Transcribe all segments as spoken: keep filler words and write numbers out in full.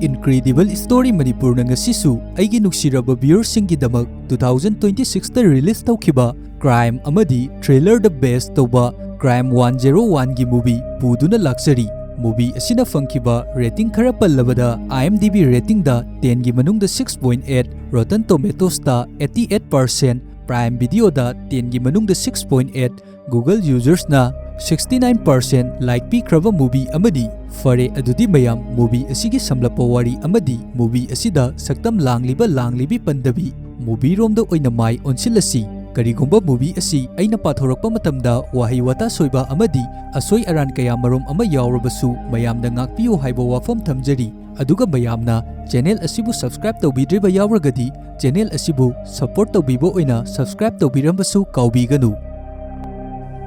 Incredible Story Manipurꯅ ꯉꯁꯤꯁꯨ ꯑꯩꯒꯤ ꯅꯨꯡꯁꯤꯔꯕ viewerꯁꯤꯡꯒꯤꯗꯃꯛ two thousand twenty sixꯇ release ꯇꯧꯈꯤꯕ crime ꯑꯃꯗꯤ thrillerꯗ base ꯇꯧꯕ Crime one zero oneꯒꯤ movie ꯄꯨꯗꯨꯅ ꯂꯥꯛꯆꯔꯤ꯫ Movie ꯑꯁꯤꯅ ꯐꯪꯈꯤꯕ rating ꯈꯔ ꯄꯜꯂꯕꯗ, IMDb ratingꯗ tenꯒꯤ ꯃꯅꯨꯡꯗ six point eight, Rotten Tomatoesꯇ eighty eight percent, Prime Videoꯗ tenꯒꯤ ꯃꯅꯨꯡꯗ six point eight, Google usersꯅ sixty nine percent like ꯄꯤꯈ꯭ꯔꯕ movie ꯑꯃꯅꯤ꯫ ꯐꯔꯦ, ꯑꯗꯨꯗꯤ ꯃꯌꯥꯝ, movie ꯑꯁꯤꯒꯤ ꯁꯝꯂꯞꯄ ꯋꯥꯔꯤ ꯑꯃꯗꯤ movie ꯑꯁꯤꯗ ꯁꯛꯇꯝ ꯂꯥꯡꯂꯤꯕ ꯂꯥꯡꯂꯤꯕꯤ ꯄꯟꯗꯕꯤ movieꯔꯣꯝꯗ ꯑꯣꯏꯅ ꯃꯥꯏ ꯑꯣꯟꯁꯤꯜꯂꯁꯤ꯫ ꯀꯔꯤꯒꯨꯝꯕ movie ꯑꯁꯤ ꯑꯩꯅ ꯄꯥꯊꯣꯔꯛꯄ ꯃꯇꯝꯗ ꯋꯥꯍꯩ ꯋꯥꯇꯥ ꯁꯣꯏꯕ ꯑꯃꯗꯤ ꯑꯁꯣꯏ ꯑꯔꯥꯟ ꯀꯌꯥ ꯃꯔꯨꯝ ꯑꯃ ꯌꯥꯎꯔꯕꯁꯨ ꯃꯌꯥꯝꯅ ꯉꯥꯛꯄꯤꯌꯨ ꯍꯥꯏꯕ ꯋꯥꯐꯝ ꯊꯝꯖꯔꯤ꯫ ꯑꯗꯨꯒ ꯃꯌꯥꯝꯅ channel ꯑꯁꯤꯕꯨ subscribe ꯇꯧꯕꯤꯗ꯭ꯔꯤꯕ ꯌꯥꯎꯔꯒꯗꯤ channel ꯑꯁꯤꯕꯨ support ꯇꯧꯕꯤꯕ ꯑꯣꯏꯅ subscribe ꯇꯧꯕꯤꯔꯝꯕꯁꯨ ꯀꯥꯎꯕꯤꯒꯅꯨ꯫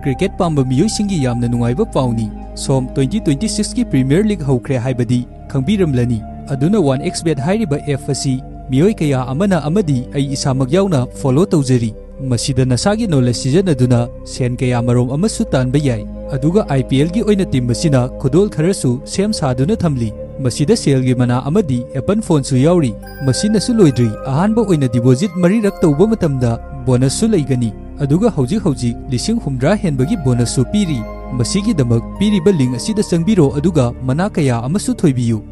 Cricket ꯄꯥꯝꯕ ꯃꯤꯑꯣꯏꯁꯤꯡꯒꯤ ꯌꯥꯝꯅ ꯅꯨꯡꯉꯥꯏꯕ ꯄꯥꯎꯅꯤ꯫ ꯁꯣꯝ twenty twenty sixꯀꯤ Premier League ꯍꯧꯈ꯭ꯔꯦ ꯍꯥꯏꯕꯗꯤ ꯈꯪꯕꯤꯔꯝꯂꯅꯤ꯫ ꯑꯗꯨꯅ one X Bet ꯍꯥꯏꯔꯤꯕ app ꯑꯁꯤ ꯃꯤꯑꯣꯏ ꯀꯌꯥ ꯑꯃꯅ ꯑꯃꯗꯤ ꯑꯩ ꯏꯁꯥꯃꯛ ꯌꯥꯎꯅ follow ꯇꯧꯖꯔꯤ꯫ ꯃꯁꯤꯗ ꯅꯁꯥꯒꯤ knowledge ꯁꯤꯖꯤꯟꯅꯗꯨꯅ ꯁꯦꯟ ꯀꯌꯥ ꯃꯔꯨꯝ ꯑꯃꯁꯨ ꯇꯥꯟꯕ ꯌꯥꯏ꯫ ꯑꯗꯨꯒ IPLꯒꯤ ꯑꯣꯏꯅ team ꯑꯁꯤꯅ ꯈꯨꯗꯣꯜ ꯈꯔꯁꯨ ꯁꯦꯝ ꯁꯥꯗꯨꯅ ꯊꯝꯂꯤ꯫ ꯃꯁꯤꯗ ꯁꯦꯜꯒꯤ ꯃꯅꯥ ꯑꯃꯗꯤ app phoneꯁꯨ ꯌꯥꯎꯔꯤ꯫ ꯃꯁꯤꯅꯁꯨ ꯂꯣꯏꯗ꯭ꯔꯤ, ꯑꯍꯥꯟꯕ ꯑꯣꯏꯅ deposit ꯃꯔꯤꯔꯛ ꯇꯧꯕ ꯃꯇꯝꯗ bonusꯁꯨ ꯂꯩꯒꯅꯤ꯫ ꯑꯗꯨꯒ ꯍꯧꯖꯤꯛ ꯍꯧꯖꯤꯛ ꯂꯤꯁꯤꯡ ꯍꯨꯝꯗ꯭ꯔꯥ ꯍꯦꯟꯕꯒꯤ bonusꯁꯨ ꯄꯤꯔꯤ꯫ ꯃꯁꯤꯒꯤꯗꯃꯛ ꯄꯤꯔꯤꯕ link ꯑꯁꯤꯗ ꯆꯪꯕꯤꯔꯣ ꯑꯗꯨꯒ ꯃꯅꯥ ꯀꯌꯥ ꯑꯃꯁꯨ ꯊꯣꯏꯕꯤꯌꯨ꯫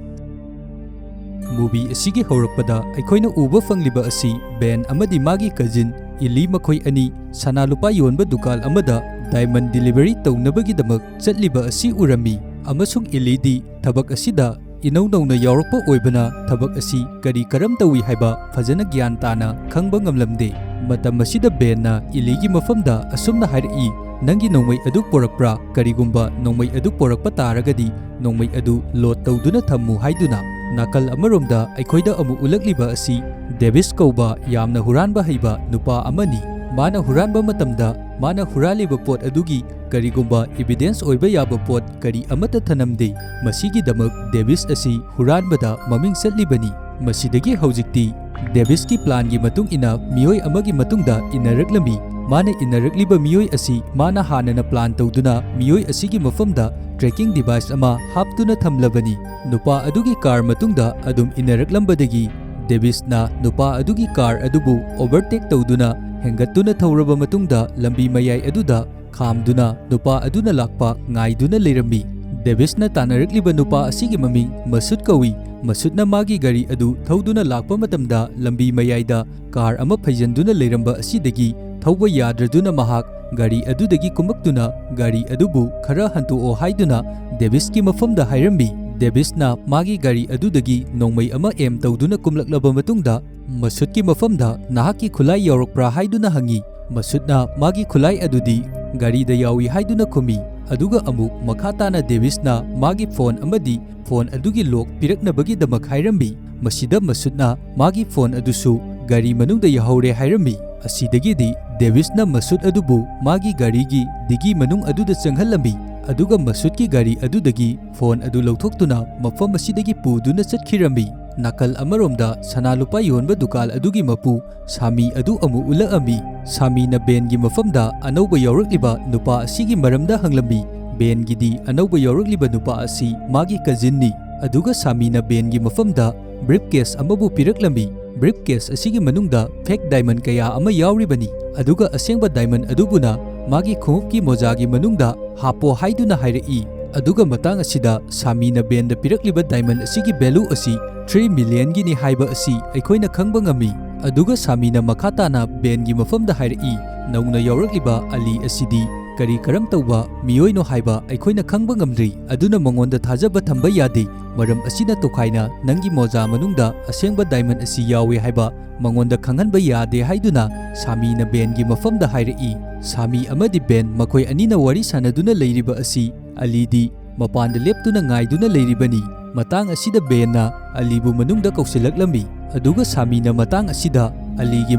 Movie ꯑꯁꯤꯒꯤ ꯍꯧꯔꯛꯄꯗ ꯑꯩꯈꯣꯏꯅ ꯎꯕ ꯐꯪꯂꯤꯕ ꯑꯁꯤ Ben ꯑꯃꯗꯤ ꯃꯥꯒꯤ cousin Ellie, ꯃꯈꯣꯏ ꯑꯅꯤ ꯁꯅꯥ ꯂꯨꯄꯥ ꯌꯣꯟꯕ ꯗꯨꯀꯥꯟ ꯑꯃꯗ diamond delivery ꯇꯧꯅꯕꯒꯤꯗꯃꯛ ꯆꯠꯂꯤꯕ ꯑꯁꯤ ꯎꯔꯝꯃꯤ, ꯑꯃꯁꯨꯡ Ellieꯗꯤ ꯊꯕꯛ ꯑꯁꯤꯗ ꯏꯅꯧ ꯅꯧꯅ ꯌꯥꯎꯔꯛꯄ ꯑꯣꯏꯕꯅ ꯊꯕꯛ ꯑꯁꯤ ꯀꯔꯤ ꯀꯔꯝ ꯇꯧꯏ ꯍꯥꯏꯕ ꯐꯖꯅ ꯒ꯭ꯌꯥꯟ ꯇꯥꯅ ꯈꯪꯕ ꯉꯝꯂꯝꯗꯦ꯫ ꯃꯇꯝ ꯑꯁꯤꯗ Benꯅ Ellieꯒꯤ ꯃꯐꯝꯗ ꯑꯁꯨꯝꯅ ꯍꯥꯏꯔꯛꯏ, "ꯅꯪꯒꯤ ꯅꯣꯡꯃꯩ ꯑꯗꯨ ꯄꯣꯔꯛꯄ꯭ꯔꯥ? ꯀꯔꯤꯒꯨꯝꯕ ꯅꯣꯡꯃꯩ ꯑꯗꯨ ꯄꯣꯔꯛꯄ ꯇꯥꯔꯒꯗꯤ ꯅꯣꯡꯃꯩ ꯑꯗꯨ load ꯇꯧꯗꯨꯅ ꯊꯝꯃꯨ" ꯍꯥꯏꯗꯨꯅ꯫ ꯅꯥꯀꯜ ꯑꯃꯔꯣꯝꯗ ꯑꯩꯈꯣꯏꯗ ꯑꯃꯨꯛ ꯎꯠꯂꯛꯂꯤꯕ ꯑꯁꯤ Davis ꯀꯧꯕ ꯌꯥꯝꯅ ꯍꯨꯔꯥꯟꯕ ꯍꯩꯕ ꯅꯨꯄꯥ ꯑꯃꯅꯤ꯫ ꯃꯥꯅ ꯍꯨꯔꯥꯟꯕ ꯃꯇꯝꯗ ꯃꯥꯅ ꯍꯨꯔꯥꯜꯂꯤꯕ ꯄꯣꯠ ꯑꯗꯨꯒꯤ ꯀꯔꯤꯒꯨꯝꯕ evidence ꯑꯣꯏꯕ ꯌꯥꯕ ꯄꯣꯠ ꯀꯔꯤ ꯑꯃꯠꯇ ꯊꯅꯝꯗꯦ꯫ ꯃꯁꯤꯒꯤꯗꯃꯛ Davis ꯑꯁꯤ ꯍꯨꯔꯥꯟꯕꯗ ꯃꯃꯤꯡ ꯆꯠꯂꯤꯕꯅꯤ꯫ ꯃꯁꯤꯗꯒꯤ ꯍꯧꯖꯤꯛꯇꯤ Davisꯀꯤ planꯒꯤ ꯃꯇꯨꯡ ꯏꯟꯅ ꯃꯤꯑꯣꯏ ꯑꯃꯒꯤ ꯃꯇꯨꯡꯗ ꯏꯟꯅꯔꯛꯂꯝꯃꯤ꯫ ꯃꯥꯅ ꯏꯟꯅꯔꯛꯂꯤꯕ ꯃꯤꯑꯣꯏ ꯑꯁꯤ ꯃꯥꯅ ꯍꯥꯟꯅꯅ plan ꯇꯧꯗꯨꯅ ꯃꯤꯑꯣꯏ ꯑꯁꯤꯒꯤ ꯃꯐꯝꯗ tracking device ꯑꯃ ꯍꯥꯞꯇꯨꯅ ꯊꯝꯂꯕꯅꯤ꯫ ꯅꯨꯄꯥ ꯑꯗꯨꯒꯤ car ꯃꯇꯨꯡꯗ ꯑꯗꯨꯝ ꯏꯟꯅꯔꯛꯂꯝꯕꯗꯒꯤ ꯗꯦꯕꯤꯁꯅ ꯅꯨꯄꯥ ꯑꯗꯨꯒꯤ car ꯑꯗꯨꯕꯨ overtake ꯇꯧꯗꯨꯅ ꯍꯦꯟꯒꯠꯇꯨꯅ ꯊꯧꯔꯕ ꯃꯇꯨꯡꯗ ꯂꯝꯕꯤ ꯃꯌꯥꯏ ꯑꯗꯨꯗ ꯈꯥꯝꯗꯨꯅ ꯅꯨꯄꯥ ꯑꯗꯨꯅ ꯂꯥꯛꯄ ꯉꯥꯏꯗꯨꯅ ꯂꯩꯔꯝꯃꯤ꯫ ꯗꯦꯕꯤꯁꯅ ꯇꯥꯟꯅꯔꯛꯂꯤꯕ ꯅꯨꯄꯥ ꯑꯁꯤꯒꯤ ꯃꯃꯤꯡ ꯃꯁꯨꯠ ꯀꯧꯏ꯫ ꯃꯁꯨꯠꯅ ꯃꯥꯒꯤ ꯒꯥꯔꯤ ꯑꯗꯨ ꯊꯧꯗꯨꯅ ꯂꯥꯛꯄ ꯃꯇꯝꯗ ꯂꯝꯕꯤ ꯃꯌꯥꯏꯗ car ꯑꯃ ꯐꯩꯖꯟꯗꯨꯅ ꯂꯩꯔꯝꯕ ꯑꯁꯤꯗꯒꯤ ꯊꯧꯕ ꯌꯥꯗ꯭ꯔꯗꯨꯅ ꯃꯍꯥꯛ ꯒꯥꯔꯤ ꯑꯗꯨꯗꯒꯤ ꯀꯨꯝꯃꯛꯇꯨꯅ ꯒꯥꯔꯤ ꯑꯗꯨꯕꯨ ꯈꯔ ꯍꯟꯇꯣꯛꯑꯣ ꯍꯥꯏꯗꯨꯅ ꯗꯦꯕꯤꯁꯀꯤ ꯃꯐꯝꯗ ꯍꯥꯏꯔꯝꯃꯤ꯫ ꯗꯦꯕꯤꯁꯅ ꯃꯥꯒꯤ ꯒꯥꯔꯤ ꯑꯗꯨꯗꯒꯤ ꯅꯣꯡꯃꯩ ꯑꯃ aim ꯇꯧꯗꯨꯅ ꯀꯨꯝꯂꯛꯂꯕ ꯃꯇꯨꯡꯗ ꯃꯁꯨꯠꯀꯤ ꯃꯐꯝꯗ "ꯅꯍꯥꯛꯀꯤ ꯈꯨꯠꯂꯥꯏ ꯌꯥꯎꯔꯛꯄ꯭ꯔꯥ?" ꯍꯥꯏꯗꯨꯅ ꯍꯪꯉꯤ꯫ ꯃꯁꯨꯠꯅ ꯃꯥꯒꯤ ꯈꯨꯠꯂꯥꯏ ꯑꯗꯨꯗꯤ ꯒꯥꯔꯤꯗ ꯌꯥꯎꯏ ꯍꯥꯏꯗꯨꯅ ꯈꯨꯝꯃꯤ꯫ ꯑꯗꯨꯒ ꯑꯃꯨꯛ ꯃꯈꯥ ꯇꯥꯅ ꯗꯦꯕꯤꯁꯅ ꯃꯥꯒꯤ phone ꯑꯃꯗꯤ phone ꯑꯗꯨꯒꯤ lock ꯄꯤꯔꯛꯅꯕꯒꯤꯗꯃꯛ ꯍꯥꯏꯔꯝꯃꯤ꯫ ꯃꯁꯤꯗ ꯃꯁꯨꯠꯅ ꯃꯥꯒꯤ phone ꯑꯗꯨꯁꯨ ꯒꯥꯔꯤ ꯃꯅꯨꯡꯗ ꯌꯥꯍꯧꯔꯦ ꯍꯥꯏꯔꯝꯃꯤ꯫ ꯑꯁꯤꯗꯒꯤꯗꯤ ꯗꯦꯕꯤꯁꯅ ꯃꯁꯨꯠ ꯑꯗꯨꯕꯨ ꯃꯥꯒꯤ ꯒꯥꯔꯤꯒꯤ ꯗꯤꯒꯤ ꯃꯅꯨꯡ ꯑꯗꯨꯗ ꯆꯪꯍꯜꯂꯝꯃꯤ꯫ ꯑꯗꯨꯒ ꯃꯁꯨꯠꯀꯤ ꯒꯥꯔꯤ ꯑꯗꯨꯗꯒꯤ phone ꯑꯗꯨ ꯂꯧꯊꯣꯛꯇꯨꯅ ꯃꯐꯝ ꯑꯁꯤꯗꯒꯤ ꯄꯨꯗꯨꯅ ꯆꯠꯈꯤꯔꯝꯃꯤ꯫ ꯅꯥꯀꯜ ꯑꯃꯔꯣꯝꯗ ꯁꯅꯥ ꯂꯨꯄꯥ ꯌꯣꯟꯕ ꯗꯨꯀꯥꯟ ꯑꯗꯨꯒꯤ ꯃꯄꯨ ꯁꯥꯃꯤ ꯑꯗꯨ ꯑꯃꯨꯛ ꯎꯠꯂꯛꯑꯝꯃꯤ꯫ ꯁꯥꯃꯤꯅ ꯕꯦꯟꯒꯤ ꯃꯐꯝꯗ ꯑꯅꯧꯕ ꯌꯥꯎꯔꯛꯂꯤꯕ ꯅꯨꯄꯥ ꯑꯁꯤꯒꯤ ꯃꯔꯝꯗ ꯍꯪꯂꯝꯃꯤ꯫ ꯕꯦꯟꯒꯤꯗꯤ ꯑꯅꯧꯕ ꯌꯥꯎꯔꯛꯂꯤꯕ ꯅꯨꯄꯥ ꯑꯁꯤ ꯃꯥꯒꯤ cousinꯅꯤ꯫ ꯑꯗꯨꯒ ꯁꯥꯃꯤꯅ ꯕꯦꯟꯒꯤ ꯃꯐꯝꯗ briefcase ꯑꯃꯕꯨ ꯄꯤꯔꯛꯂꯝꯃꯤ꯫ Briefcase ꯑꯁꯤꯒꯤ ꯃꯅꯨꯡꯗ fake diamond ꯀꯌꯥ ꯑꯃ ꯌꯥꯎꯔꯤꯕꯅꯤ꯫ ꯑꯗꯨꯒ ꯑꯁꯦꯡꯕ diamond ꯑꯗꯨꯕꯨꯅ ꯃꯥꯒꯤ ꯈꯣꯡꯎꯞꯀꯤ ꯃꯣꯖꯥꯒꯤ ꯃꯅꯨꯡꯗ ꯍꯥꯞꯄꯣ ꯍꯥꯏꯗꯨꯅ ꯍꯥꯏꯔꯛꯏ꯫ ꯑꯗꯨꯒ ꯃꯇꯥꯡ ꯑꯁꯤꯗ ꯁꯥꯃꯤꯅ ꯕꯦꯟꯗ ꯄꯤꯔꯛꯂꯤꯕ diamond ꯑꯁꯤꯒꯤ value ꯑꯁꯤ three millionꯒꯤꯅꯤ ꯍꯥꯏꯕ ꯑꯁꯤ ꯑꯩꯈꯣꯏꯅ ꯈꯪꯕ ꯉꯝꯃꯤ꯫ ꯑꯗꯨꯒ ꯁꯥꯃꯤꯅ ꯃꯈꯥ ꯇꯥꯅ ꯕꯦꯟꯒꯤ ꯃꯐꯝꯗ ꯍꯥꯏꯔꯛꯏ, "ꯅꯧꯅ ꯌꯥꯎꯔꯛꯂꯤꯕ ꯑꯂꯤ ꯑꯁꯤꯗꯤ ꯀꯔꯤ ꯀꯔꯝ ꯇꯧꯕ ꯃꯤꯑꯣꯏꯅꯣ ꯍꯥꯏꯕ ꯑꯩꯈꯣꯏꯅ ꯈꯪꯕ ꯉꯝꯗ꯭ꯔꯤ, ꯑꯗꯨꯅ ꯃꯉꯣꯟꯗ ꯊꯥꯖꯕ ꯊꯝꯕ ꯌꯥꯗꯦ꯫ ꯃꯔꯝ ꯑꯁꯤꯅ ꯇꯣꯈꯥꯏꯅ ꯅꯪꯒꯤ ꯃꯣꯖꯥ ꯃꯅꯨꯡꯗ ꯑꯁꯦꯡꯕ diamond ꯑꯁꯤ ꯌꯥꯎꯏ ꯍꯥꯏꯕ ꯃꯉꯣꯟꯗ ꯈꯪꯍꯟꯕ ꯌꯥꯗꯦ" ꯍꯥꯏꯗꯨꯅ ꯁꯥꯃꯤꯅ ꯕꯦꯟꯒꯤ ꯃꯐꯝꯗ ꯍꯥꯏꯔꯛꯏ꯫ ꯁꯥꯃꯤ ꯑꯃꯗꯤ ꯕꯦꯟ ꯃꯈꯣꯏ ꯑꯅꯤꯅ ꯋꯥꯔꯤ ꯁꯥꯟꯅꯗꯨꯅ ꯂꯩꯔꯤꯕ ꯑꯁꯤ ꯑꯂꯤꯗꯤ ꯃꯄꯥꯟꯗ ꯂꯦꯞꯇꯨꯅ ꯉꯥꯏꯗꯨꯅ ꯂꯩꯔꯤꯕꯅꯤ꯫ ꯃꯇꯥꯡ ꯑꯁꯤꯗ ꯕꯦꯟꯅ ꯑꯂꯤꯕꯨ ꯃꯅꯨꯡꯗ ꯀꯧꯁꯤꯜꯂꯛꯂꯝꯃꯤ꯫ ꯑꯗꯨꯒ ꯁꯥꯃꯤꯅ ꯃꯇꯥꯡ ꯑꯁꯤꯗ ꯑꯂꯤꯒꯤ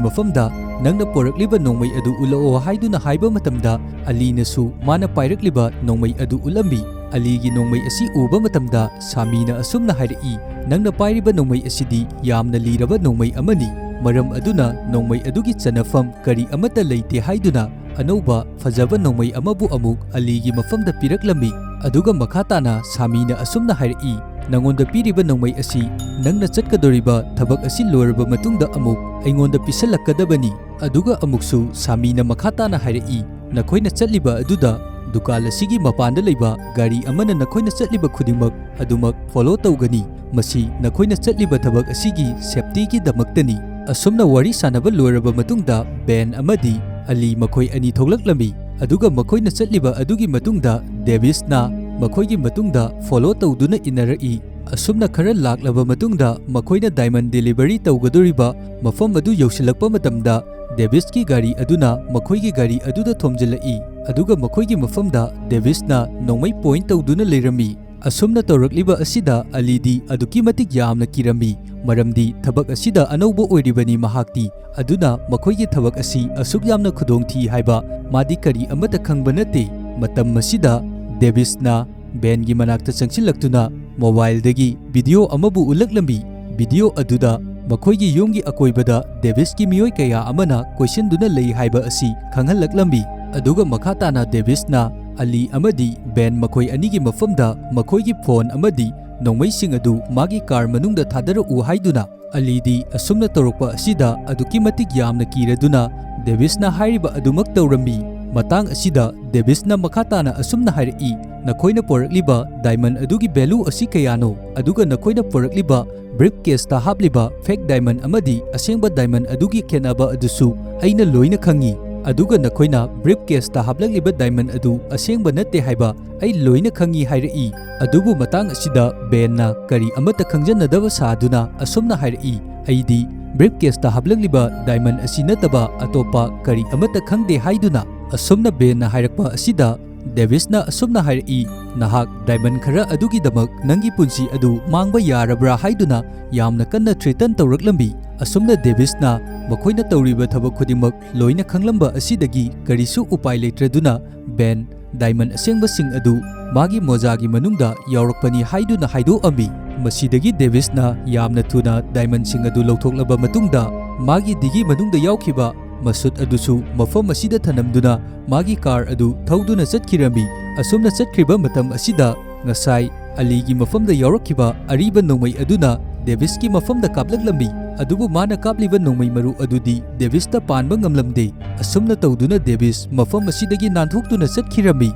ꯃꯐꯝꯗ "ꯅꯪꯅ ꯄꯣꯔꯛꯂꯤꯕ ꯅꯣꯡꯃꯩ ꯑꯗꯨ ꯎꯠꯂꯛꯑꯣ" ꯍꯥꯏꯗꯨꯅ ꯍꯥꯏꯕ ꯃꯇꯝꯗ ꯑꯂꯤꯅꯁꯨ ꯃꯥꯅ ꯄꯥꯏꯔꯛꯂꯤꯕ ꯅꯣꯡꯃꯩ ꯑꯗꯨ ꯎꯠꯂꯝꯃꯤ꯫ ꯑꯂꯤꯒꯤ ꯅꯣꯡꯃꯩ ꯑꯁꯤ ꯎꯕ ꯃꯇꯝꯗ ꯁꯥꯃꯤꯅ ꯑꯁꯨꯝꯅ ꯍꯥꯏꯔꯛꯏ, "ꯅꯪꯅ ꯄꯥꯏꯔꯤꯕ ꯅꯣꯡꯃꯩ ꯑꯁꯤꯗꯤ ꯌꯥꯝꯅ ꯂꯤꯔꯕ ꯅꯣꯡꯃꯩ ꯑꯃꯅꯤ꯫ ꯃꯔꯝ ꯑꯗꯨꯅ ꯅꯣꯡꯃꯩ ꯑꯗꯨꯒꯤ ꯆꯟꯅꯐꯝ ꯀꯔꯤ ꯑꯃꯠꯇ ꯂꯩꯇꯦ ꯍꯥꯏꯗꯨꯅ ꯑꯅꯧꯕ ꯐꯖꯕ ꯅꯣꯡꯃꯩ ꯑꯃꯕꯨ ꯑꯃꯨꯛ ꯑꯂꯤꯒꯤ ꯃꯐꯝꯗ ꯄꯤꯔꯛꯂꯝꯃꯤ꯫ ꯑꯗꯨꯒ ꯃꯈꯥ ꯇꯥꯅ ꯁꯥꯃꯤꯅ ꯑꯁꯨꯝꯅ ꯍꯥꯏꯔꯛꯏ, "ꯅꯉꯣꯟꯗ ꯄꯤꯔꯤꯕ ꯅꯣꯡꯃꯩ ꯑꯁꯤ ꯅꯪꯅ ꯆꯠꯀꯗꯧꯔꯤꯕ ꯊꯕꯛ ꯑꯁꯤ ꯂꯣꯏꯔꯕ ꯃꯇꯨꯡꯗ ꯑꯃꯨꯛ ꯑꯩꯉꯣꯟꯗ ꯄꯤꯁꯜꯂꯛꯀꯗꯕꯅꯤ"꯫ ꯑꯗꯨꯒ ꯑꯃꯨꯛꯁꯨ ꯁꯥꯃꯤꯅ ꯃꯈꯥ ꯇꯥꯅ ꯍꯥꯏꯔꯛꯏ, "ꯅꯈꯣꯏꯅ ꯆꯠꯂꯤꯕ ꯑꯗꯨꯗ ꯗꯨꯀꯥꯟ ꯑꯁꯤꯒꯤ ꯃꯄꯥꯟꯗ ꯂꯩꯕ ꯒꯥꯔꯤ ꯑꯃꯅ ꯅꯈꯣꯏꯅ ꯆꯠꯂꯤꯕ ꯈꯨꯗꯤꯡꯃꯛ ꯑꯗꯨꯃꯛ ꯐꯣꯂꯣ ꯇꯧꯒꯅꯤ꯫ ꯃꯁꯤ ꯅꯈꯣꯏꯅ ꯆꯠꯂꯤꯕ ꯊꯕꯛ ꯑꯁꯤꯒꯤ ꯁꯦꯐꯇꯤꯒꯤꯗꯃꯛꯇꯅꯤ"꯫ ꯑꯁꯨꯝꯅ ꯋꯥꯔꯤ ꯁꯥꯟꯅꯕ ꯂꯣꯏꯔꯕ ꯃꯇꯨꯡꯗ ꯕꯦꯟ ꯑꯃꯗꯤ ꯑꯂꯤ ꯃꯈꯣꯏ ꯑꯅꯤ ꯊꯣꯛꯂꯛꯂꯝꯃꯤ꯫ ꯑꯗꯨꯒ ꯃꯈꯣꯏꯅ ꯆꯠꯂꯤꯕ ꯑꯗꯨꯒꯤ ꯃꯇꯨꯡꯗ ꯗꯦꯕꯤꯁꯅ ꯃꯈꯣꯏꯒꯤ ꯃꯇꯨꯡꯗ ꯐꯣꯂꯣ ꯇꯧꯗꯨꯅ ꯏꯟꯅꯔꯛꯏ꯫ ꯑꯁꯨꯝꯅ ꯈꯔ ꯂꯥꯛꯂꯕ ꯃꯇꯨꯡꯗ ꯃꯈꯣꯏꯅ ꯗꯥꯏꯃꯟ ꯗꯦꯂꯤꯚꯔꯤ ꯇꯧꯒꯗꯧꯔꯤꯕ ꯃꯐꯝ ꯑꯗꯨ ꯌꯧꯁꯤꯜꯂꯛꯄ ꯃꯇꯝꯗ ꯗꯦꯕꯤꯁꯀꯤ ꯒꯥꯔꯤ ꯑꯗꯨꯅ ꯃꯈꯣꯏꯒꯤ ꯒꯥꯔꯤ ꯑꯗꯨꯗ ꯊꯣꯝꯖꯤꯜꯂꯛꯏ꯫ ꯑꯗꯨꯒ ꯃꯈꯣꯏꯒꯤ ꯃꯐꯝꯗ ꯗꯦꯕꯤꯁꯅ ꯅꯣꯡꯃꯩ ꯄꯣꯏꯟ ꯇꯧꯗꯨꯅ ꯂꯩꯔꯝꯃꯤ꯫ ꯑꯁꯨꯝꯅ ꯇꯧꯔꯛꯂꯤꯕ ꯑꯁꯤꯗ ꯑꯂꯤꯗꯤ ꯑꯗꯨꯛꯀꯤ ꯃꯇꯤꯛ ꯌꯥꯝꯅ ꯀꯤꯔꯝꯃꯤ, ꯃꯔꯝꯗꯤ ꯊꯕꯛ ꯑꯁꯤꯗ ꯑꯅꯧꯕ ꯑꯣꯏꯔꯤꯕꯅꯤ ꯃꯍꯥꯛꯇꯤ꯫ ꯑꯗꯨꯅ ꯃꯈꯣꯏꯒꯤ ꯊꯕꯛ ꯑꯁꯤ ꯑꯁꯨꯛ ꯌꯥꯝꯅ ꯈꯨꯗꯣꯡꯊꯤ ꯍꯥꯏꯕ ꯃꯥꯗꯤ ꯀꯔꯤ ꯑꯃꯠꯇ ꯈꯪꯕ ꯅꯠꯇꯦ꯫ ꯃꯇꯝ ꯑꯁꯤꯗ ꯗꯦꯕꯤꯁꯅ ꯕꯦꯟꯒꯤ ꯃꯅꯥꯛꯇ ꯆꯪꯁꯤꯜꯂꯛꯇꯨꯅ ꯃꯣꯕꯥꯏꯜꯗꯒꯤ ꯚꯤꯗꯤꯑꯣ ꯑꯃꯕꯨ ꯎꯠꯂꯛꯂꯝꯃꯤ꯫ ꯚꯤꯗꯤꯑꯣ ꯑꯗꯨꯗ ꯃꯈꯣꯏꯒꯤ ꯌꯨꯝꯒꯤ ꯑꯀꯣꯏꯕꯗ ꯗꯦꯕꯤꯁꯀꯤ ꯃꯤꯑꯣꯏ ꯀꯌꯥ ꯑꯃꯅ ꯀꯣꯏꯁꯤꯟꯗꯨꯅ ꯂꯩ ꯍꯥꯏꯕ ꯑꯁꯤ ꯈꯪꯍꯜꯂꯛꯂꯝꯃꯤ꯫ ꯑꯗꯨꯒ ꯃꯈꯥ ꯇꯥꯅ ꯗꯦꯕꯤꯁꯅ ꯑꯂꯤ ꯑꯃꯗꯤ ꯕꯦꯟ ꯃꯈꯣꯏ ꯑꯅꯤꯒꯤ ꯃꯐꯝꯗ ꯃꯈꯣꯏꯒꯤ ꯐꯣꯟ ꯑꯃꯗꯤ ꯅꯣꯡꯃꯩꯁꯤꯡ ꯑꯗꯨ ꯃꯥꯒꯤ ꯀꯥꯔ ꯃꯅꯨꯡꯗ ꯊꯥꯗꯔꯛꯎ ꯍꯥꯏꯗꯨꯅ ꯑꯂꯤꯗꯤ ꯑꯁꯨꯝꯅ ꯇꯧꯔꯛꯄ ꯑꯁꯤꯗ ꯑꯗꯨꯛꯀꯤ ꯃꯇꯤꯛ ꯌꯥꯝꯅ ꯀꯤꯔꯗꯨꯅ ꯗꯦꯕꯤꯁꯅ ꯍꯥꯏꯔꯤꯕ ꯑꯗꯨꯃꯛ ꯇꯧꯔꯝꯃꯤ꯫ ꯃꯇꯥꯡ ꯑꯁꯤꯗ ꯗꯦꯕꯤꯁꯅ ꯃꯈꯥ ꯇꯥꯅ ꯑꯁꯨꯝꯅ ꯍꯥꯏꯔꯛꯏ, "ꯅꯈꯣꯏꯅ ꯄꯣꯔꯛꯂꯤꯕ ꯗꯥꯏꯃꯟ ꯑꯗꯨꯒꯤ ꯚꯦꯂꯨ ꯑꯁꯤ ꯀꯌꯥꯅꯣ? ꯑꯗꯨꯒ ꯅꯈꯣꯏꯅ ꯄꯣꯔꯛꯂꯤꯕ ꯕ꯭ꯔꯤꯐ ꯀꯦꯁꯇ ꯍꯥꯞꯂꯤꯕ ꯐꯦꯛ ꯗꯥꯏꯃꯟ ꯑꯃꯗꯤ ꯑꯁꯦꯡꯕ ꯗꯥꯏꯃꯟ ꯑꯗꯨꯒꯤ ꯈꯦꯠꯅꯕ ꯑꯗꯨꯁꯨ ꯑꯩꯅ ꯂꯣꯏꯅ ꯈꯪꯏ꯫ ꯑꯗꯨꯒ ꯅꯈꯣꯏꯅ ꯕ꯭ꯔꯤꯐ ꯀꯦꯁꯇ ꯍꯥꯞꯂꯛꯂꯤꯕ ꯗꯥꯏꯃꯟ ꯑꯗꯨ ꯑꯁꯦꯡꯕ ꯅꯠꯇꯦ ꯍꯥꯏꯕ ꯑꯩ ꯂꯣꯏꯅ ꯈꯪꯏ" ꯍꯥꯏꯔꯛꯏ꯫ ꯑꯗꯨꯕꯨ ꯃꯇꯥꯡ ꯑꯁꯤꯗ ꯕꯦꯟꯅ ꯀꯔꯤ ꯑꯃꯠꯇ ꯈꯪꯖꯟꯅꯗꯕ ꯁꯥꯗꯨꯅ ꯑꯁꯨꯝꯅ ꯍꯥꯏꯔꯛꯏ, "ꯑꯩꯗꯤ ꯕ꯭ꯔꯤꯐ ꯀꯦꯁꯇ ꯍꯥꯞꯂꯛꯂꯤꯕ ꯗꯥꯏꯃꯟ ꯑꯁꯤ ꯅꯠꯇꯕ ꯑꯇꯣꯞꯄ ꯀꯔꯤ ꯑꯃꯠꯇ ꯈꯪꯗꯦ" ꯍꯥꯏꯗꯨꯅ꯫ ꯑꯁꯨꯝꯅ ꯕꯦꯟꯅ ꯍꯥꯏꯔꯛꯄ ꯑꯁꯤꯗ ꯗꯦꯕꯤꯁꯅ ꯑꯁꯨꯝꯅ ꯍꯥꯏꯔꯛꯏ, "ꯅꯍꯥꯛ ꯗꯥꯏꯃꯟ ꯈꯔ ꯑꯗꯨꯒꯤꯗꯃꯛ ꯅꯪꯒꯤ ꯄꯨꯟꯁꯤ ꯑꯗꯨ ꯃꯥꯡꯕ ꯌꯥꯔꯕ꯭ꯔꯥ?" ꯍꯥꯏꯗꯨꯅ ꯌꯥꯝꯅ ꯀꯟꯅ ꯊ꯭ꯔꯦꯇꯟ ꯇꯧꯔꯛꯂꯝꯃꯤ꯫ ꯑꯁꯨꯝꯅ ꯗꯦꯕꯤꯁꯅ ꯃꯈꯣꯏꯅ ꯇꯧꯔꯤꯕ ꯊꯕꯛ ꯈꯨꯗꯤꯡꯃꯛ ꯂꯣꯏꯅ ꯈꯪꯂꯝꯕ ꯑꯁꯤꯗꯒꯤ ꯀꯔꯤꯁꯨ ꯎꯄꯥꯏ ꯂꯩꯇ꯭ꯔꯗꯨꯅ ꯕꯦꯟ ꯗꯥꯏꯃꯟ ꯑꯁꯦꯡꯕꯁꯤꯡ ꯑꯗꯨ ꯃꯥꯒꯤ ꯃꯣꯖꯥꯒꯤ ꯃꯅꯨꯡꯗ ꯌꯥꯎꯔꯛꯄꯅꯤ ꯍꯥꯏꯗꯨꯅ ꯍꯥꯏꯗꯣꯛꯑꯝꯃꯤ꯫ ꯃꯁꯤꯗꯒꯤ ꯗꯦꯕꯤꯁꯅ ꯌꯥꯝꯅ ꯊꯨꯅ ꯗꯥꯏꯃꯟꯁꯤꯡ ꯑꯗꯨ ꯂꯧꯊꯣꯛꯂꯕ ꯃꯇꯨꯡꯗ ꯃꯥꯒꯤ ꯗꯤꯒꯤ ꯃꯅꯨꯡꯗ ꯌꯥꯎꯈꯤꯕ ꯃꯁꯨꯠ ꯑꯗꯨꯁꯨ ꯃꯐꯝ ꯑꯁꯤꯗ ꯊꯅꯝꯗꯨꯅ ꯃꯥꯒꯤ ꯀꯥꯔ ꯑꯗꯨ ꯊꯧꯗꯨꯅ ꯆꯠꯈꯤꯔꯝꯃꯤ꯫ ꯑꯁꯨꯝꯅ ꯆꯠꯈ꯭ꯔꯤꯕ ꯃꯇꯝ ꯑꯁꯤꯗ ꯉꯁꯥꯏ ꯑꯂꯤꯒꯤ ꯃꯐꯝꯗ ꯌꯥꯎꯔꯛꯈꯤꯕ ꯑꯔꯤꯕ ꯅꯣꯡꯃꯩ ꯑꯗꯨꯅ ꯗꯦꯕꯤꯁꯀꯤ ꯃꯐꯝꯗ ꯀꯥꯞꯂꯛꯂꯝꯃꯤ꯫ ꯑꯗꯨꯕꯨ ꯃꯥꯅ ꯀꯥꯞꯂꯤꯕ ꯅꯣꯡꯃꯩ ꯃꯔꯨ ꯑꯗꯨꯗꯤ ꯗꯦꯕꯤꯁꯇ ꯄꯥꯟꯕ ꯉꯝꯂꯝꯗꯦ꯫ ꯑꯁꯨꯝꯅ ꯇꯧꯗꯨꯅ ꯗꯦꯕꯤꯁ ꯃꯐꯝ ꯑꯁꯤꯗꯒꯤ ꯅꯥꯟꯊꯣꯛꯇꯨꯅ ꯆꯠꯈꯤꯔꯝꯃꯤ꯫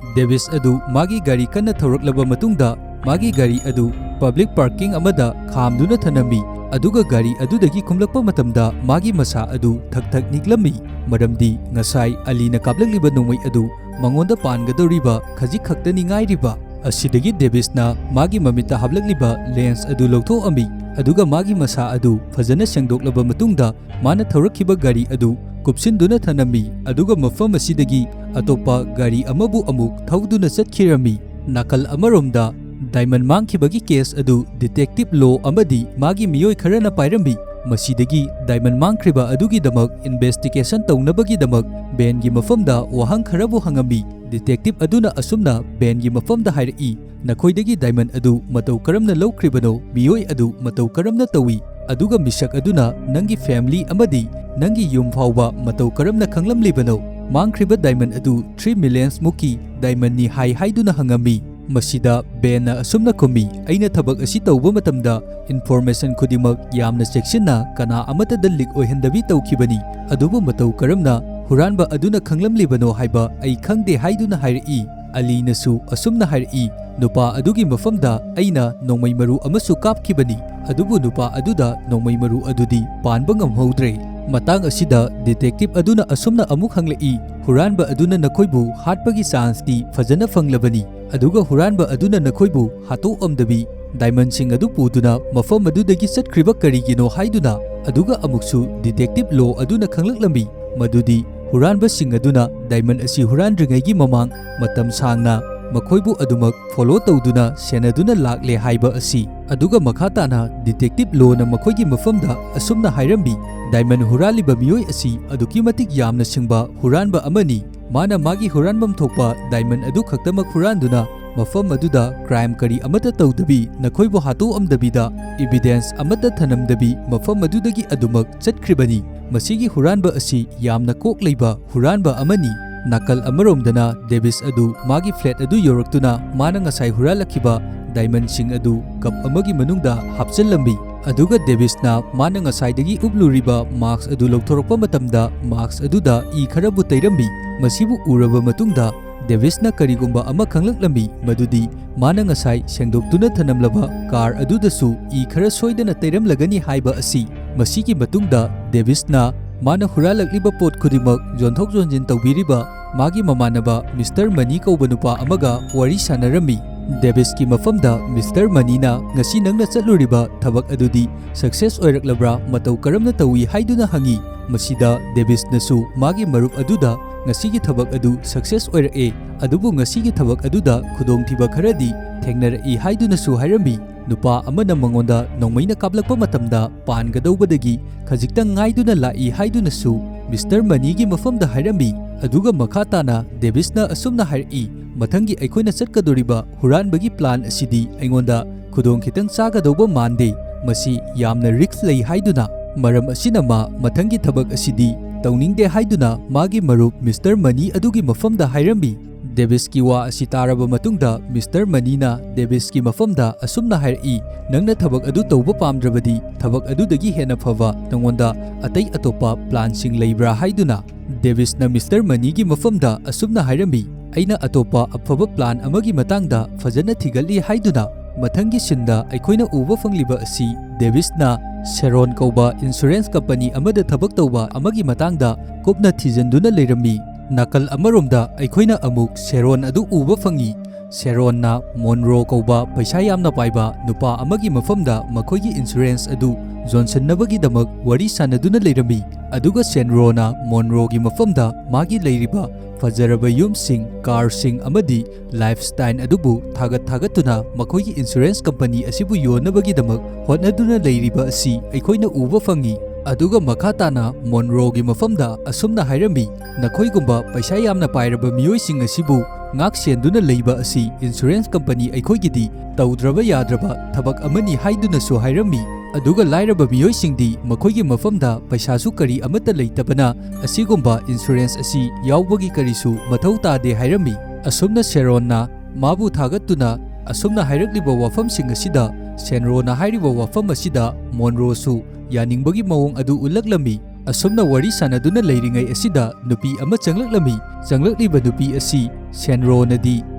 ꯗꯦꯕꯤꯁ ꯑꯗꯨ ꯃꯥꯒꯤ ꯒꯥꯔꯤ ꯀꯟꯅ ꯊꯧꯔꯛꯂꯕ ꯃꯇꯨꯡꯗ ꯃꯥꯒꯤ ꯒꯥꯔꯤ ꯑꯗꯨ ꯄꯕ꯭ꯂꯤꯛ ꯄꯥꯔꯀꯤꯡ ꯑꯃꯗ ꯈꯥꯝꯗꯨꯅ ꯊꯅꯝꯃꯤ꯫ ꯑꯗꯨꯒ ꯒꯥꯔꯤ ꯑꯗꯨꯗꯒꯤ ꯀꯨꯝꯂꯛꯄ ꯃꯇꯝꯗ ꯃꯥꯒꯤ ꯃꯁꯥ ꯑꯗꯨ ꯊꯛ ꯊꯛ ꯅꯤꯛꯂꯝꯃꯤ꯫ ꯃꯔꯝꯗꯤ ꯉꯁꯥꯏ ꯑꯂꯤꯅ ꯀꯥꯞꯂꯛꯂꯤꯕ ꯅꯣꯡꯃꯩ ꯑꯗꯨ ꯃꯉꯣꯟꯗ ꯄꯥꯟꯒꯗꯧꯔꯤꯕ ꯈꯖꯤꯛ ꯈꯛꯇꯅꯤ ꯉꯥꯏꯔꯤꯕ꯫ ꯑꯁꯤꯗꯒꯤ ꯗꯦꯕꯤꯁꯅ ꯃꯥꯒꯤ ꯃꯃꯤꯠꯇ ꯍꯥꯞꯂꯛꯂꯤꯕ ꯂꯦꯟꯁ ꯑꯗꯨ ꯂꯧꯊꯣꯛꯑꯝꯃꯤ꯫ ꯑꯗꯨꯒ ꯃꯥꯒꯤ ꯃꯁꯥ ꯑꯗꯨ ꯐꯖꯅ ꯁꯦꯡꯗꯣꯛꯂꯕ ꯃꯇꯨꯡꯗ ꯃꯥꯅ ꯊꯧꯔꯛꯈꯤꯕ ꯒꯥꯔꯤ ꯑꯗꯨ ꯀꯨꯞꯁꯤꯟꯗꯨꯅ ꯊꯅꯝꯃꯤ꯫ ꯑꯗꯨꯒ ꯃꯐꯝ ꯑꯁꯤꯗꯒꯤ ꯑꯇꯣꯞꯄ ꯒꯥꯔꯤ ꯑꯃꯕꯨ ꯑꯃꯨꯛ ꯊꯧꯗꯨꯅ ꯆꯠꯈꯤꯔꯝꯃꯤ꯫ ꯅꯥꯀꯜ ꯑꯃꯔꯣꯝꯗ ꯗꯥꯏꯃꯟ ꯃꯥꯡꯈꯤꯕꯒꯤ ꯀꯦꯁ ꯑꯗꯨ ꯗꯤꯇꯦꯛꯇꯤꯚ ꯂꯣ ꯑꯃꯗꯤ ꯃꯥꯒꯤ ꯃꯤꯑꯣꯏ ꯈꯔꯅ ꯄꯥꯏꯔꯝꯃꯤ꯫ ꯃꯁꯤꯗꯒꯤ ꯗꯥꯏꯃꯟ ꯃꯥꯡꯈ꯭ꯔꯤꯕ ꯑꯗꯨꯒꯤꯗꯃꯛ ꯏꯟꯚꯦꯁꯇꯤꯒꯦꯁꯟ ꯇꯧꯅꯕꯒꯤꯗꯃꯛ ꯕꯦꯟꯒꯤ ꯃꯐꯝꯗ ꯋꯥꯍꯪ ꯈꯔꯕꯨ ꯍꯪꯉꯝꯃꯤ꯫ ꯗꯤꯇꯦꯛꯇꯤꯚ ꯑꯗꯨꯅ ꯑꯁꯨꯝꯅ ꯕꯦꯟꯒꯤ ꯃꯐꯝꯗ ꯍꯥꯏꯔꯛꯏ, "ꯅꯈꯣꯏꯗꯒꯤ ꯗꯥꯏꯃꯟ ꯑꯗꯨ ꯃꯇꯧ ꯀꯔꯝꯅ ꯂꯧꯈ꯭ꯔꯤꯕꯅꯣ? ꯃꯤꯑꯣꯏ ꯑꯗꯨ ꯃꯇꯧ ꯀꯔꯝꯅ ꯇꯧꯏ? ꯑꯗꯨꯒ ꯃꯤꯁꯛ ꯑꯗꯨꯅ ꯅꯪꯒꯤ ꯐꯦꯃꯤꯂꯤ ꯑꯃꯗꯤ ꯅꯪꯒꯤ ꯌꯨꯝ ꯐꯥꯎꯕ ꯃꯇꯧ ꯀꯔꯝꯅ ꯈꯪꯂꯝꯂꯤꯕꯅꯣ?" ꯃꯥꯡꯈ꯭ꯔꯤꯕ ꯗꯥꯏꯃꯟ ꯑꯗꯨ ꯊ꯭ꯔꯤ ꯃꯤꯂꯤꯌꯟꯁ ꯃꯨꯛꯀꯤ ꯗꯥꯏꯃꯟꯅꯤ ꯍꯥꯏ ꯍꯥꯏꯗꯨꯅ ꯍꯪꯉꯝꯃꯤ꯫ ꯃꯁꯤꯗ ꯕꯦꯟꯅ ꯑꯁꯨꯝꯅ ꯈꯨꯝꯃꯤ, "ꯑꯩꯅ ꯊꯕꯛ ꯑꯁꯤ ꯇꯧꯕ ꯃꯇꯝꯗ ꯏꯟꯐꯣꯔꯃꯦꯁꯟ ꯈꯨꯗꯤꯡꯃꯛ ꯌꯥꯝꯅ ꯆꯦꯛꯁꯤꯟꯅ ꯀꯅꯥ ꯑꯃꯠꯇꯗ ꯂꯤꯛ ꯑꯣꯏꯍꯟꯗꯕꯤ ꯇꯧꯈꯤꯕꯅꯤ꯫ ꯑꯗꯨꯕꯨ ꯃꯇꯧ ꯀꯔꯝꯅ ꯍꯨꯔꯥꯟꯕ ꯑꯗꯨꯅ ꯈꯪꯂꯝꯂꯤꯕꯅꯣ ꯍꯥꯏꯕ ꯑꯩ ꯈꯪꯗꯦ" ꯍꯥꯏꯗꯨꯅ ꯍꯥꯏꯔꯛꯏ꯫ ꯑꯂꯤꯅꯁꯨ ꯑꯁꯨꯝꯅ ꯍꯥꯏꯔꯛꯏ, "ꯅꯨꯄꯥ ꯑꯗꯨꯒꯤ ꯃꯐꯝꯗ ꯑꯩꯅ ꯅꯣꯡꯃꯩ ꯃꯔꯨ ꯑꯃꯁꯨ ꯀꯥꯞꯈꯤꯕꯅꯤ, ꯑꯗꯨꯕꯨ ꯅꯨꯄꯥ ꯑꯗꯨꯗ ꯅꯣꯡꯃꯩ ꯃꯔꯨ ꯑꯗꯨꯗꯤ ꯄꯥꯟꯕ ꯉꯝꯍꯧꯗ꯭ꯔꯦ"꯫ ꯃꯇꯥꯡ ꯑꯁꯤꯗ ꯗꯤꯇꯦꯛꯇꯤꯚ ꯑꯗꯨꯅ ꯑꯁꯨꯝꯅ ꯑꯃꯨꯛ ꯍꯪꯂꯛꯏ, "ꯍꯨꯔꯥꯟꯕ ꯑꯗꯨꯅ ꯅꯈꯣꯏꯕꯨ ꯍꯥꯠꯄꯒꯤ ꯆꯥꯟꯁꯇꯤ ꯐꯖꯅ ꯐꯪꯂꯕꯅꯤ, ꯑꯗꯨꯒ ꯍꯨꯔꯥꯟꯕ ꯑꯗꯨꯅ ꯅꯈꯣꯏꯕꯨ ꯍꯥꯠꯇꯣꯛꯑꯝꯗꯕꯤ ꯗꯥꯏꯃꯟꯁꯤꯡ ꯑꯗꯨ ꯄꯨꯗꯨꯅ ꯃꯐꯝ ꯑꯗꯨꯗꯒꯤ ꯆꯠꯈ꯭ꯔꯤꯕ ꯀꯔꯤꯒꯤꯅꯣ?" ꯍꯥꯏꯗꯨꯅ꯫ ꯑꯗꯨꯒ ꯑꯃꯨꯛꯁꯨ ꯗꯤꯇꯦꯛꯇꯤꯚ ꯂꯣ ꯑꯗꯨꯅ ꯈꯪꯂꯛꯂꯝꯃꯤ ꯃꯗꯨꯗꯤ ꯍꯨꯔꯥꯟꯕꯁꯤꯡ ꯑꯗꯨꯅ ꯗꯥꯏꯃꯟ ꯑꯁꯤ ꯍꯨꯔꯥꯟꯗ꯭ꯔꯤꯉꯩꯒꯤ ꯃꯃꯥꯡ ꯃꯇꯝ ꯁꯥꯡꯅ ꯃꯈꯣꯏꯕꯨ ꯑꯗꯨꯃꯛ ꯐꯣꯂꯣ ꯇꯧꯗꯨꯅ ꯁꯦꯟꯅꯗꯨꯅ ꯂꯥꯛꯂꯦ ꯍꯥꯏꯕ ꯑꯁꯤ꯫ ꯑꯗꯨꯒ ꯃꯈꯥ ꯇꯥꯅ ꯗꯤꯇꯦꯛꯇꯤꯚ ꯂꯣꯅ ꯃꯈꯣꯏꯒꯤ ꯃꯐꯝꯗ ꯑꯁꯨꯝꯅ ꯍꯥꯏꯔꯝꯃꯤ, "ꯗꯥꯏꯃꯟ ꯍꯨꯔꯥꯜꯂꯤꯕ ꯃꯤꯑꯣꯏ ꯑꯁꯤ ꯑꯗꯨꯛꯀꯤ ꯃꯇꯤꯛ ꯌꯥꯝꯅ ꯁꯤꯡꯕ ꯍꯨꯔꯥꯟꯕ ꯑꯃꯅꯤ꯫ ꯃꯥꯅ ꯃꯥꯒꯤ ꯍꯨꯔꯥꯟꯐꯝ ꯊꯣꯛꯄ ꯗꯥꯏꯃꯟ ꯑꯗꯨ ꯈꯛꯇꯃꯛ ꯍꯨꯔꯥꯟꯗꯨꯅ ꯃꯐꯝ ꯑꯗꯨꯗ crime ꯀꯔꯤ ꯑꯃꯠꯇ ꯇꯧꯗꯕꯤ, ꯅꯈꯣꯏꯕꯨ ꯍꯥꯠꯇꯣꯛꯑꯝꯗꯕꯤꯗ, evidence ꯑꯃꯠꯇ ꯊꯅꯝꯗꯕꯤ ꯃꯐꯝ ꯑꯗꯨꯗꯒꯤ ꯑꯗꯨꯃꯛ ꯆꯠꯈ꯭ꯔꯤꯕꯅꯤ꯫ ꯃꯁꯤꯒꯤ ꯍꯨꯔꯥꯟꯕ ꯑꯁꯤ ꯌꯥꯝꯅ ꯀꯣꯛ ꯂꯩꯕ ꯍꯨꯔꯥꯟꯕ ꯑꯃꯅꯤ꯫ ꯅꯥꯀꯜ ꯑꯃꯔꯣꯝꯗꯅ ꯗꯦꯕꯤꯁ ꯑꯗꯨ ꯃꯥꯒꯤ flat ꯑꯗꯨ ꯌꯧꯔꯛꯇꯨꯅ ꯃꯥꯅ ꯉꯁꯥꯏ ꯍꯨꯔꯥꯜꯂꯛꯈꯤꯕ diamondꯁꯤꯡ ꯑꯗꯨ cup ꯑꯃꯒꯤ ꯃꯅꯨꯡꯗ ꯍꯥꯞꯆꯤꯜꯂꯝꯃꯤ꯫ ꯑꯗꯨꯒ ꯗꯦꯕꯤꯁꯅ ꯃꯥꯅ ꯉꯁꯥꯏꯗꯒꯤ ꯎꯞꯂꯨꯔꯤꯕ mask ꯑꯗꯨ ꯂꯧꯊꯣꯔꯛꯄ ꯃꯇꯝꯗ mask ꯑꯗꯨꯗ ꯏ ꯈꯔꯕꯨ ꯇꯩꯔꯝꯃꯤ꯫ ꯃꯁꯤꯕꯨ ꯎꯔꯕ ꯃꯇꯨꯡꯗ ꯗꯦꯕꯤꯁꯅ ꯀꯔꯤꯒꯨꯝꯕ ꯑꯃ ꯈꯪꯂꯛꯂꯝꯃꯤ, ꯃꯗꯨꯗꯤ ꯃꯥꯅ ꯉꯁꯥꯏ ꯁꯦꯡꯗꯣꯛꯇꯨꯅ ꯊꯅꯝꯂꯕ car ꯑꯗꯨꯗꯁꯨ ꯏ ꯈꯔ ꯁꯣꯏꯗꯅ ꯇꯩꯔꯝꯂꯒꯅꯤ ꯍꯥꯏꯕ ꯑꯁꯤ꯫ ꯃꯁꯤꯒꯤ ꯃꯇꯨꯡꯗ ꯗꯦꯕꯤꯁꯅ ꯃꯥꯅ ꯍꯨꯔꯥꯜꯂꯛꯂꯤꯕ ꯄꯣꯠ ꯈꯨꯗꯤꯡꯃꯛ ꯌꯣꯟꯊꯣꯛ ꯌꯣꯟꯁꯤꯟ ꯇꯧꯕꯤꯔꯤꯕ ꯃꯥꯒꯤ ꯃꯃꯥꯟꯅꯕ Mister Money ꯀꯧꯕ ꯅꯨꯄꯥ ꯑꯃꯒ ꯋꯥꯔꯤ ꯁꯥꯟꯅꯔꯝꯃꯤ꯫ ꯗꯦꯕꯤꯁꯀꯤ ꯃꯐꯝꯗ Mister Moneyꯅ ꯉꯁꯤ ꯅꯪꯅ ꯆꯠꯂꯨꯔꯤꯕ ꯊꯕꯛ ꯑꯗꯨꯗꯤ success ꯑꯣꯏꯔꯛꯂꯕ꯭ꯔꯥ, ꯃꯇꯧ ꯀꯔꯝꯅ ꯇꯧꯏ ꯍꯥꯏꯗꯨꯅ ꯍꯪꯉꯤ꯫ ꯃꯁꯤꯗ ꯗꯦꯕꯤꯁꯅꯁꯨ ꯃꯥꯒꯤ ꯃꯔꯨꯞ ꯑꯗꯨꯗ ꯉꯁꯤꯒꯤ ꯊꯕꯛ ꯑꯗꯨ success ꯑꯣꯏꯔꯛꯑꯦ, ꯑꯗꯨꯕꯨ ꯉꯁꯤꯒꯤ ꯊꯕꯛ ꯑꯗꯨꯗ ꯈꯨꯗꯣꯡꯊꯤꯕ ꯈꯔꯗꯤ ꯊꯦꯡꯅꯔꯛꯏ ꯍꯥꯏꯗꯨꯅꯁꯨ ꯍꯥꯏꯔꯝꯃꯤ꯫ ꯅꯨꯄꯥ ꯑꯃꯅ ꯃꯉꯣꯟꯗ ꯅꯣꯡꯃꯩꯅ ꯀꯥꯞꯂꯛꯄ ꯃꯇꯝꯗ ꯄꯥꯟꯒꯗꯧꯕꯗꯒꯤ ꯈꯖꯤꯛꯇꯪ ꯉꯥꯏꯗꯨꯅ ꯂꯥꯛꯏ ꯍꯥꯏꯗꯨꯅꯁꯨ Mister Moneyꯒꯤ ꯃꯐꯝꯗ ꯍꯥꯏꯔꯝꯃꯤ꯫ ꯑꯗꯨꯒ ꯃꯈꯥ ꯇꯥꯅ ꯗꯦꯕꯤꯁꯅ ꯑꯁꯨꯝꯅ ꯍꯥꯏꯔꯛꯏ, "ꯃꯊꯪꯒꯤ ꯑꯩꯈꯣꯏꯅ ꯆꯠꯀꯗꯧꯔꯤꯕ ꯍꯨꯔꯥꯟꯕꯒꯤ plan ꯑꯁꯤꯗꯤ ꯑꯩꯉꯣꯟꯗ ꯈꯨꯗꯣꯡ ꯈꯤꯇꯪ ꯆꯥꯒꯗꯧꯕ ꯃꯥꯟꯗꯦ꯫ ꯃꯁꯤ ꯌꯥꯝꯅ risk ꯂꯩ" ꯍꯥꯏꯗꯨꯅ꯫ ꯃꯔꯝ ꯑꯁꯤꯅ ꯃꯥ ꯃꯊꯪꯒꯤ ꯊꯕꯛ ꯑꯁꯤꯗꯤ ꯇꯧꯅꯤꯡꯗꯦ ꯍꯥꯏꯗꯨꯅ ꯃꯥꯒꯤ ꯃꯔꯨꯞ Mister Money ꯑꯗꯨꯒꯤ ꯃꯐꯝꯗ ꯍꯥꯏꯔꯝꯃꯤ꯫ ꯗꯦꯕꯤꯁꯀꯤ ꯋꯥ ꯑꯁꯤ ꯇꯥꯔꯕ ꯃꯇꯨꯡꯗ Mister Moneyꯅ ꯗꯦꯕꯤꯁꯀꯤ ꯃꯐꯝꯗ ꯑꯁꯨꯝꯅ ꯍꯥꯏꯔꯛꯏ, "ꯅꯪꯅ ꯊꯕꯛ ꯑꯗꯨ ꯇꯧꯕ ꯄꯥꯝꯗ꯭ꯔꯕꯗꯤ ꯊꯕꯛ ꯑꯗꯨꯗꯒꯤ ꯍꯦꯟꯅ ꯐꯕ ꯅꯉꯣꯟꯗ ꯑꯇꯩ ꯑꯇꯣꯞꯄ planꯁꯤꯡ ꯂꯩꯕ꯭ꯔꯥ?" ꯍꯥꯏꯗꯨꯅ꯫ ꯗꯦꯕꯤꯁꯅ Mister Moneyꯒꯤ ꯃꯐꯝꯗ ꯑꯁꯨꯝꯅ ꯍꯥꯏꯔꯝꯃꯤ, "ꯑꯩꯅ ꯑꯇꯣꯞꯄ ꯑꯐꯕ plan ꯑꯃꯒꯤ ꯃꯇꯥꯡꯗ ꯐꯖꯅ ꯊꯤꯒꯠꯂꯤ" ꯍꯥꯏꯗꯨꯅ꯫ ꯃꯊꯪꯒꯤ sceneꯗ ꯑꯩꯈꯣꯏꯅ ꯎꯕ ꯐꯪꯂꯤꯕ ꯑꯁꯤ ꯗꯦꯕꯤꯁꯅ ꯁꯦꯔꯣꯟ ꯀꯧꯕ insurance company ꯑꯃꯗ ꯊꯕꯛ ꯇꯧꯕ ꯑꯃꯒꯤ ꯃꯇꯥꯡꯗ ꯀꯨꯞꯅ ꯊꯤꯖꯤꯟꯗꯨꯅ ꯂꯩꯔꯝꯃꯤ꯫ ꯅꯥꯀꯜ ꯑꯃꯔꯣꯝꯗ ꯑꯩꯈꯣꯏꯅ ꯑꯃꯨꯛ ꯁꯦꯔꯣꯟ ꯑꯗꯨ ꯎꯕ ꯐꯪꯏ꯫ ꯁꯦꯔꯣꯟꯅ ꯃꯣꯟꯔꯣ ꯀꯧꯕ ꯄꯩꯁꯥ ꯌꯥꯝꯅ ꯄꯥꯏꯕ ꯅꯨꯄꯥ ꯑꯃꯒꯤ ꯃꯐꯝꯗ ꯃꯈꯣꯏꯒꯤ insurance ꯑꯗꯨ ꯌꯣꯟꯁꯤꯟꯅꯕꯒꯤꯗꯃꯛ ꯋꯥꯔꯤ ꯁꯥꯟꯅꯗꯨꯅ ꯂꯩꯔꯝꯃꯤ꯫ ꯑꯗꯨꯒ ꯁꯦꯟꯔꯣꯅ ꯃꯣꯟꯔꯣꯒꯤ ꯃꯐꯝꯗ ꯃꯥꯒꯤ ꯂꯩꯔꯤꯕ ꯐꯖꯔꯕ ꯌꯨꯝꯁꯤꯡ, carꯁꯤꯡ ꯑꯃꯗꯤ lifestyle ꯑꯗꯨꯕꯨ ꯊꯥꯒꯠ ꯊꯥꯒꯠꯇꯨꯅ ꯃꯈꯣꯏꯒꯤ insurance company ꯑꯁꯤꯕꯨ ꯌꯣꯟꯅꯕꯒꯤꯗꯃꯛ ꯍꯣꯠꯅꯗꯨꯅ ꯂꯩꯔꯤꯕ ꯑꯁꯤ ꯑꯩꯈꯣꯏꯅ ꯎꯕ ꯐꯪꯏ꯫ ꯑꯗꯨꯒ ꯃꯈꯥ ꯇꯥꯅ ꯃꯣꯟꯔꯣꯒꯤ ꯃꯐꯝꯗ ꯑꯁꯨꯝꯅ ꯍꯥꯏꯔꯝꯃꯤ, "ꯅꯈꯣꯏꯒꯨꯝꯕ ꯄꯩꯁꯥ ꯌꯥꯝꯅ ꯄꯥꯏꯔꯕ ꯃꯤꯑꯣꯏꯁꯤꯡ ꯑꯁꯤꯕꯨ ꯉꯥꯛ ꯁꯦꯟꯗꯨꯅ ꯂꯩꯕ ꯑꯁꯤ ꯏꯟꯁꯨꯔꯦꯟꯁ ꯀꯝꯄꯅꯤ ꯑꯩꯈꯣꯏꯒꯤꯗꯤ ꯇꯧꯗ꯭ꯔꯕ ꯌꯥꯗ꯭ꯔꯕ ꯊꯕꯛ ꯑꯃꯅꯤ ꯍꯥꯏꯗꯨꯅꯁꯨ ꯍꯥꯏꯔꯝꯃꯤ꯫ ꯑꯗꯨꯒ ꯂꯥꯏꯔꯕ ꯃꯤꯑꯣꯏꯁꯤꯡꯗꯤ ꯃꯈꯣꯏꯒꯤ ꯃꯐꯝꯗ ꯄꯩꯁꯥꯁꯨ ꯀꯔꯤ ꯑꯃꯠꯇ ꯂꯩꯇꯕꯅ ꯑꯁꯤꯒꯨꯝꯕ ꯏꯟꯁꯨꯔꯦꯟꯁ ꯑꯁꯤ ꯌꯥꯎꯕꯒꯤ ꯀꯔꯤꯁꯨ ꯃꯊꯧ ꯇꯥꯗꯦ ꯍꯥꯏꯔꯝꯃꯤ꯫ ꯑꯁꯨꯝꯅ ꯁꯦꯔꯣꯟꯅ ꯃꯥꯕꯨ ꯊꯥꯒꯠꯇꯨꯅ ꯑꯁꯨꯝꯅ ꯍꯥꯏꯔꯛꯂꯤꯕ ꯋꯥꯐꯝꯁꯤꯡ ꯑꯁꯤꯗ ꯁꯦꯟꯔꯣꯅ ꯍꯥꯏꯔꯤꯕ ꯋꯥꯐꯝ ꯑꯁꯤꯗ ꯃꯣꯟꯔꯣꯁꯨ ꯌꯥꯅꯤꯡꯕꯒꯤ ꯃꯑꯣꯡ ꯑꯗꯨ ꯎꯠꯂꯛꯂꯝꯃꯤ꯫ ꯑꯁꯨꯝꯅ ꯋꯥꯔꯤ ꯁꯥꯟꯅꯗꯨꯅ ꯂꯩꯔꯤꯉꯩ ꯑꯁꯤꯗ ꯅꯨꯄꯤ ꯑꯃ ꯆꯪꯂꯛꯂꯝꯃꯤ꯫ ꯆꯪꯂꯛꯂꯤꯕ ꯅꯨꯄꯤ ꯑꯁꯤ ꯁꯦꯟꯔꯣꯅꯗꯤ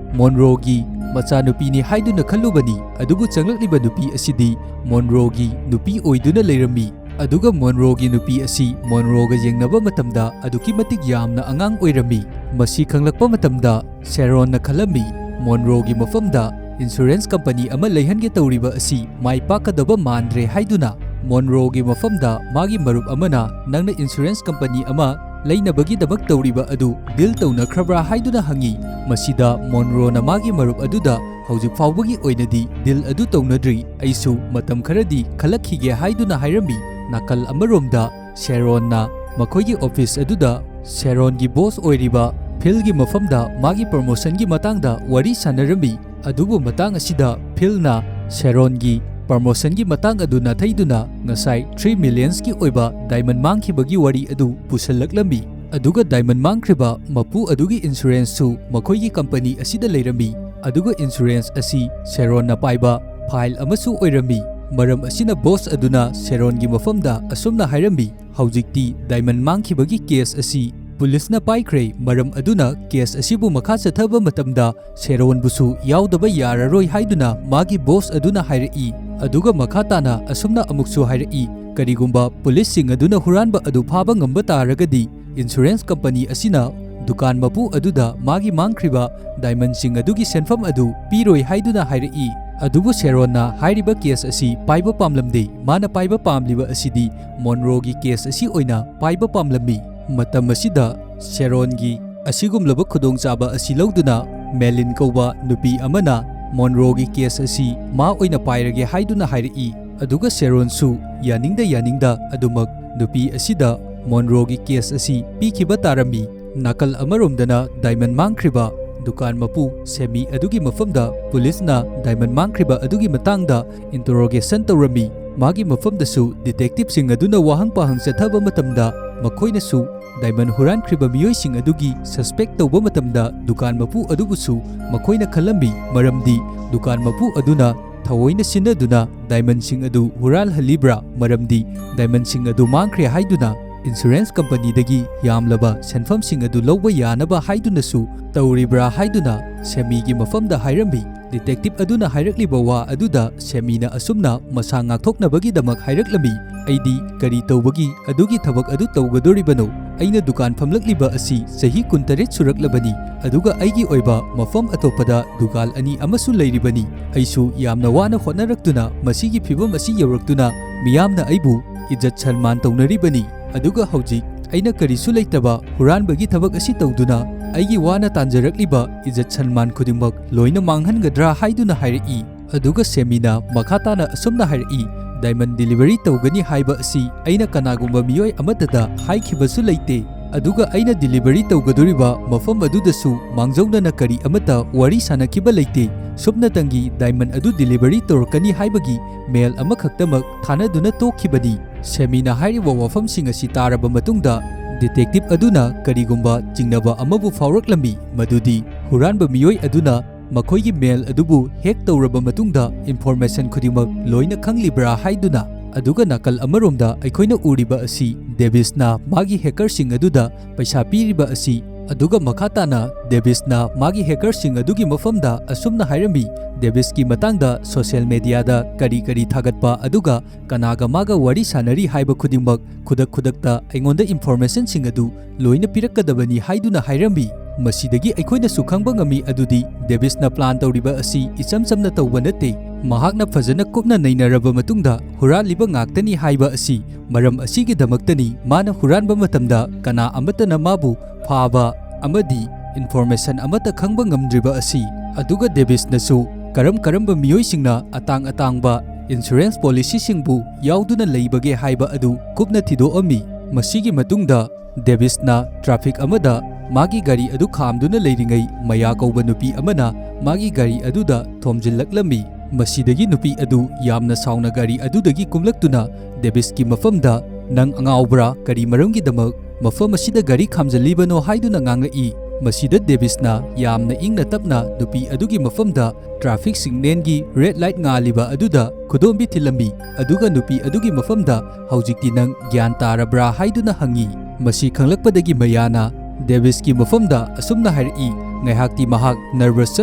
ꯃꯣꯟꯔꯣꯒꯤ ꯃꯆꯥꯅꯨꯄꯤꯅꯤ ꯍꯥꯏꯗꯨꯅ ꯈꯜꯂꯨꯕꯅꯤ, ꯑꯗꯨꯕꯨ ꯆꯪꯂꯛꯂꯤꯕ ꯅꯨꯄꯤ ꯑꯁꯤꯗꯤ ꯃꯣꯟꯔꯣꯒꯤ ꯅꯨꯄꯤ ꯑꯣꯏꯗꯨꯅ ꯂꯩꯔꯝꯃꯤ꯫ ꯑꯗꯨꯒ ꯃꯣꯟꯔꯣꯒꯤ ꯅꯨꯄꯤ ꯑꯁꯤ ꯃꯣꯟꯔꯣꯒ ꯌꯦꯡꯅꯕ ꯃꯇꯝꯗ ꯑꯗꯨꯛꯀꯤ ꯃꯇꯤꯛ ꯌꯥꯝꯅ ꯑꯉꯥꯡ ꯑꯣꯏꯔꯝꯃꯤ꯫ ꯃꯁꯤ ꯈꯪꯂꯛꯄ ꯃꯇꯝꯗ ꯁꯦꯔꯣꯟꯅ ꯈꯜꯂꯝꯃꯤ, ꯃꯣꯟꯔꯣꯒꯤ ꯃꯐꯝꯗ ꯏꯟꯁꯨꯔꯦꯟꯁ ꯀꯝꯄꯅꯤ ꯑꯃ ꯂꯩꯍꯟꯒꯦ ꯇꯧꯔꯤꯕ ꯑꯁꯤ ꯃꯥꯏ ꯄꯥꯛꯀꯗꯕ ꯃꯥꯟꯗ꯭ꯔꯦ ꯍꯥꯏꯗꯨꯅ꯫ ꯃꯣꯟꯔꯣꯒꯤ ꯃꯐꯝꯗ ꯃꯥꯒꯤ ꯃꯔꯨꯞ ꯑꯃꯅ, "ꯅꯪꯅ ꯏꯟꯁꯨꯔꯦꯟꯁ ꯀꯝꯄꯅꯤ ꯑꯃ ꯂꯩꯅꯕꯒꯤꯗꯃꯛ ꯇꯧꯔꯤꯕ ꯑꯗꯨ ꯗꯤꯜ ꯇꯧꯅꯈ꯭ꯔꯕ꯭ꯔꯥ?" ꯍꯥꯏꯗꯨꯅ ꯍꯪꯉꯤ꯫ ꯃꯁꯤꯗ ꯃꯣꯟꯔꯣꯅ ꯃꯥꯒꯤ ꯃꯔꯨꯞ ꯑꯗꯨꯗ, "ꯍꯧꯖꯤꯛ ꯐꯥꯎꯕꯒꯤ ꯑꯣꯏꯅꯗꯤ ꯗꯤꯜ ꯑꯗꯨ ꯇꯧꯅꯗ꯭ꯔꯤ, ꯑꯩꯁꯨ ꯃꯇꯝ ꯈꯔꯗꯤ ꯈꯜꯂꯛꯈꯤꯒꯦ" ꯍꯥꯏꯗꯨꯅ ꯍꯥꯏꯔꯝꯃꯤ꯫ ꯅꯥꯀꯜ ꯑꯃꯔꯣꯝꯗ ꯁꯦꯔꯣꯟꯅ ꯃꯈꯣꯏꯒꯤ ꯑꯣꯐꯤꯁ ꯑꯗꯨꯗ ꯁꯦꯔꯣꯟꯒꯤ ꯕꯣꯁ ꯑꯣꯏꯔꯤꯕ ꯐꯤꯜꯒꯤ ꯃꯐꯝꯗ ꯃꯥꯒꯤ ꯄ꯭ꯔꯃꯣꯁꯟꯒꯤ ꯃꯇꯥꯡꯗ ꯋꯥꯔꯤ ꯁꯥꯟꯅꯔꯝꯃꯤ꯫ ꯑꯗꯨꯕꯨ ꯃꯇꯥꯡ ꯑꯁꯤꯗ ꯐꯤꯜꯅ ꯁꯦꯔꯣꯟꯒꯤ ꯄ꯭ꯔꯃꯣꯁꯟꯒꯤ ꯃꯇꯥꯡ ꯑꯗꯨ ꯅꯥꯊꯩꯗꯨꯅ ꯉꯁꯥꯏ ꯊ꯭ꯔꯤ ꯃꯤꯂꯤꯌꯟꯁꯀꯤ ꯑꯣꯏꯕ ꯗꯥꯏꯃꯟ ꯃꯥꯡꯈꯤꯕꯒꯤ ꯋꯥꯔꯤ ꯑꯗꯨ ꯄꯨꯁꯜꯂꯛꯂꯝꯃꯤ꯫ ꯑꯗꯨꯒ ꯗꯥꯏꯃꯟ ꯃꯥꯡꯈ꯭ꯔꯤꯕ ꯃꯄꯨ ꯑꯗꯨꯒꯤ ꯏꯟꯁꯨꯔꯦꯟꯁꯁꯨ ꯃꯈꯣꯏꯒꯤ ꯀꯝꯄꯅꯤ ꯑꯁꯤꯗ ꯂꯩꯔꯝꯃꯤ꯫ ꯑꯗꯨꯒ ꯏꯟꯁꯨꯔꯦꯟꯁ ꯑꯁꯤ ꯁꯦꯔꯣꯟꯅ ꯄꯥꯏꯕ ꯐꯥꯏꯜ ꯑꯃꯁꯨ ꯑꯣꯏꯔꯝꯃꯤ꯫ ꯃꯔꯝ ꯑꯁꯤꯅ ꯕꯣꯁ ꯑꯗꯨꯅ ꯁꯦꯔꯣꯟꯒꯤ ꯃꯐꯝꯗ ꯑꯁꯨꯝꯅ ꯍꯥꯏꯔꯝꯃꯤ, "ꯍꯧꯖꯤꯛꯇꯤ ꯗꯥꯏꯃꯟ ꯃꯥꯡꯈꯤꯕꯒꯤ ꯀꯦꯁ ꯑꯁꯤ ꯄꯨꯂꯤꯁꯅ ꯄꯥꯏꯈ꯭ꯔꯦ, ꯃꯔꯝ ꯑꯗꯨꯅ ꯀꯦꯁ ꯑꯁꯤꯕꯨ ꯃꯈꯥ ꯆꯠꯊꯕ ꯃꯇꯝꯗ ꯁꯦꯔꯣꯟꯕꯨꯁꯨ ꯌꯥꯎꯗꯕ ꯌꯥꯔꯔꯣꯏ" ꯍꯥꯏꯗꯨꯅ ꯃꯥꯒꯤ ꯕꯣꯁ ꯑꯗꯨꯅ ꯍꯥꯏꯔꯛꯏ꯫ ꯑꯗꯨꯒ ꯃꯈꯥ ꯇꯥꯅ ꯑꯁꯨꯝꯅ ꯑꯃꯨꯛꯁꯨ ꯍꯥꯏꯔꯛꯏ, "ꯀꯔꯤꯒꯨꯝꯕ ꯄꯨꯂꯤꯁꯁꯤꯡ ꯑꯗꯨꯅ ꯍꯨꯔꯥꯟꯕ ꯑꯗꯨ ꯐꯥꯕ ꯉꯝꯕ ꯇꯥꯔꯒꯗꯤ, ꯏꯟꯁꯨꯔꯦꯟꯁ ꯀꯝꯄꯅꯤ ꯑꯁꯤꯅ ꯗꯨꯀꯥꯟ ꯃꯄꯨ ꯑꯗꯨꯗ ꯃꯥꯒꯤ ꯃꯥꯡꯈ꯭ꯔꯤꯕ ꯗꯥꯏꯃꯟꯁꯤꯡ ꯑꯗꯨꯒꯤ ꯁꯦꯟꯐꯝ ꯑꯗꯨ ꯄꯤꯔꯣꯏ" ꯍꯥꯏꯗꯨꯅ ꯍꯥꯏꯔꯛꯏ꯫ ꯑꯗꯨꯕꯨ ꯁꯦꯔꯣꯟꯅ ꯍꯥꯏꯔꯤꯕ ꯀꯦꯁ ꯑꯁꯤ ꯄꯥꯏꯕ ꯄꯥꯝꯂꯝꯗꯦ꯫ ꯃꯥꯅ ꯄꯥꯏꯕ ꯄꯥꯝꯂꯤꯕ ꯑꯁꯤꯗꯤ ꯃꯣꯟꯔꯣꯒꯤ ꯀꯦꯁ ꯑꯁꯤ ꯑꯣꯏꯅ ꯄꯥꯏꯕ ꯄꯥꯝꯂꯝꯃꯤ꯫ ꯃꯇꯝ ꯑꯁꯤꯗ ꯁꯦꯔꯣꯟꯒꯤ ꯑꯁꯤꯒꯨꯝꯂꯕ ꯈꯨꯗꯣꯡꯆꯥꯕ ꯑꯁꯤ ꯂꯧꯗꯨꯅ ꯃꯦꯂꯤꯟ ꯀꯧꯕ ꯅꯨꯄꯤ ꯑꯃꯅ ꯃꯣꯟꯔꯣꯒꯤ ꯀꯦꯁ ꯑꯁꯤ ꯃꯥ ꯑꯣꯏꯅ ꯄꯥꯏꯔꯒꯦ ꯍꯥꯏꯗꯨꯅ ꯍꯥꯏꯔꯛꯏ꯫ ꯑꯗꯨꯒ ꯁꯦꯔꯣꯟꯁꯨ ꯌꯥꯅꯤꯡꯗ ꯌꯥꯅꯤꯡꯗ ꯑꯗꯨꯃꯛ ꯅꯨꯄꯤ ꯑꯁꯤꯗ ꯃꯣꯟꯔꯣꯒꯤ ꯀꯦꯁ ꯑꯁꯤ ꯄꯤꯈꯤꯕ ꯇꯥꯔꯝꯃꯤ꯫ ꯅꯥꯀꯜ ꯑꯃꯔꯣꯝꯗꯅ ꯗꯥꯏꯃꯟ ꯃꯥꯡꯈ꯭ꯔꯤꯕ ꯗꯨꯀꯥꯟ ꯃꯄꯨ ꯁꯦꯃꯤ ꯑꯗꯨꯒꯤ ꯃꯐꯝꯗ ꯄꯨꯂꯤꯁꯅ ꯗꯥꯏꯃꯟ ꯃꯥꯡꯈ꯭ꯔꯤꯕ ꯑꯗꯨꯒꯤ ꯃꯇꯥꯡꯗ ꯏꯟꯇꯔꯣꯒꯦꯁꯟ ꯇꯧꯔꯝꯃꯤ꯫ ꯃꯥꯒꯤ ꯃꯐꯝꯗꯁꯨ ꯗꯤꯇꯦꯛꯇꯤꯚꯁꯤꯡ ꯑꯗꯨꯅ ꯋꯥꯍꯪ ꯄꯥꯍꯪ ꯆꯠꯊꯕ ꯃꯇꯝꯗ ꯃꯈꯣꯏꯅꯁꯨ ꯗꯥꯏꯃꯟ ꯍꯨꯔꯥꯟꯈ꯭ꯔꯤꯕ ꯃꯤꯑꯣꯏꯁꯤꯡ ꯑꯗꯨꯒꯤ ꯁꯁꯄꯦꯛ ꯇꯧꯕ ꯃꯇꯝꯗ ꯗꯨꯀꯥꯟ ꯃꯄꯨ ꯑꯗꯨꯕꯨꯁꯨ ꯃꯈꯣꯏꯅ ꯈꯜꯂꯝꯃꯤ, ꯃꯔꯝꯗꯤ ꯗꯨꯀꯥꯟ ꯃꯄꯨ ꯑꯗꯨꯅ ꯊꯑꯣꯏꯅ ꯁꯤꯟꯅꯗꯨꯅ ꯗꯥꯏꯃꯟꯁꯤꯡ ꯑꯗꯨ ꯍꯨꯔꯥꯜꯍꯜꯂꯤꯕ꯭ꯔꯥ, ꯃꯔꯝꯗꯤ ꯗꯥꯏꯃꯟꯁꯤꯡ ꯑꯗꯨ ꯃꯥꯡꯈ꯭ꯔꯦ ꯍꯥꯏꯗꯨꯅ ꯏꯟꯁꯨꯔꯦꯟꯁ ꯀꯝꯄꯅꯤꯗꯒꯤ ꯌꯥꯝꯂꯕ ꯁꯦꯟꯐꯝꯁꯤꯡ ꯑꯗꯨ ꯂꯧꯕ ꯌꯥꯅꯕ ꯍꯥꯏꯗꯨꯅꯁꯨ ꯇꯧꯔꯤꯕ꯭ꯔꯥ ꯍꯥꯏꯗꯨꯅ ꯁꯦꯃꯤꯒꯤ ꯃꯐꯝꯗ ꯍꯥꯏꯔꯝꯃꯤ꯫ ꯗꯤꯇꯦꯛꯇꯤꯚ ꯑꯗꯨꯅ ꯍꯥꯏꯔꯛꯂꯤꯕ ꯋꯥ ꯑꯗꯨꯗ ꯁꯦꯃꯤꯅ ꯑꯁꯨꯝꯅ ꯃꯁꯥ ꯉꯥꯛꯊꯣꯛꯅꯕꯒꯤꯗꯃꯛ ꯍꯥꯏꯔꯛꯂꯝꯃꯤ, "ꯑꯩꯗꯤ ꯀꯔꯤ ꯇꯧꯕꯒꯤ ꯑꯗꯨꯒꯤ ꯊꯕꯛ ꯑꯗꯨ ꯇꯧꯒꯗꯣꯔꯤꯕꯅꯣ? ꯑꯩꯅ ꯗꯨꯀꯥꯟ ꯐꯝꯂꯛꯂꯤꯕ ꯑꯁꯤ ꯆꯍꯤ ꯀꯨꯟꯇꯔꯦꯠ ꯁꯨꯔꯛꯂꯕꯅꯤ, ꯑꯗꯨꯒ ꯑꯩꯒꯤ ꯑꯣꯏꯕ ꯃꯐꯝ ꯑꯇꯣꯞꯄꯗ ꯗꯨꯀꯥꯟ ꯑꯅꯤ ꯑꯃꯁꯨ ꯂꯩꯔꯤꯕꯅꯤ꯫ ꯑꯩꯁꯨ ꯌꯥꯝꯅ ꯋꯥꯅ ꯍꯣꯠꯅꯔꯛꯇꯨꯅ ꯃꯁꯤꯒꯤ ꯐꯤꯚꯝ ꯑꯁꯤ ꯌꯧꯔꯛꯇꯨꯅ ꯃꯤꯌꯥꯝꯅ ꯑꯩꯕꯨ ꯏꯖꯠ ꯁꯟꯃꯥꯟ ꯇꯧꯅꯔꯤꯕꯅꯤ꯫ ꯑꯗꯨꯒ ꯍꯧꯖꯤꯛ ꯑꯩꯅ ꯀꯔꯤꯁꯨ ꯂꯩꯇꯕ ꯍꯨꯔꯥꯟꯕꯒꯤ ꯊꯕꯛ ꯑꯁꯤ ꯇꯧꯗꯨꯅ ꯑꯩꯒꯤ ꯋꯥꯅ ꯇꯥꯟꯖꯔꯛꯂꯤꯕ ꯏꯖꯠ ꯁꯟꯃꯥꯟ ꯈꯨꯗꯤꯡꯃꯛ ꯂꯣꯏꯅ ꯃꯥꯡꯍꯟꯒꯗ꯭ꯔꯥ?" ꯍꯥꯏꯗꯨꯅ ꯍꯥꯏꯔꯛꯏ꯫ ꯑꯗꯨꯒ ꯁꯦꯃꯤꯅ ꯃꯈꯥ ꯇꯥꯅ ꯑꯁꯨꯝꯅ ꯍꯥꯏꯔꯛꯏ, "ꯗꯥꯏꯃꯟ ꯗꯤꯂꯤꯚꯔꯤ ꯇꯧꯒꯅꯤ ꯍꯥꯏꯕ ꯑꯁꯤ ꯑꯩꯅ ꯀꯅꯥꯒꯨꯝꯕ ꯃꯤꯑꯣꯏ ꯑꯃꯠꯇꯗ ꯍꯥꯏꯈꯤꯕꯁꯨ ꯂꯩꯇꯦ꯫ ꯑꯗꯨꯒ ꯑꯩꯅ ꯗꯤꯂꯤꯚꯔꯤ ꯇꯧꯒꯗꯧꯔꯤꯕ ꯃꯐꯝ ꯑꯗꯨꯗꯁꯨ ꯃꯥꯡꯖꯧꯅꯅ ꯀꯔꯤ ꯑꯃꯠꯇ ꯋꯥꯔꯤ ꯁꯥꯅꯈꯤꯕ ꯂꯩꯇꯦ꯫ ꯁꯨꯞꯅꯇꯪꯒꯤ ꯗꯥꯏꯃꯟ ꯑꯗꯨ ꯗꯤꯂꯤꯚꯔꯤ ꯇꯧꯔꯛꯀꯅꯤ ꯍꯥꯏꯕꯒꯤ ꯃꯦꯜ ꯑꯃꯈꯛꯇꯃꯛ ꯊꯥꯅꯗꯨꯅ ꯇꯣꯛꯈꯤꯕꯅꯤ꯫" ꯁꯦꯃꯤꯅ ꯍꯥꯏꯔꯤꯕ ꯋꯥꯐꯝꯁꯤꯡ ꯑꯁꯤ ꯇꯥꯔꯕ ꯃꯇꯨꯡꯗ, ꯗꯤꯇꯦꯛꯇꯤꯚ ꯑꯗꯨꯅ ꯀꯔꯤꯒꯨꯝꯕ ꯆꯤꯡꯅꯕ ꯑꯃꯕꯨ ꯐꯥꯎꯔꯛꯂꯝꯃꯤ, ꯃꯗꯨꯗꯤ ꯍꯨꯔꯥꯟꯕ ꯃꯤꯑꯣꯏ ꯑꯗꯨꯅ ꯃꯈꯣꯏꯒꯤ ꯃꯦꯜ ꯑꯗꯨꯕꯨ ꯍꯦꯛ ꯇꯧꯔꯕ ꯃꯇꯨꯡꯗ ꯏꯟꯐꯣꯔꯃꯦꯁꯟ ꯈꯨꯗꯤꯡꯃꯛ ꯂꯣꯏꯅ ꯈꯪꯂꯤꯕ꯭ꯔꯥ ꯍꯥꯏꯗꯨꯅ꯫ ꯑꯗꯨꯒ ꯅꯥꯀꯜ ꯑꯃꯔꯣꯝꯗ ꯑꯩꯈꯣꯏꯅ ꯎꯔꯤꯕ ꯑꯁꯤ ꯗꯦꯕꯤꯁꯅ ꯃꯥꯒꯤ ꯍꯦꯀꯔꯁꯤꯡ ꯑꯗꯨꯗ ꯄꯩꯁꯥ ꯄꯤꯔꯤꯕ ꯑꯁꯤ꯫ ꯑꯗꯨꯒ ꯃꯈꯥ ꯇꯥꯅ ꯗꯦꯕꯤꯁꯅ ꯃꯥꯒꯤ ꯍꯦꯀꯔꯁꯤꯡ ꯑꯗꯨꯒꯤ ꯃꯐꯝꯗ ꯑꯁꯨꯝꯅ ꯍꯥꯏꯔꯝꯃꯤ, "ꯗꯦꯕꯤꯁꯀꯤ ꯃꯇꯥꯡꯗ ꯁꯣꯁꯤꯌꯦꯜ ꯃꯦꯗꯤꯌꯥꯗ ꯀꯔꯤ ꯀꯔꯤ ꯊꯥꯒꯠꯄ, ꯑꯗꯨꯒ ꯀꯅꯥꯒ ꯃꯥꯒ ꯋꯥꯔꯤ ꯁꯥꯅꯔꯤ ꯍꯥꯏꯕ ꯈꯨꯗꯤꯡꯃꯛ ꯈꯨꯗꯛ ꯈꯨꯗꯛꯇ ꯑꯩꯉꯣꯟꯗ ꯏꯟꯐꯣꯔꯃꯦꯁꯟꯁꯤꯡ ꯑꯗꯨ ꯂꯣꯏꯅ ꯄꯤꯔꯛꯀꯗꯕꯅꯤ" ꯍꯥꯏꯗꯨꯅ ꯍꯥꯏꯔꯝꯃꯤ꯫ ꯃꯁꯤꯗꯒꯤ ꯑꯩꯈꯣꯏꯅꯁꯨ ꯈꯪꯕ ꯉꯝꯃꯤ ꯑꯗꯨꯗꯤ ꯗꯦꯕꯤꯁꯅ ꯄ꯭ꯂꯥꯟ ꯇꯧꯔꯤꯕ ꯑꯁꯤ ꯏꯆꯝ ꯆꯝꯅ ꯇꯧꯕ ꯅꯠꯇꯦ꯫ ꯃꯍꯥꯛꯅ ꯐꯖꯅ ꯀꯨꯞꯅ ꯅꯩꯅꯔꯕ ꯃꯇꯨꯡꯗ ꯍꯨꯔꯥꯜꯂꯤꯕ ꯉꯥꯛꯇꯅꯤ ꯍꯥꯏꯕ ꯑꯁꯤ꯫ ꯃꯔꯝ ꯑꯁꯤꯒꯤꯗꯃꯛꯇꯅꯤ ꯃꯥꯅ ꯍꯨꯔꯥꯟꯕ ꯃꯇꯝꯗ ꯀꯅꯥ ꯑꯃꯠꯇꯅ ꯃꯥꯕꯨ ꯐꯥꯕ ꯑꯃꯗꯤ ꯏꯟꯐꯣꯔꯃꯦꯁꯟ ꯑꯃꯠꯇ ꯈꯪꯕ ꯉꯝꯗ꯭ꯔꯤꯕ ꯑꯁꯤ꯫ ꯑꯗꯨꯒ ꯗꯦꯕꯤꯁꯅꯁꯨ ꯀꯔꯝ ꯀꯔꯝꯕ ꯃꯤꯑꯣꯏꯁꯤꯡꯅ ꯑꯇꯥꯡ ꯑꯇꯥꯡꯕ ꯏꯟꯁꯨꯔꯦꯟꯁ ꯄꯣꯂꯤꯁꯤꯁꯤꯡꯕꯨ ꯌꯥꯎꯗꯨꯅ ꯂꯩꯕꯒꯦ ꯍꯥꯏꯕ ꯑꯗꯨ ꯀꯨꯞꯅ ꯊꯤꯗꯣꯛꯑꯝꯃꯤ꯫ ꯃꯁꯤꯒꯤ ꯃꯇꯨꯡꯗ ꯗꯦꯕꯤꯁꯅ ꯇ꯭ꯔꯥꯐꯤꯛ ꯑꯃꯗ ꯃꯥꯒꯤ ꯒꯥꯔꯤ ꯑꯗꯨ ꯈꯥꯝꯗꯨꯅ ꯂꯩꯔꯤꯉꯩ, ꯃꯌꯥ ꯀꯧꯕ ꯅꯨꯄꯤ ꯑꯃꯅ ꯃꯥꯒꯤ ꯒꯥꯔꯤ ꯑꯗꯨꯗ ꯊꯣꯝꯖꯤꯜꯂꯛꯂꯝꯃꯤ꯫ ꯃꯁꯤꯗꯒꯤ ꯅꯨꯄꯤ ꯑꯗꯨ ꯌꯥꯝꯅ ꯁꯥꯎꯅ ꯒꯥꯔꯤ ꯑꯗꯨꯗꯒꯤ ꯀꯨꯝꯂꯛꯇꯨꯅ ꯗꯦꯕꯤꯁꯀꯤ ꯃꯐꯝꯗ, "ꯅꯪ ꯑꯉꯥꯎꯕ꯭ꯔꯥ? ꯀꯔꯤ ꯃꯔꯝꯒꯤꯗꯃꯛ ꯃꯐꯝ ꯑꯁꯤꯗ ꯒꯥꯔꯤ ꯈꯥꯝꯖꯤꯜꯂꯤꯕꯅꯣ?" ꯍꯥꯏꯗꯨꯅ ꯉꯥꯡꯂꯛꯏ꯫ ꯃꯁꯤꯗ ꯗꯦꯕꯤꯁꯅ ꯌꯥꯝꯅ ꯏꯪꯅ ꯇꯞꯅ ꯅꯨꯄꯤ ꯑꯗꯨꯒꯤ ꯃꯐꯝꯗ ꯇ꯭ꯔꯥꯐꯤꯛ ꯁꯤꯒꯅꯦꯜꯒꯤ ꯔꯦꯗ ꯂꯥꯏꯠ ꯉꯥꯜꯂꯤꯕ ꯑꯗꯨꯗ ꯈꯨꯗꯣꯝꯕꯤ ꯊꯤꯜꯂꯝꯃꯤ, ꯑꯗꯨꯒ ꯅꯨꯄꯤ ꯑꯗꯨꯒꯤ ꯃꯐꯝꯗ, "ꯍꯧꯖꯤꯛꯇꯤ ꯅꯪ ꯒ꯭ꯌꯥꯟ ꯇꯥꯔꯕ꯭ꯔꯥ?" ꯍꯥꯏꯗꯨꯅ ꯍꯪꯉꯤ꯫ ꯃꯁꯤ ꯈꯪꯂꯛꯄꯗꯒꯤ ꯃꯌꯥꯅ ꯗꯦꯕꯤꯁꯀꯤ ꯃꯐꯝꯗ ꯑꯁꯨꯝꯅ ꯍꯥꯏꯔꯛꯏ, ꯉꯥꯏꯍꯥꯛꯇꯤ ꯃꯍꯥꯛ ꯅꯔꯚꯁ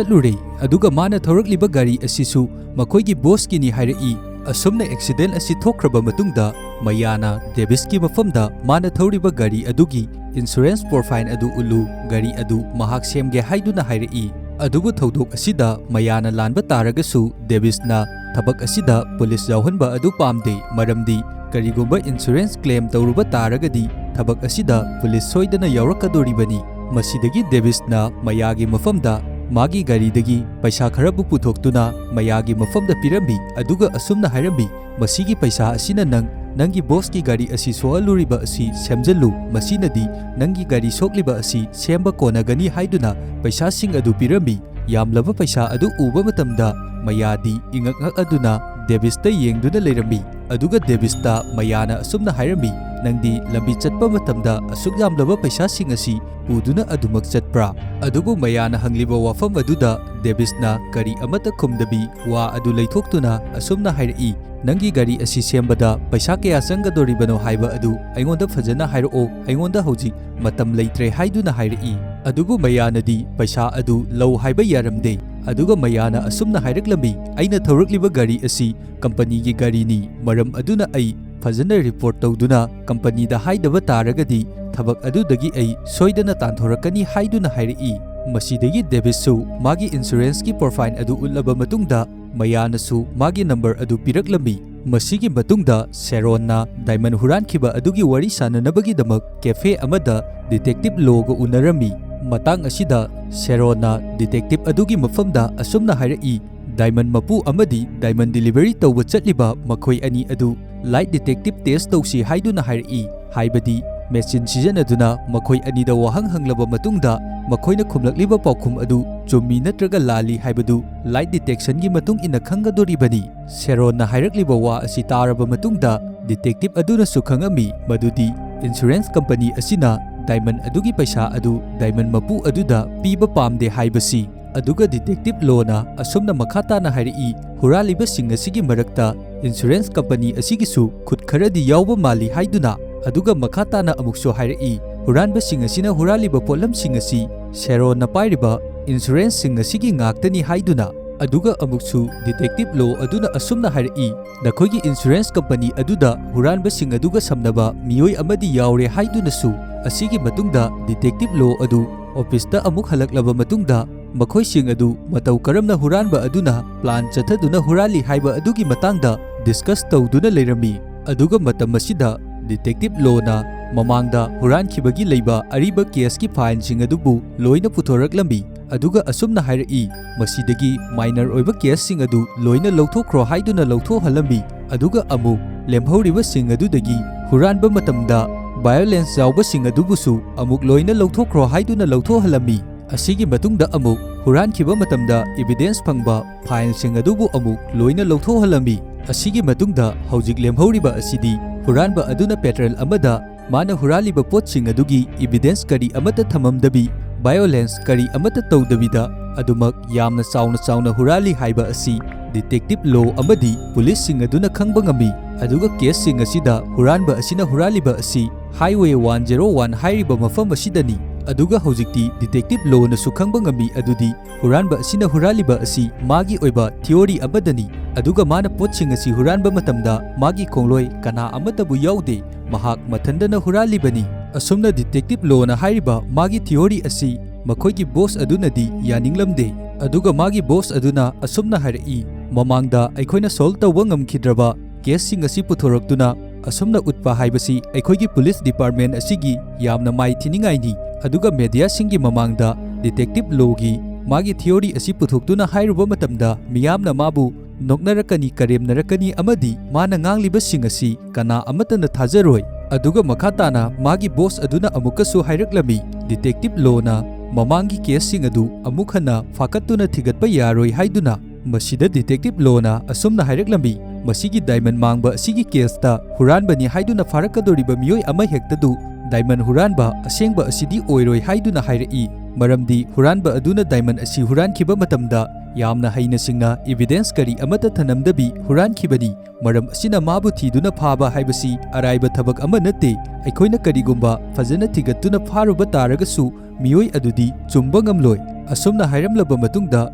ꯆꯠꯂꯨꯔꯦ, ꯑꯗꯨꯒ ꯃꯥꯅ ꯊꯧꯔꯛꯂꯤꯕ ꯒꯥꯔꯤ ꯑꯁꯤꯁꯨ ꯃꯈꯣꯏꯒꯤ ꯕꯣꯁꯀꯤꯅꯤ ꯍꯥꯏꯔꯛꯏ꯫ ꯑꯁꯨꯝꯅ ꯑꯦꯛꯁꯤꯗꯦꯟ ꯑꯁꯤ ꯊꯣꯛꯈ꯭ꯔꯕ ꯃꯇꯨꯡꯗ, ꯃꯌꯥꯅ ꯗꯦꯕꯤꯁꯀꯤ ꯃꯐꯝꯗ ꯃꯥꯅ ꯊꯧꯔꯤꯕ ꯒꯥꯔꯤ ꯑꯗꯨꯒꯤ ꯏꯟꯁꯨꯔꯦꯟꯁ ꯄ꯭ꯔꯣꯐꯥꯏꯜ ꯑꯗꯨ ꯎꯠꯂꯨ, ꯒꯥꯔꯤ ꯑꯗꯨ ꯃꯍꯥꯛ ꯁꯦꯝꯒꯦ ꯍꯥꯏꯗꯨꯅ ꯍꯥꯏꯔꯛꯏ꯫ ꯑꯗꯨꯕꯨ ꯊꯧꯗꯣꯛ ꯑꯁꯤꯗ ꯃꯌꯥꯅ ꯂꯥꯟꯕ ꯇꯥꯔꯒꯁꯨ, ꯗꯦꯕꯤꯁꯅ ꯊꯕꯛ ꯑꯁꯤꯗ ꯄꯨꯂꯤꯁ ꯌꯥꯎꯍꯟꯕ ꯑꯗꯨ ꯄꯥꯝꯗꯦ, ꯃꯔꯝꯗꯤ ꯀꯔꯤꯒꯨꯝꯕ ꯏꯟꯁꯨꯔꯦꯟꯁ ꯀ꯭ꯂꯦꯝ ꯇꯧꯔꯨꯕ ꯇꯥꯔꯒꯗꯤ ꯊꯕꯛ ꯑꯁꯤꯗ ꯄꯨꯂꯤꯁ ꯁꯣꯏꯗꯅ ꯌꯥꯎꯔꯛꯀꯗꯣꯔꯤꯕꯅꯤ꯫ ꯃꯁꯤꯗꯒꯤ ꯗꯦꯕꯤꯁꯅ ꯃꯌꯥꯒꯤ ꯃꯐꯝꯗ ꯃꯥꯒꯤ ꯒꯥꯔꯤꯗꯒꯤ ꯄꯩꯁꯥ ꯈꯔꯕꯨ ꯄꯨꯊꯣꯛꯇꯨꯅ ꯃꯌꯥꯒꯤ ꯃꯐꯝꯗ ꯄꯤꯔꯝꯃꯤ, ꯑꯗꯨꯒ ꯑꯁꯨꯝꯅ ꯍꯥꯏꯔꯝꯃꯤ, "ꯃꯁꯤꯒꯤ ꯄꯩꯁꯥ ꯑꯁꯤꯅ ꯅꯪ ꯅꯪꯒꯤ ꯕꯣꯁꯀꯤ ꯒꯥꯔꯤ ꯑꯁꯤ ꯁꯣꯛꯍꯜꯂꯨꯔꯤꯕ ꯑꯁꯤ ꯁꯦꯝꯖꯤꯜꯂꯨ, ꯃꯁꯤꯅꯗꯤ ꯅꯪꯒꯤ ꯒꯥꯔꯤ ꯁꯣꯛꯂꯤꯕ ꯑꯁꯤ ꯁꯦꯝꯕ ꯀꯣꯟꯅꯒꯅꯤ" ꯍꯥꯏꯗꯨꯅ ꯄꯩꯁꯥꯁꯤꯡ ꯑꯗꯨ ꯄꯤꯔꯝꯃꯤ꯫ ꯌꯥꯝꯂꯕ ꯄꯩꯁꯥ ꯑꯗꯨ ꯎꯕ ꯃꯇꯝꯗ, ꯃꯌꯥꯗꯤ ꯏꯉꯛ ꯉꯛꯑꯗꯨꯅ ꯗꯦꯕꯤꯁꯇ ꯌꯦꯡꯗꯨꯅ ꯂꯩꯔꯝꯃꯤ꯫ ꯑꯗꯨꯒ ꯗꯦꯕꯤꯁꯇ ꯃꯌꯥꯅ ꯑꯁꯨꯝꯅ ꯍꯥꯏꯔꯝꯃꯤ, "ꯅꯪꯗꯤ ꯂꯝꯕꯤ ꯆꯠꯄ ꯃꯇꯝꯗ ꯑꯁꯨꯛ ꯌꯥꯝꯂꯕ ꯄꯩꯁꯥꯁꯤꯡ ꯑꯁꯤ ꯄꯨꯗꯨꯅ ꯑꯗꯨꯃꯛ ꯆꯠꯄ꯭ꯔꯥ?" ꯑꯗꯨꯕꯨ ꯃꯌꯥꯅ ꯍꯪꯂꯤꯕ ꯋꯥꯐꯝ ꯑꯗꯨꯗ ꯗꯦꯕꯤꯁꯅ ꯀꯔꯤ ꯑꯃꯠꯇ ꯈꯨꯝꯗꯕꯤ, ꯋꯥ ꯑꯗꯨ ꯂꯩꯊꯣꯛꯇꯨꯅ ꯑꯁꯨꯝꯅ ꯍꯥꯏꯔꯛꯏ, "ꯅꯪꯒꯤ ꯒꯥꯔꯤ ꯑꯁꯤ ꯁꯦꯝꯕꯗ ꯄꯩꯁꯥ ꯀꯌꯥ ꯆꯪꯒꯗꯧꯔꯤꯕꯅꯣ ꯍꯥꯏꯕ ꯑꯗꯨ ꯑꯩꯉꯣꯟꯗ ꯐꯖꯅ ꯍꯥꯏꯔꯛꯑꯣ, ꯑꯩꯉꯣꯟꯗ ꯍꯧꯖꯤꯛ ꯃꯇꯝ ꯂꯩꯇ꯭ꯔꯦ" ꯍꯥꯏꯗꯨꯅ ꯍꯥꯏꯔꯛꯏ꯫ ꯑꯗꯨꯕꯨ ꯃꯌꯥꯅꯗꯤ ꯄꯩꯁꯥ ꯑꯗꯨ ꯂꯧ ꯍꯥꯏꯕ ꯌꯥꯔꯝꯗꯦ꯫ ꯑꯗꯨꯒ ꯃꯌꯥꯅ ꯑꯁꯨꯝꯅ ꯍꯥꯏꯔꯛꯂꯝꯃꯤ, "ꯑꯩꯅ ꯊꯧꯔꯛꯂꯤꯕ ꯒꯥꯔꯤ ꯑꯁꯤ ꯀꯝꯄꯅꯤꯒꯤ ꯒꯥꯔꯤꯅꯤ, ꯃꯔꯝ ꯑꯗꯨꯅ ꯑꯩ ꯐꯖꯅ ꯔꯤꯄꯣꯔꯠ ꯇꯧꯗꯨꯅ ꯀꯝꯄꯅꯤꯗ ꯍꯥꯏꯗꯕ ꯇꯥꯔꯒꯗꯤ ꯊꯕꯛ ꯑꯗꯨꯗꯒꯤ ꯑꯩ ꯁꯣꯏꯗꯅ ꯇꯥꯟꯊꯣꯔꯛꯀꯅꯤ" ꯍꯥꯏꯗꯨꯅ ꯍꯥꯏꯔꯛꯏ꯫ ꯃꯁꯤꯗꯒꯤ ꯗꯦꯕꯤꯁꯁꯨ ꯃꯥꯒꯤ ꯏꯟꯁꯨꯔꯦꯟꯁꯀꯤ ꯄ꯭ꯔꯣꯐꯥꯏꯜ ꯑꯗꯨ ꯎꯠꯂꯕ ꯃꯇꯨꯡꯗ, ꯃꯌꯥꯅꯁꯨ ꯃꯥꯒꯤ ꯅꯝꯕꯔ ꯑꯗꯨ ꯄꯤꯔꯛꯂꯝꯃꯤ꯫ ꯃꯁꯤꯒꯤ ꯃꯇꯨꯡꯗ ꯁꯦꯔꯣꯟꯅ ꯗꯥꯏꯃꯟ ꯍꯨꯔꯥꯟꯈꯤꯕ ꯑꯗꯨꯒꯤ ꯋꯥꯔꯤ ꯁꯥꯟꯅꯅꯕꯒꯤꯗꯃꯛ ꯀꯦꯐꯦ ꯑꯃꯗ ꯗꯤꯇꯦꯛꯇꯤꯚ ꯂꯣꯒ ꯎꯅꯔꯝꯃꯤ꯫ ꯃꯇꯥꯡ ꯑꯁꯤꯗ ꯁꯦꯔꯣꯟꯅ ꯗꯤꯇꯦꯛꯇꯤꯚ ꯑꯗꯨꯒꯤ ꯃꯐꯝꯗ ꯑꯁꯨꯝꯅ ꯍꯥꯏꯔꯛꯏ, "ꯗꯥꯏꯃꯟ ꯃꯄꯨ ꯑꯃꯗꯤ ꯗꯥꯏꯃꯟ ꯗꯤꯂꯤꯚꯔꯤ ꯇꯧꯕ ꯆꯠꯂꯤꯕ ꯃꯈꯣꯏ ꯑꯅꯤ ꯑꯗꯨ ꯂꯥꯏꯠ ꯗꯤꯇꯦꯛꯇꯤꯚ ꯇꯦꯁ ꯇꯧꯁꯤ ꯍꯥꯏꯗꯨꯅ ꯍꯥꯏꯔꯛꯏ, ꯍꯥꯏꯕꯗꯤ ꯃꯦꯆꯤꯟ ꯁꯤꯖꯤꯟꯅꯗꯨꯅ ꯃꯈꯣꯏ ꯑꯅꯤꯗ ꯋꯥꯍꯪ ꯍꯪꯂꯕ ꯃꯇꯨꯡꯗ, ꯃꯈꯣꯏꯅ ꯈꯨꯝꯂꯛꯂꯤꯕ ꯄꯥꯎꯈꯨꯝ ꯑꯗꯨ ꯆꯨꯝꯃꯤ ꯅꯠꯇ꯭ꯔꯒ ꯂꯥꯜꯂꯤ ꯍꯥꯏꯕꯗꯨ lie detectionꯒꯤ ꯃꯇꯨꯡ ꯏꯟꯅ ꯈꯪꯒꯗꯣꯔꯤꯕꯅꯤ꯫ ꯁꯦꯔꯣꯟꯅ ꯍꯥꯏꯔꯛꯂꯤꯕ ꯋꯥ ꯑꯁꯤ ꯇꯥꯔꯕ ꯃꯇꯨꯡꯗ, detective ꯑꯗꯨꯅꯁꯨ ꯈꯪꯉꯝꯃꯤ ꯃꯗꯨꯗꯤ insurance company ꯑꯁꯤꯅ diamond ꯑꯗꯨꯒꯤ ꯄꯩꯁꯥ ꯑꯗꯨ diamond ꯃꯄꯨ ꯑꯗꯨꯗ ꯄꯤꯕ ꯄꯥꯝꯗꯦ ꯍꯥꯏꯕꯁꯤ꯫ ꯑꯗꯨꯒ detective ꯂꯣꯅ ꯑꯁꯨꯝꯅ ꯃꯈꯥ ꯇꯥꯅ ꯍꯥꯏꯔꯛꯏ, ꯍꯨꯔꯥꯜꯂꯤꯕꯁꯤꯡ ꯑꯁꯤꯒꯤ ꯃꯔꯛꯇ insurance company ꯑꯁꯤꯒꯤꯁꯨ ꯈꯨꯠ ꯈꯔꯗꯤ ꯌꯥꯎꯕ ꯃꯥꯜꯂꯤ ꯍꯥꯏꯗꯨꯅ꯫ ꯑꯗꯨꯒ ꯃꯈꯥ ꯇꯥꯅ ꯑꯃꯨꯛꯁꯨ ꯍꯥꯏꯔꯛꯏ, ꯍꯨꯔꯥꯟꯕꯁꯤꯡ ꯑꯁꯤꯅ ꯍꯨꯔꯥꯜꯂꯤꯕ ꯄꯣꯠꯂꯝꯁꯤꯡ ꯑꯁꯤ ꯁꯦꯔꯣꯟꯅ ꯄꯥꯏꯔꯤꯕ insuranceꯁꯤꯡ ꯑꯁꯤꯒꯤ ꯉꯥꯛꯇꯅꯤ ꯍꯥꯏꯗꯨꯅ꯫ ꯑꯗꯨꯒ ꯑꯃꯨꯛꯁꯨ detective ꯂꯣ ꯑꯗꯨꯅ ꯑꯁꯨꯝꯅ ꯍꯥꯏꯔꯛꯏ, ꯅꯈꯣꯏꯒꯤ insurance company ꯑꯗꯨꯗ ꯍꯨꯔꯥꯟꯕꯁꯤꯡ ꯑꯗꯨꯒ ꯁꯝꯅꯕ ꯃꯤꯑꯣꯏ ꯑꯃꯗꯤ ꯌꯥꯎꯔꯦ ꯍꯥꯏꯗꯨꯅꯁꯨ꯫ ꯑꯁꯤꯒꯤ ꯃꯇꯨꯡꯗ detective ꯂꯣ ꯑꯗꯨ officeꯇ ꯑꯃꯨꯛ ꯍꯜꯂꯛꯂꯕ ꯃꯇꯨꯡꯗ, ꯃꯈꯣꯏꯁꯤꯡ ꯑꯗꯨ ꯃꯇꯧ ꯀꯔꯝꯅ ꯍꯨꯔꯥꯟꯕ ꯑꯗꯨꯅ plan ꯆꯠꯊꯗꯨꯅ ꯍꯨꯔꯥꯜꯂꯤ ꯍꯥꯏꯕ ꯑꯗꯨꯒꯤ ꯃꯇꯥꯡꯗ discuss ꯇꯧꯗꯨꯅ ꯂꯩꯔꯝꯃꯤ꯫ ꯑꯗꯨꯒ ꯃꯇꯝ ꯑꯁꯤꯗ detective ꯂꯣꯅ ꯃꯃꯥꯡꯗ ꯍꯨꯔꯥꯟꯈꯤꯕꯒꯤ ꯂꯩꯕ ꯑꯔꯤꯕ caseꯀꯤ fileꯁꯤꯡ ꯑꯗꯨꯕꯨ ꯂꯣꯏꯅ ꯄꯨꯊꯣꯔꯛꯂꯝꯃꯤ꯫ ꯑꯗꯨꯒ ꯑꯁꯨꯝꯅ ꯍꯥꯏꯔꯛꯏ, ꯃꯁꯤꯗꯒꯤ minor ꯑꯣꯏꯕ caseꯁꯤꯡ ꯑꯗꯨ ꯂꯣꯏꯅ ꯂꯧꯊꯣꯛꯈ꯭ꯔꯣ ꯍꯥꯏꯗꯨꯅ ꯂꯧꯊꯣꯛꯍꯜꯂꯝꯃꯤ꯫ ꯑꯗꯨꯒ ꯑꯃꯨꯛ ꯂꯦꯝꯍꯧꯔꯤꯕꯁꯤꯡ ꯑꯗꯨꯗꯒꯤ ꯍꯨꯔꯥꯟꯕ ꯃꯇꯝꯗ violence ꯌꯥꯎꯕꯁꯤꯡ ꯑꯗꯨꯕꯨꯁꯨ ꯑꯃꯨꯛ ꯂꯣꯏꯅ ꯂꯧꯊꯣꯛꯈ꯭ꯔꯣ ꯍꯥꯏꯗꯨꯅ ꯂꯧꯊꯣꯛꯍꯜꯂꯝꯃꯤ꯫ ꯑꯁꯤꯒꯤ ꯃꯇꯨꯡꯗ ꯑꯃꯨꯛ ꯍꯨꯔꯥꯟꯈꯤꯕ ꯃꯇꯝꯗ evidence ꯐꯪꯕ fileꯁꯤꯡ ꯑꯗꯨꯕꯨ ꯑꯃꯨꯛ ꯂꯣꯏꯅ ꯂꯧꯊꯣꯛꯍꯜꯂꯝꯃꯤ꯫ ꯑꯁꯤꯒꯤ ꯃꯇꯨꯡꯗ ꯍꯧꯖꯤꯛ ꯂꯦꯝꯍꯧꯔꯤꯕ ꯑꯁꯤꯗꯤ ꯍꯨꯔꯥꯟꯕ ꯑꯗꯨꯅ patrol ꯑꯃꯗ ꯃꯥꯅ ꯍꯨꯔꯥꯜꯂꯤꯕ ꯄꯣꯠꯁꯤꯡ ꯑꯗꯨꯒꯤ evidence ꯀꯔꯤ ꯑꯃꯠꯇ ꯊꯝꯃꯝꯗꯕꯤ, violence ꯀꯔꯤ ꯑꯃꯠꯇ ꯇꯧꯗꯕꯤꯗ ꯑꯗꯨꯃꯛ ꯌꯥꯝꯅ ꯆꯥꯎꯅ ꯆꯥꯎꯅ ꯍꯨꯔꯥꯜꯂꯤ ꯍꯥꯏꯕ ꯑꯁꯤ detective ꯂꯣ ꯑꯃꯗꯤ ꯄꯨꯂꯤꯁꯁꯤꯡ ꯑꯗꯨꯅ ꯈꯪꯕ ꯉꯝꯃꯤ꯫ ꯑꯗꯨꯒ caseꯁꯤꯡ ꯑꯁꯤꯗ ꯍꯨꯔꯥꯟꯕ ꯑꯁꯤꯅ ꯍꯨꯔꯥꯜꯂꯤꯕ ꯑꯁꯤ Highway one zero one ꯍꯥꯏꯔꯤꯕ ꯃꯐꯝ ꯑꯁꯤꯗꯅꯤ꯫ ꯑꯗꯨꯒ ꯍꯧꯖꯤꯛꯇꯤ detective ꯂꯣꯅꯁꯨ ꯈꯪꯕ ꯉꯝꯃꯤ ꯑꯗꯨꯗꯤ ꯍꯨꯔꯥꯟꯕ ꯑꯁꯤꯅ ꯍꯨꯔꯥꯜꯂꯤꯕ ꯑꯁꯤ ꯃꯥꯒꯤ ꯑꯣꯏꯕ theory ꯑꯃꯗꯅꯤ꯫ ꯑꯗꯨꯒ ꯃꯥꯅ ꯄꯣꯠꯁꯤꯡ ꯑꯁꯤ ꯍꯨꯔꯥꯟꯕ ꯃꯇꯝꯗ ꯃꯥꯒꯤ ꯈꯣꯡꯂꯣꯏ ꯀꯅꯥ ꯑꯃꯠꯇꯕꯨ ꯌꯥꯎꯗꯦ꯫ ꯃꯍꯥꯛ ꯃꯊꯟꯗꯅ ꯍꯨꯔꯥꯜꯂꯤꯕꯅꯤ꯫ ꯑꯁꯨꯝꯅ detective ꯂꯣꯅ ꯍꯥꯏꯔꯤꯕ ꯃꯥꯒꯤ theory ꯑꯁꯤ ꯃꯈꯣꯏꯒꯤ boss ꯑꯗꯨꯅꯗꯤ ꯌꯥꯅꯤꯡꯂꯝꯗꯦ꯫ ꯑꯗꯨꯒ ꯃꯥꯒꯤ boss ꯑꯗꯨꯅ ꯑꯁꯨꯝꯅ ꯍꯥꯏꯔꯛꯏ, ꯃꯃꯥꯡꯗ ꯑꯩꯈꯣꯏꯅ solve ꯇꯧꯕ ꯉꯝꯈꯤꯗ꯭ꯔꯕ caseꯁꯤꯡ ꯑꯁꯤ ꯄꯨꯊꯣꯔꯛꯇꯨꯅ ꯑꯁꯨꯝꯅ ꯎꯠꯄ ꯍꯥꯏꯕꯁꯤ ꯑꯩꯈꯣꯏꯒꯤ police department ꯑꯁꯤꯒꯤ ꯌꯥꯝꯅ ꯃꯥꯏ ꯊꯤꯅꯤꯡꯉꯥꯏꯅꯤ꯫ ꯑꯗꯨꯒ mediaꯁꯤꯡꯒꯤ ꯃꯃꯥꯡꯗ detective ꯂꯣꯒꯤ ꯃꯥꯒꯤ theory ꯑꯁꯤ ꯄꯨꯊꯣꯛꯇꯨꯅ ꯍꯥꯏꯔꯨꯕ ꯃꯇꯝꯗ ꯃꯤꯌꯥꯝꯅ ꯃꯥꯕꯨ ꯅꯣꯛꯅꯔꯛꯀꯅꯤ, ꯀꯔꯦꯝꯅꯔꯛꯀꯅꯤ ꯑꯃꯗꯤ ꯃꯥꯅ ꯉꯥꯡꯂꯤꯕꯁꯤꯡ ꯑꯁꯤ ꯀꯅꯥ ꯑꯃꯠꯇꯅ ꯊꯥꯖꯔꯣꯏ꯫ ꯑꯗꯨꯒ ꯃꯈꯥ ꯇꯥꯅ ꯃꯥꯒꯤ ꯕꯣꯁ ꯑꯗꯨꯅ ꯑꯃꯨꯛꯀꯁꯨ ꯍꯥꯏꯔꯛꯂꯝꯃꯤ, ꯗꯤꯇꯦꯛꯇꯤꯚ ꯂꯣꯅ ꯃꯃꯥꯡꯒꯤ ꯀꯦꯁꯁꯤꯡ ꯑꯗꯨ ꯑꯃꯨꯛ ꯍꯟꯅ ꯐꯥꯀꯠꯇꯨꯅ ꯊꯤꯒꯠꯄ ꯌꯥꯔꯣꯏ ꯍꯥꯏꯗꯨꯅ꯫ ꯃꯁꯤꯗ ꯗꯤꯇꯦꯛꯇꯤꯚ ꯂꯣꯅ ꯑꯁꯨꯝꯅ ꯍꯥꯏꯔꯛꯂꯝꯃꯤ, ꯃꯁꯤꯒꯤ ꯗꯥꯏꯃꯟ ꯃꯥꯡꯕ ꯑꯁꯤꯒꯤ ꯀꯦꯁꯇ ꯍꯨꯔꯥꯟꯕꯅꯤ ꯍꯥꯏꯗꯨꯅ ꯐꯥꯔꯛꯀꯗꯧꯔꯤꯕ ꯃꯤꯑꯣꯏ ꯑꯃꯍꯦꯛꯇꯗꯨ ꯗꯥꯏꯃꯟ ꯍꯨꯔꯥꯟꯕ ꯑꯁꯦꯡꯕ ꯑꯁꯤꯗꯤ ꯑꯣꯏꯔꯣꯏ ꯍꯥꯏꯗꯨꯅ ꯍꯥꯏꯔꯛꯏ꯫ ꯃꯔꯝꯗꯤ ꯍꯨꯔꯥꯟꯕ ꯑꯗꯨꯅ ꯗꯥꯏꯃꯟ ꯑꯁꯤ ꯍꯨꯔꯥꯟꯈꯤꯕ ꯃꯇꯝꯗ ꯌꯥꯝꯅ ꯍꯩꯅ ꯁꯤꯡꯅ ꯏꯚꯤꯗꯦꯟꯁ ꯀꯔꯤ ꯑꯃꯠꯇ ꯊꯅꯝꯗꯕꯤ ꯍꯨꯔꯥꯟꯈꯤꯕꯅꯤ꯫ ꯃꯔꯝ ꯑꯁꯤꯅ ꯃꯥꯕꯨ ꯊꯤꯗꯨꯅ ꯐꯥꯕ ꯍꯥꯏꯕꯁꯤ ꯑꯔꯥꯏꯕ ꯊꯕꯛ ꯑꯃ ꯅꯠꯇꯦ꯫ ꯑꯩꯈꯣꯏꯅ ꯀꯔꯤꯒꯨꯝꯕ ꯐꯖꯅ ꯊꯤꯒꯠꯇꯨꯅ ꯐꯥꯔꯨꯕ ꯇꯥꯔꯒꯁꯨ ꯃꯤꯑꯣꯏ ꯑꯗꯨꯗꯤ ꯆꯨꯝꯕ ꯉꯝꯂꯣꯏ꯫ ꯑꯁꯨꯝꯅ ꯍꯥꯏꯔꯝꯂꯕ ꯃꯇꯨꯡꯗ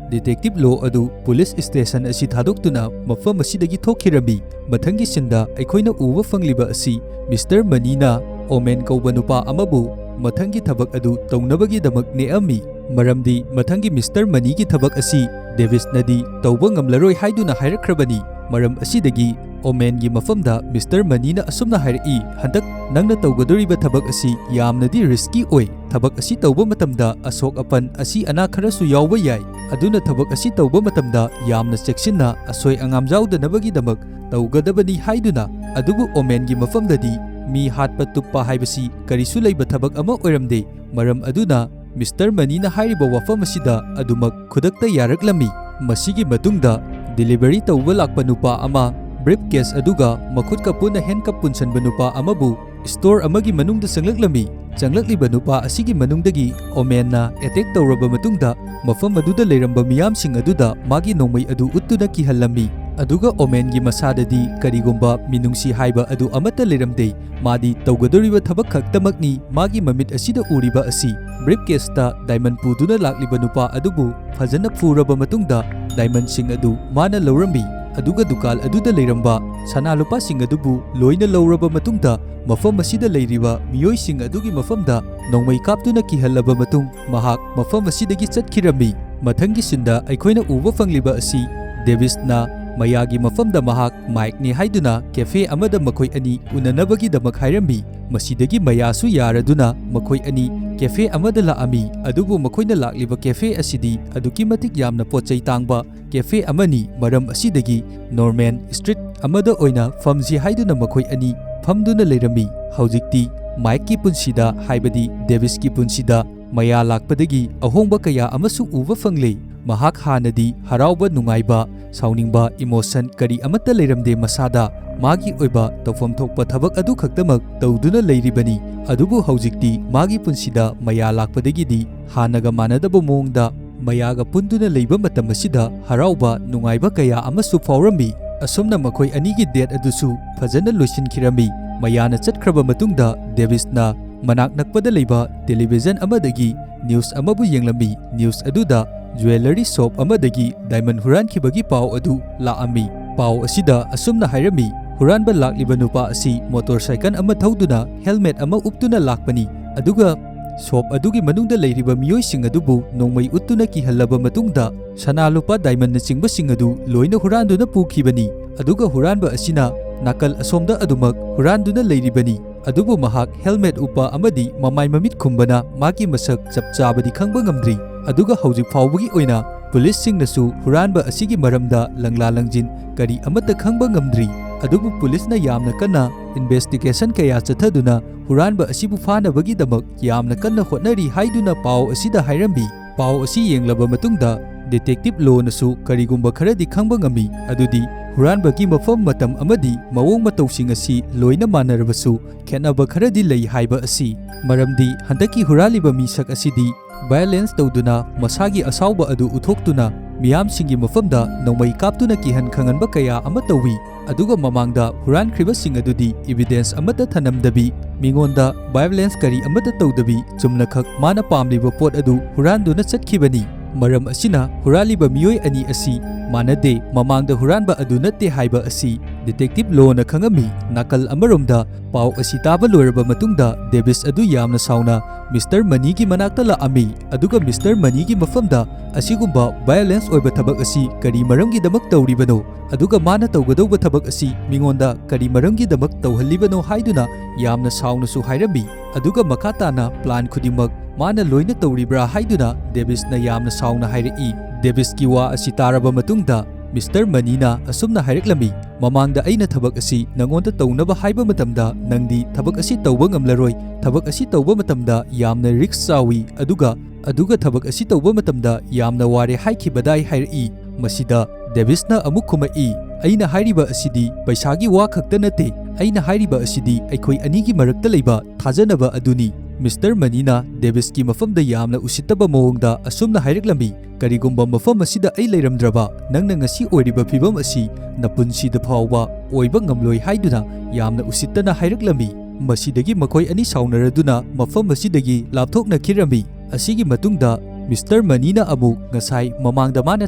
ꯗꯤꯇꯦꯛꯇꯤꯚ ꯂꯣ ꯑꯗꯨ ꯄꯨꯂꯤꯁ ꯁ꯭ꯇꯦꯁꯟ ꯑꯁꯤ ꯊꯥꯗꯣꯛꯇꯨꯅ ꯃꯐꯝ ꯑꯁꯤꯗꯒꯤ ꯊꯣꯛꯈꯤꯔꯝꯃꯤ꯫ ꯃꯊꯪꯒꯤ ꯁꯤꯟꯗ ꯑꯩꯈꯣꯏꯅ ꯎꯕ ꯐꯪꯂꯤꯕ ꯑꯁꯤ ꯃꯤꯁꯇꯔ ꯃꯅꯤꯅ ꯑꯣꯃꯦꯟ ꯀꯧꯕ ꯅꯨꯄꯥ ꯑꯃꯕꯨ ꯃꯊꯪꯒꯤ ꯊꯕꯛ ꯑꯗꯨ ꯇꯧꯅꯕꯒꯤꯗꯃꯛ ꯅꯦꯛꯑꯝꯃꯤ꯫ ꯃꯔꯝꯗꯤ ꯃꯊꯪꯒꯤ ꯃꯤꯁꯇꯔ ꯃꯅꯤꯒꯤ ꯊꯕꯛ ꯑꯁꯤ ꯗꯦꯕꯤꯁꯅꯗꯤ ꯇꯧꯕ ꯉꯝꯂꯔꯣꯏ ꯍꯥꯏꯗꯨꯅ ꯍꯥꯏꯔꯛꯈ꯭ꯔꯕꯅꯤ꯫ ꯃꯔꯝ ꯑꯁꯤꯗꯒꯤ ꯑꯣꯃꯦꯟꯒꯤ ꯃꯐꯝꯗ ꯃꯤꯁꯇꯔ ꯃꯅꯤꯅ ꯑꯁꯨꯝꯅ ꯍꯥꯏꯔꯛꯏ, "ꯍꯟꯗꯛ ꯅꯪꯅ ꯇꯧꯒꯗꯧꯔꯤꯕ ꯊꯕꯛ ꯑꯁꯤ ꯌꯥꯝꯅꯗꯤ ꯔꯤꯁꯀꯤ ꯑꯣꯏ꯫ ꯊꯕꯛ ꯑꯁꯤ ꯇꯧꯕ ꯃꯇꯝꯗ ꯑꯁꯣꯛ ꯑꯄꯟ ꯑꯁꯤ ꯑꯅꯥ ꯈꯔꯁꯨ ꯌꯥꯎꯕ ꯌꯥꯏ꯫ ꯑꯗꯨꯅ ꯊꯕꯛ ꯑꯁꯤ ꯇꯧꯕ ꯃꯇꯝꯗ ꯌꯥꯝꯅ ꯆꯦꯛꯁꯤꯟꯅ ꯑꯁꯣꯏ ꯑꯉꯥꯝ ꯌꯥꯎꯗꯅꯕꯒꯤꯗꯃꯛ ꯇꯧꯒꯗꯕꯅꯤ" ꯍꯥꯏꯗꯨꯅ꯫ ꯑꯗꯨꯕꯨ ꯑꯣꯃꯦꯟꯒꯤ ꯃꯐꯝꯗꯗꯤ ꯃꯤ ꯍꯥꯠꯄ ꯇꯨꯞꯄ ꯍꯥꯏꯕꯁꯤ ꯀꯔꯤꯁꯨ ꯂꯩꯕ ꯊꯕꯛ ꯑꯃ ꯑꯣꯏꯔꯝꯗꯦ꯫ ꯃꯔꯝ ꯑꯗꯨꯅ ꯃꯤꯁꯇꯔ ꯃꯅꯤꯅ ꯍꯥꯏꯔꯤꯕ ꯋꯥꯐꯝ ꯑꯁꯤꯗ ꯑꯗꯨꯃꯛ ꯈꯨꯗꯛꯇ ꯌꯥꯔꯛꯂꯝꯃꯤ꯫ ꯃꯁꯤꯒꯤ ꯃꯇꯨꯡꯗ ꯗꯤꯂꯤꯚꯔꯤ ꯇꯧꯕ ꯂꯥꯛꯄ ꯅꯨꯄꯥ ꯑꯃ, ꯕ꯭ꯔꯤꯐ ꯀꯦꯁ ꯑꯗꯨꯒ ꯃꯈꯨꯠꯀ ꯄꯨꯟꯅ ꯍꯦꯟꯀꯞ ꯄꯨꯟꯁꯟꯕ ꯅꯨꯄꯥ ꯑꯃꯕꯨ ꯁ꯭ꯇꯣꯔ ꯑꯃꯒꯤ ꯃꯅꯨꯡꯗ ꯆꯪꯂꯛꯂꯝꯃꯤ꯫ ꯆꯪꯂꯛꯂꯤꯕ ꯅꯨꯄꯥ ꯑꯁꯤꯒꯤ ꯃꯅꯨꯡꯗꯒꯤ ꯑꯣꯃꯦꯟꯅ ꯑꯦꯇꯦꯛ ꯇꯧꯔꯕ ꯃꯇꯨꯡꯗ ꯃꯐꯝ ꯑꯗꯨꯗ ꯂꯩꯔꯝꯕ ꯃꯤꯌꯥꯝꯁꯤꯡ ꯑꯗꯨꯗ ꯃꯥꯒꯤ ꯅꯣꯡꯃꯩ ꯑꯗꯨ ꯎꯠꯇꯨꯅ ꯀꯤꯍꯜꯂꯝꯃꯤ꯫ ꯑꯗꯨꯒ ꯑꯣꯃꯦꯟꯒꯤ ꯃꯁꯥꯗꯗꯤ ꯀꯔꯤꯒꯨꯝꯕ ꯃꯤꯅꯨꯡꯁꯤ ꯍꯥꯏꯕ ꯑꯗꯨ ꯑꯃꯠꯇ ꯂꯩꯔꯝꯗꯦ꯫ ꯃꯥꯗꯤ ꯇꯧꯒꯗꯧꯔꯤꯕ ꯊꯕꯛ ꯈꯛꯇꯃꯛꯅꯤ ꯃꯥꯒꯤ ꯃꯃꯤꯠ ꯑꯁꯤꯗ ꯎꯔꯤꯕ ꯑꯁꯤ꯫ ꯕ꯭ꯔꯤꯐ ꯀꯦꯁꯇ ꯗꯥꯏꯃꯟ ꯄꯨꯗꯨꯅ ꯂꯥꯛꯂꯤꯕ ꯅꯨꯄꯥ ꯑꯗꯨꯕꯨ ꯐꯖꯅ ꯐꯨꯔꯕ ꯃꯇꯨꯡꯗ ꯗꯥꯏꯃꯟꯁꯤꯡ ꯑꯗꯨ ꯃꯥꯅ ꯂꯧꯔꯝꯃꯤ꯫ ꯑꯗꯨꯒ ꯗꯨꯀꯥꯟ ꯑꯗꯨꯗ ꯂꯩꯔꯝꯕ ꯁꯅꯥ ꯂꯨꯄꯥꯁꯤꯡ ꯑꯗꯨꯕꯨ ꯂꯣꯏꯅ ꯂꯧꯔꯕ ꯃꯇꯨꯡꯗ ꯃꯐꯝ ꯑꯁꯤꯗ ꯂꯩꯔꯤꯕ ꯃꯤꯑꯣꯏꯁꯤꯡ ꯑꯗꯨꯒꯤ ꯃꯐꯝꯗ ꯅꯣꯡꯃꯩ ꯀꯥꯞꯇꯨꯅ ꯀꯤꯍꯜꯂꯕ ꯃꯇꯨꯡ ꯃꯍꯥꯛ ꯃꯐꯝ ꯑꯁꯤꯗꯒꯤ ꯆꯠꯈꯤꯔꯝꯃꯤ꯫ ꯃꯊꯪꯒꯤ ꯁꯤꯟꯗ ꯑꯩꯈꯣꯏꯅ ꯎꯕ ꯐꯪꯂꯤꯕ ꯑꯁꯤ ꯗꯦꯕꯤꯁꯅ ꯃꯌꯥꯒꯤ ꯃꯐꯝꯗ ꯃꯍꯥꯛ ꯃꯥꯏꯛꯅꯤ ꯍꯥꯏꯗꯨꯅ ꯀꯦꯐꯦ ꯑꯃꯗ ꯃꯈꯣꯏ ꯑꯅꯤ ꯎꯅꯅꯕꯒꯤꯗꯃꯛ ꯍꯥꯏꯔꯝꯃꯤ꯫ ꯃꯁꯤꯗꯒꯤ ꯃꯌꯥꯁꯨ ꯌꯥꯔꯗꯨꯅ ꯃꯈꯣꯏ ꯑꯅꯤ ꯀꯦꯐꯦ ꯑꯃꯗ ꯂꯥꯛꯑꯝꯃꯤ꯫ ꯑꯗꯨꯕꯨ ꯃꯈꯣꯏꯅ ꯂꯥꯛꯂꯤꯕ ꯀꯦꯐꯦ ꯑꯁꯤꯗꯤ ꯑꯗꯨꯛꯀꯤ ꯃꯇꯤꯛ ꯌꯥꯝꯅ ꯄꯣꯠ ꯆꯩ ꯇꯥꯡꯕ ꯀꯦꯐꯦ ꯑꯃꯅꯤ꯫ ꯃꯔꯝ ꯑꯁꯤꯗꯒꯤ ꯅꯣꯔꯃꯦꯟ ꯁ꯭ꯇ꯭ꯔꯤꯠ ꯑꯃꯗ ꯑꯣꯏꯅ ꯐꯝꯁꯤ ꯍꯥꯏꯗꯨꯅ ꯃꯈꯣꯏ ꯑꯅꯤ ꯐꯝꯗꯨꯅ ꯂꯩꯔꯝꯃꯤ꯫ ꯍꯧꯖꯤꯛꯇꯤ ꯃꯥꯏꯛꯀꯤ ꯄꯨꯟꯁꯤꯗ, ꯍꯥꯏꯕꯗꯤ ꯗꯦꯕꯤꯁꯀꯤ ꯄꯨꯟꯁꯤꯗ ꯃꯌꯥ ꯂꯥꯛꯄꯗꯒꯤ ꯑꯍꯣꯡꯕ ꯀꯌꯥ ꯑꯃꯁꯨ ꯎꯕ ꯐꯪꯂꯦ꯫ ꯃꯍꯥꯛ ꯍꯥꯟꯅꯗꯤ ꯍꯔꯥꯎꯕ, ꯅꯨꯡꯉꯥꯏꯕ, ꯁꯥꯎꯅꯤꯡꯕ, emotion ꯀꯔꯤ ꯑꯃꯠꯇ ꯂꯩꯔꯝꯗꯦ ꯃꯁꯥꯗ꯫ ꯃꯥꯒꯤ ꯑꯣꯏꯕ ꯇꯧꯐꯝ ꯊꯣꯛꯄ ꯊꯕꯛ ꯑꯗꯨ ꯈꯛꯇꯃꯛ ꯇꯧꯗꯨꯅ ꯂꯩꯔꯤꯕꯅꯤ꯫ ꯑꯗꯨꯕꯨ ꯍꯧꯖꯤꯛꯇꯤ ꯃꯥꯒꯤ ꯄꯨꯟꯁꯤꯗ ꯃꯌꯥ ꯂꯥꯛꯄꯗꯒꯤꯗꯤ ꯍꯥꯟꯅꯒ ꯃꯥꯟꯅꯗꯕ ꯃꯑꯣꯡꯗ ꯃꯌꯥꯒ ꯄꯨꯟꯗꯨꯅ ꯂꯩꯕ ꯃꯇꯝ ꯑꯁꯤꯗ ꯍꯔꯥꯎꯕ, ꯅꯨꯡꯉꯥꯏꯕ ꯀꯌꯥ ꯑꯃꯁꯨ ꯐꯥꯎꯔꯝꯃꯤ꯫ ꯑꯁꯨꯝꯅ ꯃꯈꯣꯏ ꯑꯅꯤꯒꯤ date ꯑꯗꯨꯁꯨ ꯐꯖꯅ ꯂꯣꯏꯁꯤꯟꯈꯤꯔꯝꯃꯤ꯫ ꯃꯌꯥꯅ ꯆꯠꯈ꯭ꯔꯕ ꯃꯇꯨꯡꯗ ꯗꯦꯕꯤꯁꯅ ꯃꯅꯥꯛ ꯅꯛꯄꯗ ꯂꯩꯕ television ꯑꯃꯗꯒꯤ news ꯑꯃꯕꯨ ꯌꯦꯡꯂꯝꯃꯤ꯫ News ꯑꯗꯨꯗ jewellery shop ꯑꯃꯗꯒꯤ diamond ꯍꯨꯔꯥꯟꯈꯤꯕꯒꯤ ꯄꯥꯎ ꯑꯗꯨ ꯂꯥꯛꯑꯝꯃꯤ꯫ ꯄꯥꯎ ꯑꯁꯤꯗ ꯑꯁꯨꯝꯅ ꯍꯥꯏꯔꯝꯃꯤ, "ꯍꯨꯔꯥꯟꯕ ꯂꯥꯛꯂꯤꯕ ꯅꯨꯄꯥ ꯑꯁꯤ motorcycle ꯑꯃ ꯊꯧꯗꯨꯅ helmet ꯑꯃ ꯎꯞꯇꯨꯅ ꯂꯥꯛꯄꯅꯤ, ꯑꯗꯨꯒ shop ꯑꯗꯨꯒꯤ ꯃꯅꯨꯡꯗ ꯂꯩꯔꯤꯕ ꯃꯤꯑꯣꯏꯁꯤꯡ ꯑꯗꯨꯕꯨ ꯅꯣꯡꯃꯩ ꯎꯠꯇꯨꯅ ꯀꯤꯍꯜꯂꯕ ꯃꯇꯨꯡꯗ ꯁꯅꯥ, ꯂꯨꯄꯥ, diamondꯅꯆꯤꯡꯕꯁꯤꯡ ꯑꯗꯨ ꯂꯣꯏꯅ ꯍꯨꯔꯥꯟꯗꯨꯅ ꯄꯨꯈꯤꯕꯅꯤ꯫ ꯑꯗꯨꯒ ꯍꯨꯔꯥꯟꯕ ꯑꯁꯤꯅ ꯅꯥꯀꯜ ꯑꯁꯣꯝꯗ ꯑꯗꯨꯃꯛ ꯍꯨꯔꯥꯟꯗꯨꯅ ꯂꯩꯔꯤꯕꯅꯤ꯫ ꯑꯗꯨꯕꯨ ꯃꯍꯥꯛ helmet ꯎꯞꯄ ꯑꯃꯗꯤ ꯃꯃꯥꯏ ꯃꯃꯤꯠ ꯈꯨꯝꯕꯅ ꯃꯥꯒꯤ ꯃꯁꯛ ꯆꯞ ꯆꯥꯕꯗꯤ ꯈꯪꯕ ꯉꯝꯗ꯭ꯔꯤ꯫ ꯑꯗꯨꯒ ꯍꯧꯖꯤꯛ ꯐꯥꯎꯕꯒꯤ ꯑꯣꯏꯅ policeꯁꯤꯡꯅꯁꯨ ꯍꯨꯔꯥꯟꯕ ꯑꯁꯤꯒꯤ ꯃꯔꯝꯗ ꯂꯪꯂꯥ ꯂꯪꯖꯤꯟ ꯀꯔꯤ ꯑꯃꯠꯇ ꯈꯪꯕ ꯉꯝꯗ꯭ꯔꯤ꯫ ꯑꯗꯨꯕꯨ policeꯅ ꯌꯥꯝꯅ ꯀꯟꯅ investigation ꯀꯌꯥ ꯆꯠꯊꯗꯨꯅ ꯍꯨꯔꯥꯟꯕ ꯑꯁꯤꯕꯨ ꯐꯥꯅꯕꯒꯤꯗꯃꯛ ꯌꯥꯝꯅ ꯀꯟꯅ ꯍꯣꯠꯅꯔꯤ" ꯍꯥꯏꯗꯨꯅ ꯄꯥꯎ ꯑꯁꯤꯗ ꯍꯥꯏꯔꯝꯃꯤ꯫ ꯄꯥꯎ ꯑꯁꯤ ꯌꯦꯡꯂꯕ ꯃꯇꯨꯡꯗ detective ꯂꯣꯅꯁꯨ ꯀꯔꯤꯒꯨꯝꯕ ꯈꯔꯗꯤ ꯈꯪꯕ ꯉꯝꯃꯤ, ꯑꯗꯨꯗꯤ ꯍꯨꯔꯥꯟꯕꯒꯤ ꯃꯐꯝ, ꯃꯇꯝ ꯑꯃꯗꯤ ꯃꯑꯣꯡ ꯃꯇꯧꯁꯤꯡ ꯑꯁꯤ ꯂꯣꯏꯅ ꯃꯥꯟꯅꯔꯕꯁꯨ ꯈꯦꯠꯅꯕ ꯈꯔꯗꯤ ꯂꯩ ꯍꯥꯏꯕ ꯑꯁꯤ꯫ ꯃꯔꯝꯗꯤ ꯍꯟꯗꯛꯀꯤ ꯍꯨꯔꯥꯜꯂꯤꯕ ꯃꯤꯁꯛ ꯑꯁꯤꯗꯤ violence ꯇꯧꯗꯨꯅ ꯃꯁꯥꯒꯤ ꯑꯁꯥꯎꯕ ꯑꯗꯨ ꯎꯠꯊꯣꯛꯇꯨꯅ ꯃꯤꯌꯥꯝꯁꯤꯡꯒꯤ ꯃꯐꯝꯗ ꯅꯣꯡꯃꯩ ꯀꯥꯞꯇꯨꯅ ꯀꯤꯍꯟ ꯈꯪꯍꯟꯕ ꯀꯌꯥ ꯑꯃ ꯇꯧꯏ꯫ ꯑꯗꯨꯒ ꯃꯃꯥꯡꯗ ꯍꯨꯔꯥꯟꯈ꯭ꯔꯤꯕꯁꯤꯡ ꯑꯗꯨꯗꯤ evidence ꯑꯃꯠꯇ ꯊꯅꯝꯗꯕꯤ, ꯃꯤꯉꯣꯟꯗ violence ꯀꯔꯤ ꯑꯃꯠꯇ ꯇꯧꯗꯕꯤ, ꯆꯨꯝꯅꯈꯛ ꯃꯥꯅ ꯄꯥꯝꯂꯤꯕ ꯄꯣꯠ ꯑꯗꯨ ꯍꯨꯔꯥꯟꯗꯨꯅ ꯆꯠꯈꯤꯕꯅꯤ꯫ ꯃꯔꯝ ꯑꯁꯤꯅ ꯍꯨꯔꯥꯜꯂꯤꯕ ꯃꯤꯑꯣꯏ ꯑꯅꯤ ꯑꯁꯤ ꯃꯥꯟꯅꯗꯦ, ꯃꯃꯥꯡꯗ ꯍꯨꯔꯥꯟꯕ ꯑꯗꯨ ꯅꯠꯇꯦ ꯍꯥꯏꯕ ꯑꯁꯤ detective ꯂꯣꯅ ꯈꯪꯉꯝꯃꯤ꯫ ꯅꯥꯀꯜ ꯑꯃꯔꯣꯝꯗ ꯄꯥꯎ ꯑꯁꯤ ꯇꯥꯕ ꯂꯣꯏꯔꯕ ꯃꯇꯨꯡꯗ ꯗꯦꯕꯤꯁ ꯑꯗꯨ ꯌꯥꯝꯅ ꯁꯥꯎꯅ Mister Moneyꯒꯤ ꯃꯅꯥꯛꯇ ꯂꯥꯛꯑꯝꯃꯤ, ꯑꯗꯨꯒ Mister Moneyꯒꯤ ꯃꯐꯝꯗ ꯑꯁꯤꯒꯨꯝꯕ violence ꯑꯣꯏꯕ ꯊꯕꯛ ꯑꯁꯤ ꯀꯔꯤ ꯃꯔꯝꯒꯤꯗꯃꯛ ꯇꯧꯔꯤꯕꯅꯣ? ꯑꯗꯨꯒ ꯃꯥꯅ ꯇꯧꯒꯗꯧꯕ ꯊꯕꯛ ꯑꯁꯤ ꯃꯤꯉꯣꯟꯗ ꯀꯔꯤ ꯃꯔꯝꯒꯤꯗꯃꯛ ꯇꯧꯍꯜꯂꯤꯕꯅꯣ ꯍꯥꯏꯗꯨꯅ ꯌꯥꯝꯅ ꯁꯥꯎꯅꯁꯨ ꯍꯥꯏꯔꯝꯃꯤ꯫ ꯑꯗꯨꯒ ꯃꯈꯥ ꯇꯥꯅ plan ꯈꯨꯗꯤꯡꯃꯛ ꯃꯥꯅ ꯂꯣꯏꯅ ꯇꯧꯔꯤꯕ꯭ꯔꯥ ꯍꯥꯏꯗꯨꯅ ꯗꯦꯕꯤꯁꯅ ꯌꯥꯝꯅ ꯁꯥꯎꯅ ꯍꯥꯏꯔꯛꯏ꯫ ꯗꯦꯕꯤꯁꯀꯤ ꯋꯥ ꯑꯁꯤ ꯇꯥꯔꯕ ꯃꯇꯨꯡꯗ ꯃꯤꯁꯇꯔ ꯃꯅꯤꯅ ꯑꯁꯨꯝꯅ ꯍꯥꯏꯔꯛꯂꯝꯃꯤ, "ꯃꯃꯥꯡꯗ ꯑꯩꯅ ꯊꯕꯛ ꯑꯁꯤ ꯅꯉꯣꯟꯗ ꯇꯧꯅꯕ ꯍꯥꯏꯕ ꯃꯇꯝꯗ ꯅꯪꯗꯤ ꯊꯕꯛ ꯑꯁꯤ ꯇꯧꯕ ꯉꯝꯂꯔꯣꯏ, ꯊꯕꯛ ꯑꯁꯤ ꯇꯧꯕ ꯃꯇꯝꯗ ꯌꯥꯝꯅ ꯔꯤꯁ꯭ꯛ ꯆꯥꯎꯏ, ꯑꯗꯨꯒ, ꯑꯗꯨꯒ ꯊꯕꯛ ꯑꯁꯤ ꯇꯧꯕ ꯃꯇꯝꯗ ꯌꯥꯝꯅ ꯋꯥꯔꯦ ꯍꯥꯏꯈꯤꯕꯗꯥꯏ" ꯍꯥꯏꯔꯛꯏ꯫ ꯃꯁꯤꯗ ꯗꯦꯕꯤꯁꯅ ꯑꯃꯨꯛ ꯈꯨꯝꯃꯛꯏ, "ꯑꯩꯅ ꯍꯥꯏꯔꯤꯕ ꯑꯁꯤꯗꯤ ꯄꯩꯁꯥꯒꯤ ꯋꯥ ꯈꯛꯇ ꯅꯠꯇꯦ, ꯑꯩꯅ ꯍꯥꯏꯔꯤꯕ ꯑꯁꯤꯗꯤ ꯑꯩꯈꯣꯏ ꯑꯅꯤꯒꯤ ꯃꯔꯛꯇ ꯂꯩꯕ ꯊꯥꯖꯅꯕ ꯑꯗꯨꯅꯤ"꯫ ꯃꯤꯁꯇꯔ ꯃꯅꯤꯅ ꯗꯦꯕꯤꯁꯀꯤ ꯃꯐꯝꯗ ꯌꯥꯝꯅ ꯎꯁꯤꯠꯇꯕ ꯃꯑꯣꯡꯗ ꯑꯁꯨꯝꯅ ꯍꯥꯏꯔꯛꯂꯝꯃꯤ, "ꯀꯔꯤꯒꯨꯝꯕ ꯃꯐꯝ ꯑꯁꯤꯗ ꯑꯩ ꯂꯩꯔꯝꯗ꯭ꯔꯕ, ꯅꯪꯅ ꯉꯁꯤ ꯑꯣꯏꯔꯤꯕ ꯐꯤꯚꯝ ꯑꯁꯤ ꯅꯄꯨꯟꯁꯤꯗ ꯐꯥꯎꯕ ꯑꯣꯏꯕ ꯉꯝꯂꯣꯏ" ꯍꯥꯏꯗꯨꯅ ꯌꯥꯝꯅ ꯎꯁꯤꯠꯇꯅ ꯍꯥꯏꯔꯛꯂꯝꯃꯤ꯫ ꯃꯁꯤꯗꯒꯤ ꯃꯈꯣꯏ ꯑꯅꯤ ꯁꯥꯎꯅꯔꯗꯨꯅ ꯃꯐꯝ ꯑꯁꯤꯗꯒꯤ ꯂꯥꯞꯊꯣꯛꯅꯈꯤꯔꯝꯃꯤ꯫ ꯑꯁꯤꯒꯤ ꯃꯇꯨꯡꯗ ꯃꯤꯁꯇꯔ ꯃꯅꯤꯅ ꯑꯃꯨꯛ ꯉꯁꯥꯏ ꯃꯃꯥꯡꯗ ꯃꯥꯅ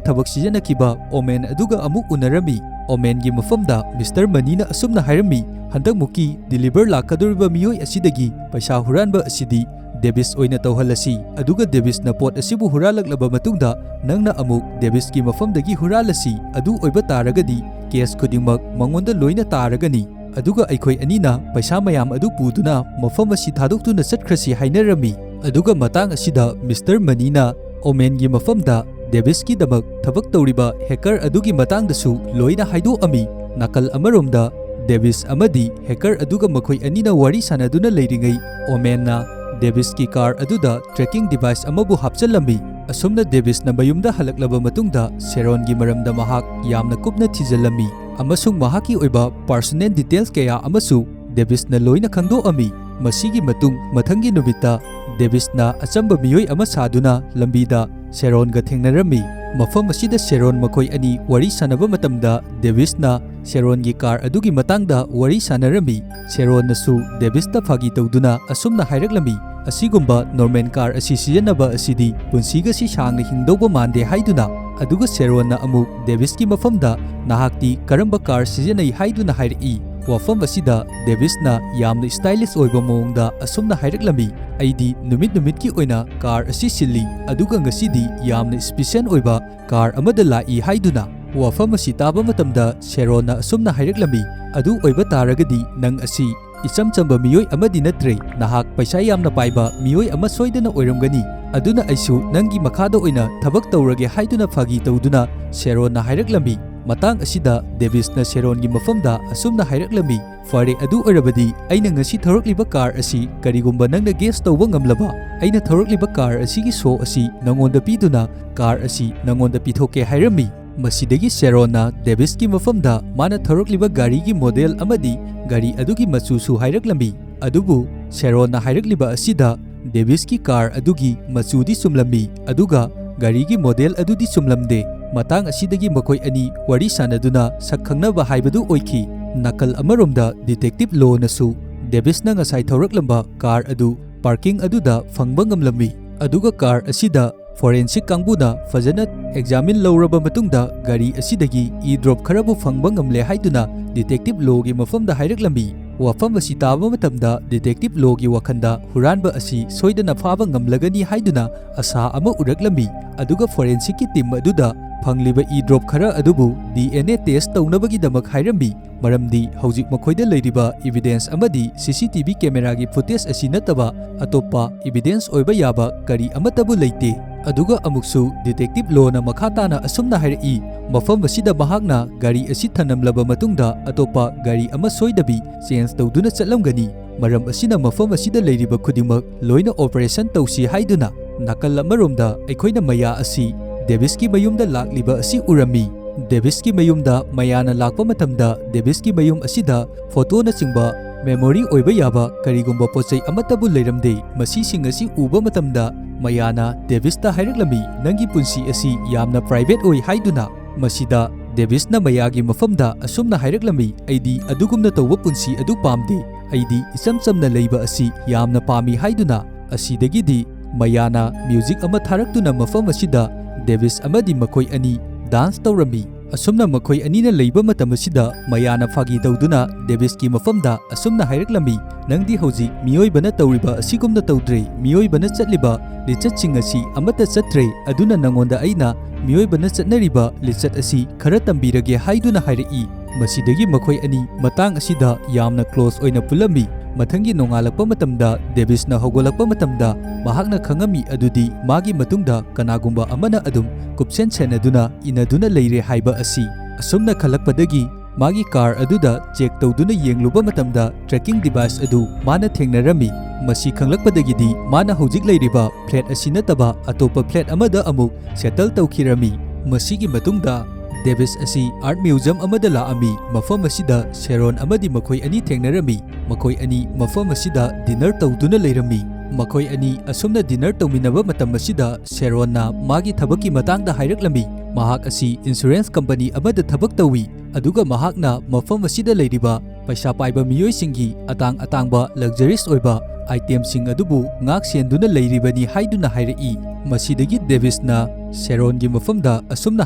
ꯊꯕꯛ ꯁꯤꯖꯤꯟꯅꯈꯤꯕ ꯑꯣꯃꯦꯟ ꯑꯗꯨꯒ ꯑꯃꯨꯛ ꯎꯅꯔꯝꯃꯤ꯫ ꯑꯣꯃꯦꯟꯒꯤ ꯃꯐꯝꯗ ꯃꯤꯁꯇꯔ ꯃꯅꯤꯅ ꯑꯁꯨꯝꯅ ꯍꯥꯏꯔꯝꯃꯤ, "ꯍꯟꯗꯛꯃꯨꯛꯀꯤ ꯗꯤꯂꯤꯚꯔ ꯂꯥꯛꯀꯗꯧꯔꯤꯕ ꯃꯤꯑꯣꯏ ꯑꯁꯤꯗꯒꯤ ꯄꯩꯁꯥ ꯍꯨꯔꯥꯟꯕ ꯑꯁꯤꯗꯤ ꯗꯦꯕꯤꯁ ꯑꯣꯏꯅ ꯇꯧꯍꯜꯂꯁꯤ, ꯑꯗꯨꯒ ꯗꯦꯕꯤꯁꯅ ꯄꯣꯠ ꯑꯁꯤꯕꯨ ꯍꯨꯔꯥꯜꯂꯛꯂꯕ ꯃꯇꯨꯡꯗ ꯅꯪꯅ ꯑꯃꯨꯛ ꯗꯦꯕꯤꯁꯀꯤ ꯃꯐꯝꯗꯒꯤ ꯍꯨꯔꯥꯜꯂꯁꯤ, ꯑꯗꯨ ꯑꯣꯏꯕ ꯇꯥꯔꯒꯗꯤ ꯀꯦꯁ ꯈꯨꯗꯤꯡꯃꯛ ꯃꯉꯣꯟꯗ ꯂꯣꯏꯅ ꯇꯥꯔꯒꯅꯤ꯫ ꯑꯗꯨꯒ ꯑꯩꯈꯣꯏ ꯑꯅꯤꯅ ꯄꯩꯁꯥ ꯃꯌꯥꯝ ꯑꯗꯨ ꯄꯨꯗꯨꯅ ꯃꯐꯝ ꯑꯁꯤ ꯊꯥꯗꯣꯛꯇꯨꯅ ꯆꯠꯈ꯭ꯔꯁꯤ" ꯍꯥꯏꯅꯔꯝꯃꯤ꯫ ꯑꯗꯨꯒ ꯃꯇꯥꯡ ꯑꯁꯤꯗ ꯃꯤꯁꯇꯔ ꯃꯅꯤꯅ ꯑꯣꯃꯦꯟꯒꯤ ꯃꯐꯝꯗ ꯗꯦꯕꯤꯁꯀꯤꯗꯃꯛ ꯊꯕꯛ ꯇꯧꯔꯤꯕ ꯍꯦꯀꯔ ꯑꯗꯨꯒꯤ ꯃꯇꯥꯡꯗꯁꯨ ꯂꯣꯏꯅ ꯍꯥꯏꯗꯣꯛꯑꯝꯃꯤ꯫ ꯅꯥꯀꯜ ꯑꯃꯔꯣꯝꯗ ꯗꯦꯕꯤꯁ ꯑꯃꯗꯤ ꯍꯦꯀꯔ ꯑꯗꯨꯒ ꯃꯈꯣꯏ ꯑꯅꯤꯅ ꯋꯥꯔꯤ ꯁꯥꯟꯅꯗꯨꯅ ꯂꯩꯔꯤꯉꯩ, ꯑꯣꯃꯦꯟꯅ ꯗꯦꯕꯤꯁꯀꯤ ꯀꯥꯔ ꯑꯗꯨꯗ ꯇ꯭ꯔꯦꯀꯤꯡ ꯗꯤꯚꯥꯏꯁ ꯑꯃꯕꯨ ꯍꯥꯞꯆꯤꯜꯂꯝꯃꯤ꯫ ꯑꯁꯨꯝꯅ ꯗꯦꯕꯤꯁꯅ ꯃꯌꯨꯝꯗ ꯍꯜꯂꯛꯂꯕ ꯃꯇꯨꯡꯗ ꯁꯦꯔꯣꯟꯒꯤ ꯃꯔꯝꯗ ꯃꯍꯥꯛ ꯌꯥꯝꯅ ꯀꯨꯞꯅ ꯊꯤꯖꯤꯜꯂꯝꯃꯤ ꯑꯃꯁꯨꯡ ꯃꯍꯥꯛꯀꯤ ꯑꯣꯏꯕ ꯄꯥꯔꯁꯣꯅꯦꯜ ꯗꯤꯇꯦꯜꯁ ꯀꯌꯥ ꯑꯃꯁꯨ ꯗꯦꯕꯤꯁꯅ ꯂꯣꯏꯅ ꯈꯪꯗꯣꯛꯑꯝꯃꯤ꯫ ꯃꯁꯤꯒꯤ ꯃꯇꯨꯡ ꯃꯊꯪꯒꯤ ꯅꯨꯃꯤꯠꯇ ꯗꯦꯕꯤꯁꯅ ꯑꯆꯝꯕ ꯃꯤꯑꯣꯏ ꯑꯃ ꯁꯥꯗꯨꯅ ꯂꯝꯕꯤꯗ ꯁꯦꯔꯣꯟꯒ ꯊꯦꯡꯅꯔꯝꯃꯤ꯫ ꯃꯐꯝ ꯑꯁꯤꯗ ꯁꯦꯔꯣꯟ ꯃꯈꯣꯏ ꯑꯅꯤ ꯋꯥꯔꯤ ꯁꯥꯟꯅꯕ ꯃꯇꯝꯗ ꯗꯦꯕꯤꯁꯅ ꯁꯦꯔꯣꯟꯒꯤ ꯀꯥꯔ ꯑꯗꯨꯒꯤ ꯃꯇꯥꯡꯗ ꯋꯥꯔꯤ ꯁꯥꯟꯅꯔꯝꯃꯤ꯫ ꯁꯦꯔꯣꯟꯅꯁꯨ ꯗꯦꯕꯤꯁꯇ ꯐꯥꯒꯤ ꯇꯧꯗꯨꯅ ꯑꯁꯨꯝꯅ ꯍꯥꯏꯔꯛꯂꯝꯃꯤ, "ꯑꯁꯤꯒꯨꯝꯕ ꯅꯣꯔꯃꯦꯜ ꯀꯥꯔ ꯑꯁꯤ ꯁꯤꯖꯤꯟꯅꯕ ꯑꯁꯤꯗꯤ ꯄꯨꯟꯁꯤꯒꯁꯤ ꯁꯥꯡꯅ ꯍꯤꯡꯗꯧꯕ ꯃꯥꯟꯗꯦ" ꯍꯥꯏꯗꯨꯅ꯫ ꯑꯗꯨꯒ ꯁꯦꯔꯣꯟꯅ ꯑꯃꯨꯛ ꯗꯦꯕꯤꯁꯀꯤ ꯃꯐꯝꯗ, "ꯅꯍꯥꯛꯇꯤ ꯀꯔꯝꯕ ꯀꯥꯔ ꯁꯤꯖꯤꯟꯅꯩ?" ꯍꯥꯏꯗꯨꯅ ꯍꯥꯏꯔꯛꯏ꯫ ꯋꯥꯐꯝ ꯑꯁꯤꯗ ꯗꯦꯕꯤꯁꯅ ꯌꯥꯝꯅ ꯁ꯭ꯇꯥꯏꯂꯤꯁ ꯑꯣꯏꯕ ꯃꯑꯣꯡꯗ ꯑꯁꯨꯝꯅ ꯍꯥꯏꯔꯛꯂꯝꯃꯤ, "ꯑꯩꯗꯤ ꯅꯨꯃꯤꯠ ꯅꯨꯃꯤꯠꯀꯤ ꯑꯣꯏꯅ ꯀꯥꯔ ꯑꯁꯤ ꯁꯤꯜꯂꯤ, ꯑꯗꯨꯒ ꯉꯁꯤꯗꯤ ꯌꯥꯝꯅ ꯁ꯭ꯄꯤꯁꯦꯜ ꯑꯣꯏꯕ ꯀꯥꯔ ꯑꯃꯗ ꯂꯥꯛꯏ" ꯍꯥꯏꯗꯨꯅ꯫ ꯋꯥꯐꯝ ꯑꯁꯤ ꯇꯥꯕ ꯃꯇꯝꯗ ꯁꯦꯔꯣꯟꯅ ꯑꯁꯨꯝꯅ ꯍꯥꯏꯔꯛꯂꯝꯃꯤ, "ꯑꯗꯨ ꯑꯣꯏꯕ ꯇꯥꯔꯒꯗꯤ ꯅꯪ ꯑꯁꯤ ꯏꯆꯝ ꯆꯝꯕ ꯃꯤꯑꯣꯏ ꯑꯃꯗꯤ ꯅꯠꯇ꯭ꯔꯦ, ꯅꯍꯥꯛ ꯄꯩꯁꯥ ꯌꯥꯝꯅ ꯄꯥꯏꯕ ꯃꯤꯑꯣꯏ ꯑꯃ ꯁꯣꯏꯗꯅ ꯑꯣꯏꯔꯝꯒꯅꯤ꯫ ꯑꯗꯨꯅ ꯑꯩꯁꯨ ꯅꯪꯒꯤ ꯃꯈꯥꯗ ꯑꯣꯏꯅ ꯊꯕꯛ ꯇꯧꯔꯒꯦ" ꯍꯥꯏꯗꯨꯅ ꯐꯥꯒꯤ ꯇꯧꯗꯨꯅ ꯁꯦꯔꯣꯟꯅ ꯍꯥꯏꯔꯛꯂꯝꯃꯤ꯫ ꯃꯇꯥꯡ ꯑꯁꯤꯗ ꯗꯦꯕꯤꯁꯅ ꯁꯦꯔꯣꯟꯒꯤ ꯃꯐꯝꯗ ꯑꯁꯨꯝꯅ ꯍꯥꯏꯔꯛꯂꯝꯃꯤ, "ꯐꯔꯦ, ꯑꯗꯨ ꯑꯣꯏꯔꯕꯗꯤ ꯑꯩꯅ ꯉꯁꯤ ꯊꯧꯔꯛꯂꯤꯕ ꯀꯥꯔ ꯑꯁꯤ ꯀꯔꯤꯒꯨꯝꯕ ꯅꯪꯅ ꯒꯦꯁ ꯇꯧꯕ ꯉꯝꯂꯕ, ꯑꯩꯅ ꯊꯧꯔꯛꯂꯤꯕ ꯀꯥꯔ ꯑꯁꯤꯒꯤ ꯁꯣ ꯑꯁꯤ ꯅꯉꯣꯟꯗ ꯄꯤꯗꯨꯅ ꯀꯥꯔ ꯑꯁꯤ ꯅꯉꯣꯟꯗ ꯄꯤꯊꯣꯛꯀꯦ" ꯍꯥꯏꯔꯝꯃꯤ꯫ ꯃꯁꯤꯗꯒꯤ ꯁꯦꯔꯣꯟꯅ ꯗꯦꯕꯤꯁꯀꯤ ꯃꯐꯝꯗ ꯃꯥꯅ ꯊꯧꯔꯛꯂꯤꯕ ꯒꯥꯔꯤꯒꯤ ꯃꯣꯗꯦꯜ ꯑꯃꯗꯤ ꯒꯥꯔꯤ ꯑꯗꯨꯒꯤ ꯃꯆꯨꯁꯨ ꯍꯥꯏꯔꯛꯂꯝꯃꯤ꯫ ꯑꯗꯨꯕꯨ ꯁꯦꯔꯣꯟꯅ ꯍꯥꯏꯔꯛꯂꯤꯕ ꯑꯁꯤꯗ ꯗꯦꯕꯤꯁꯀꯤ ꯀꯥꯔ ꯑꯗꯨꯒꯤ ꯃꯆꯨꯗꯤ ꯆꯨꯝꯂꯝꯃꯤ, ꯑꯗꯨꯒ ꯒꯥꯔꯤꯒꯤ ꯃꯣꯗꯦꯜ ꯑꯗꯨꯗꯤ ꯆꯨꯝꯂꯝꯗꯦ꯫ ꯃꯇꯥꯡ ꯑꯁꯤꯗꯒꯤ ꯃꯈꯣꯏ ꯑꯅꯤ ꯋꯥꯔꯤ ꯁꯥꯅꯗꯨꯅ ꯁꯛ ꯈꯪꯅꯕ ꯍꯥꯏꯕꯗꯨ ꯑꯣꯏꯈꯤ꯫ ꯅꯥꯀꯜ ꯑꯃꯔꯣꯝꯗ ꯗꯤꯇꯦꯛꯇꯤꯚ ꯂꯣꯅꯁꯨ ꯗꯦꯕꯤꯁꯅ ꯉꯁꯥꯏ ꯊꯧꯔꯛꯂꯝꯕ ꯀꯥꯔ ꯑꯗꯨ ꯄꯥꯔꯀꯤꯡ ꯑꯗꯨꯗ ꯐꯪꯕ ꯉꯝꯂꯝꯃꯤ, ꯑꯗꯨꯒ ꯀꯥꯔ ꯑꯁꯤꯗ ꯐꯣꯔꯦꯟꯁꯤꯛ ꯀꯥꯡꯕꯨꯅ ꯐꯖꯅ ꯑꯦꯛꯖꯥꯃꯤꯟ ꯂꯧꯔꯕ ꯃꯇꯨꯡꯗ ꯒꯥꯔꯤ ꯑꯁꯤꯗꯒꯤ ꯏ ꯗ꯭ꯔꯣꯞ ꯈꯔꯕꯨ ꯐꯪꯕ ꯉꯝꯂꯦ ꯍꯥꯏꯗꯨꯅ ꯗꯤꯇꯦꯛꯇꯤꯚ ꯂꯣꯒꯤ ꯃꯐꯝꯗ ꯍꯥꯏꯔꯛꯂꯝꯃꯤ꯫ ꯋꯥꯐꯝ ꯑꯁꯤ ꯇꯥꯕ ꯃꯇꯝꯗ ꯗꯤꯇꯦꯛꯇꯤꯚ ꯂꯣꯒꯤ ꯋꯥꯈꯜꯗ ꯍꯨꯔꯥꯟꯕ ꯑꯁꯤ ꯁꯣꯏꯗꯅ ꯐꯥꯕ ꯉꯝꯂꯒꯅꯤ ꯍꯥꯏꯗꯨꯅ ꯑꯁꯥ ꯑꯃ ꯎꯔꯛꯂꯝꯃꯤ꯫ ꯑꯗꯨꯒ ꯐꯣꯔꯦꯟꯁꯤꯛꯀꯤ ꯇꯤꯝ ꯑꯗꯨꯗ ꯐꯪꯂꯤꯕ ꯏ ꯗ꯭ꯔꯣꯞ ꯈꯔ ꯑꯗꯨꯕꯨ ꯗꯤ ꯑꯦꯟ ꯑꯦ ꯇꯦꯁ ꯇꯧꯅꯕꯒꯤꯗꯃꯛ ꯍꯥꯏꯔꯝꯃꯤ, ꯃꯔꯝꯗꯤ ꯍꯧꯖꯤꯛ ꯃꯈꯣꯏꯗ ꯂꯩꯔꯤꯕ ꯏꯚꯤꯗꯦꯟꯁ ꯑꯃꯗꯤ ꯁꯤ ꯁꯤ ꯇꯤ ꯚꯤ ꯀꯦꯃꯦꯔꯥꯒꯤ ꯐꯨꯇꯦꯖ ꯑꯁꯤ ꯅꯠꯇꯕ ꯑꯇꯣꯞꯄ ꯏꯚꯤꯗꯦꯟꯁ ꯑꯣꯏꯕ ꯌꯥꯕ ꯀꯔꯤ ꯑꯃꯠꯇꯕꯨ ꯂꯩꯇꯦ꯫ ꯑꯗꯨꯒ ꯑꯃꯨꯛꯁꯨ ꯗꯤꯇꯦꯛꯇꯤꯚ ꯂꯣꯅ ꯃꯈꯥ ꯇꯥꯅ ꯑꯁꯨꯝꯅ ꯍꯥꯏꯔꯛꯏ, ꯃꯐꯝ ꯑꯁꯤꯗ ꯃꯍꯥꯛꯅ ꯒꯥꯔꯤ ꯑꯁꯤ ꯊꯅꯝꯂꯕ ꯃꯇꯨꯡꯗ ꯑꯇꯣꯞꯄ ꯒꯥꯔꯤ ꯑꯃ ꯁꯣꯏꯗꯕꯤ ꯆꯦꯟꯖ ꯇꯧꯗꯨꯅ ꯆꯠꯂꯝꯒꯅꯤ꯫ ꯃꯔꯝ ꯑꯁꯤꯅ ꯃꯐꯝ ꯑꯁꯤꯗ ꯂꯩꯔꯤꯕ ꯈꯨꯗꯤꯡꯃꯛ ꯂꯣꯏꯅ ꯑꯣꯄꯔꯦꯁꯟ ꯇꯧꯁꯤ ꯍꯥꯏꯗꯨꯅ ꯅꯥꯀꯜ ꯑꯃꯔꯣꯝꯗ ꯑꯩꯈꯣꯏꯅ ꯃꯌꯥ ꯑꯁꯤ ꯗꯦꯕꯤꯁꯀꯤ ꯃꯌꯨꯝꯗ ꯂꯥꯛꯂꯤꯕ ꯑꯁꯤ ꯎꯔꯝꯃꯤ꯫ ꯗꯦꯕꯤꯁꯀꯤ ꯃꯌꯨꯝꯗ ꯃꯌꯥꯅ ꯂꯥꯛꯄ ꯃꯇꯝꯗ ꯗꯦꯕꯤꯁꯀꯤ ꯃꯌꯨꯝ ꯑꯁꯤꯗ ꯐꯣꯇꯣꯅꯆꯤꯡꯕ ꯃꯦꯃꯣꯔꯤ ꯑꯣꯏꯕ ꯌꯥꯕ ꯀꯔꯤꯒꯨꯝꯕ ꯄꯣꯠꯆꯩ ꯑꯃꯠꯇꯕꯨ ꯂꯩꯔꯝꯗꯦ꯫ ꯃꯁꯤꯁꯤꯡ ꯑꯁꯤ ꯎꯕ ꯃꯇꯝꯗ ꯃꯌꯥꯅ ꯗꯦꯕꯤꯁꯇ ꯍꯥꯏꯔꯛꯂꯝꯃꯤ, "ꯅꯪꯒꯤ ꯄꯨꯟꯁꯤ ꯑꯁꯤ ꯌꯥꯝꯅ ꯄ꯭ꯔꯥꯏꯚꯦꯠ ꯑꯣꯏ" ꯍꯥꯏꯗꯨꯅ꯫ ꯃꯁꯤꯗ ꯗꯦꯕꯤꯁꯅ ꯃꯌꯥꯒꯤ ꯃꯐꯝꯗ ꯑꯁꯨꯝꯅ ꯍꯥꯏꯔꯛꯂꯝꯃꯤ, "ꯑꯩꯗꯤ ꯑꯗꯨꯒꯨꯝꯅ ꯇꯧꯕ ꯄꯨꯟꯁꯤ ꯑꯗꯨ ꯄꯥꯝꯗꯦ, ꯑꯩꯗꯤ ꯏꯆꯝ ꯆꯝꯅ ꯂꯩꯕ ꯑꯁꯤ ꯌꯥꯝꯅ ꯄꯥꯝꯃꯤ" ꯍꯥꯏꯗꯨꯅ꯫ ꯑꯁꯤꯗꯒꯤꯗꯤ ꯃꯌꯥꯅ ꯃ꯭ꯌꯨꯖꯤꯛ ꯑꯃ ꯊꯥꯔꯛꯇꯨꯅ ꯃꯐꯝ ꯑꯁꯤꯗ ꯗꯦꯕꯤꯁ ꯑꯃꯗꯤ ꯃꯈꯣꯏ ꯑꯅꯤ ꯗꯥꯟꯁ ꯇꯧꯔꯝꯃꯤ꯫ ꯑꯁꯨꯝꯅ ꯃꯈꯣꯏ ꯑꯅꯤꯅ ꯂꯩꯕ ꯃꯇꯝ ꯑꯁꯤꯗ ꯃꯌꯥꯅ ꯐꯥꯒꯤ ꯇꯧꯗꯨꯅ ꯗꯦꯕꯤꯁꯀꯤ ꯃꯐꯝꯗ ꯑꯁꯨꯝꯅ ꯍꯥꯏꯔꯛꯂꯝꯃꯤ, "ꯅꯪꯗꯤ ꯍꯧꯖꯤꯛ ꯃꯤꯑꯣꯏꯕꯅ ꯇꯧꯔꯤꯕ ꯑꯁꯤꯒꯨꯝꯅ ꯇꯧꯗ꯭ꯔꯦ, ꯃꯤꯑꯣꯏꯕꯅ ꯆꯠꯂꯤꯕ ꯂꯤꯆꯠꯁꯤꯡ ꯑꯁꯤ ꯑꯃꯠꯇ ꯆꯠꯇ꯭ꯔꯦ, ꯑꯗꯨꯅ ꯅꯉꯣꯟꯗ ꯑꯩꯅ ꯃꯤꯑꯣꯏꯕꯅ ꯆꯠꯅꯔꯤꯕ ꯂꯤꯆꯠ ꯑꯁꯤ ꯈꯔ ꯇꯝꯕꯤꯔꯒꯦ" ꯍꯥꯏꯗꯨꯅ ꯍꯥꯏꯔꯛꯏ꯫ ꯃꯁꯤꯗꯒꯤ ꯃꯈꯣꯏ ꯑꯅꯤ ꯃꯇꯥꯡ ꯑꯁꯤꯗ ꯌꯥꯝꯅ close ꯑꯣꯏꯅ ꯄꯨꯜꯂꯝꯃꯤ꯫ ꯃꯊꯪꯒꯤ ꯅꯣꯡꯉꯥꯜꯂꯛꯄ ꯃꯇꯝꯗ ꯗꯦꯕꯤꯁꯅ ꯍꯧꯒꯠꯂꯛꯄ ꯃꯇꯝꯗ ꯃꯍꯥꯛꯅ ꯈꯪꯉꯝꯃꯤ ꯑꯗꯨꯗꯤ ꯃꯥꯒꯤ ꯃꯇꯨꯡꯗ ꯀꯅꯥꯒꯨꯝꯕ ꯑꯃꯅ ꯑꯗꯨꯝ ꯀꯨꯞꯁꯦꯟ ꯁꯦꯟꯅꯗꯨꯅ ꯏꯟꯅꯗꯨꯅ ꯂꯩꯔꯦ ꯍꯥꯏꯕ ꯑꯁꯤ꯫ ꯑꯁꯨꯝꯅ ꯈꯜꯂꯛꯄꯗꯒꯤ ꯃꯥꯒꯤ car ꯑꯗꯨꯗ check ꯇꯧꯗꯨꯅ ꯌꯦꯡꯂꯨꯕ ꯃꯇꯝꯗ tracking device ꯑꯗꯨ ꯃꯥꯅ ꯊꯦꯡꯅꯔꯝꯃꯤ꯫ ꯃꯁꯤ ꯈꯪꯂꯛꯄꯗꯒꯤꯗꯤ ꯃꯥꯅ ꯍꯧꯖꯤꯛ ꯂꯩꯔꯤꯕ flat ꯑꯁꯤ ꯅꯠꯇꯕ ꯑꯇꯣꯞꯄ flat ꯑꯃꯗ ꯑꯃꯨꯛ settle ꯇꯧꯈꯤꯔꯝꯃꯤ꯫ ꯃꯁꯤꯒꯤ ꯃꯇꯨꯡꯗ ꯗꯦꯕꯤꯁ ꯑꯁꯤ art museum ꯑꯃꯗ ꯂꯥꯛꯑꯝꯃꯤ꯫ ꯃꯐꯝ ꯑꯁꯤꯗ ꯁꯦꯔꯣꯟ ꯑꯃꯗꯤ ꯃꯈꯣꯏ ꯑꯅꯤ ꯊꯦꯡꯅꯔꯝꯃꯤ꯫ ꯃꯈꯣꯏ ꯑꯅꯤ ꯃꯐꯝ ꯑꯁꯤꯗ dinner ꯇꯧꯗꯨꯅ ꯂꯩꯔꯝꯃꯤ꯫ ꯃꯈꯣꯏ ꯑꯅꯤ ꯑꯁꯨꯝꯅ dinner ꯇꯧꯃꯤꯟꯅꯕ ꯃꯇꯝ ꯑꯁꯤꯗ ꯁꯦꯔꯣꯟꯅ ꯃꯥꯒꯤ ꯊꯕꯛꯀꯤ ꯃꯇꯥꯡꯗ ꯍꯥꯏꯔꯛꯂꯝꯃꯤ꯫ ꯃꯍꯥꯛ ꯑꯁꯤ insurance company ꯑꯃꯗ ꯊꯕꯛ ꯇꯧꯏ, ꯑꯗꯨꯒ ꯃꯍꯥꯛꯅ ꯃꯐꯝ ꯑꯁꯤꯗ ꯂꯩꯔꯤꯕ ꯄꯩꯁꯥ ꯄꯥꯏꯕ ꯃꯤꯑꯣꯏꯁꯤꯡꯒꯤ ꯑꯇꯥꯡ ꯑꯇꯥꯡꯕ luxurious ꯑꯣꯏꯕ itemꯁꯤꯡ ꯑꯗꯨꯕꯨ ꯉꯥꯛ ꯁꯦꯟꯗꯨꯅ ꯂꯩꯔꯤꯕꯅꯤ ꯍꯥꯏꯗꯨꯅ ꯍꯥꯏꯔꯛꯏ꯫ ꯃꯁꯤꯗꯒꯤ ꯗꯦꯕꯤꯁꯅ ꯁꯦꯔꯣꯟꯒꯤ ꯃꯐꯝꯗ ꯑꯁꯨꯝꯅ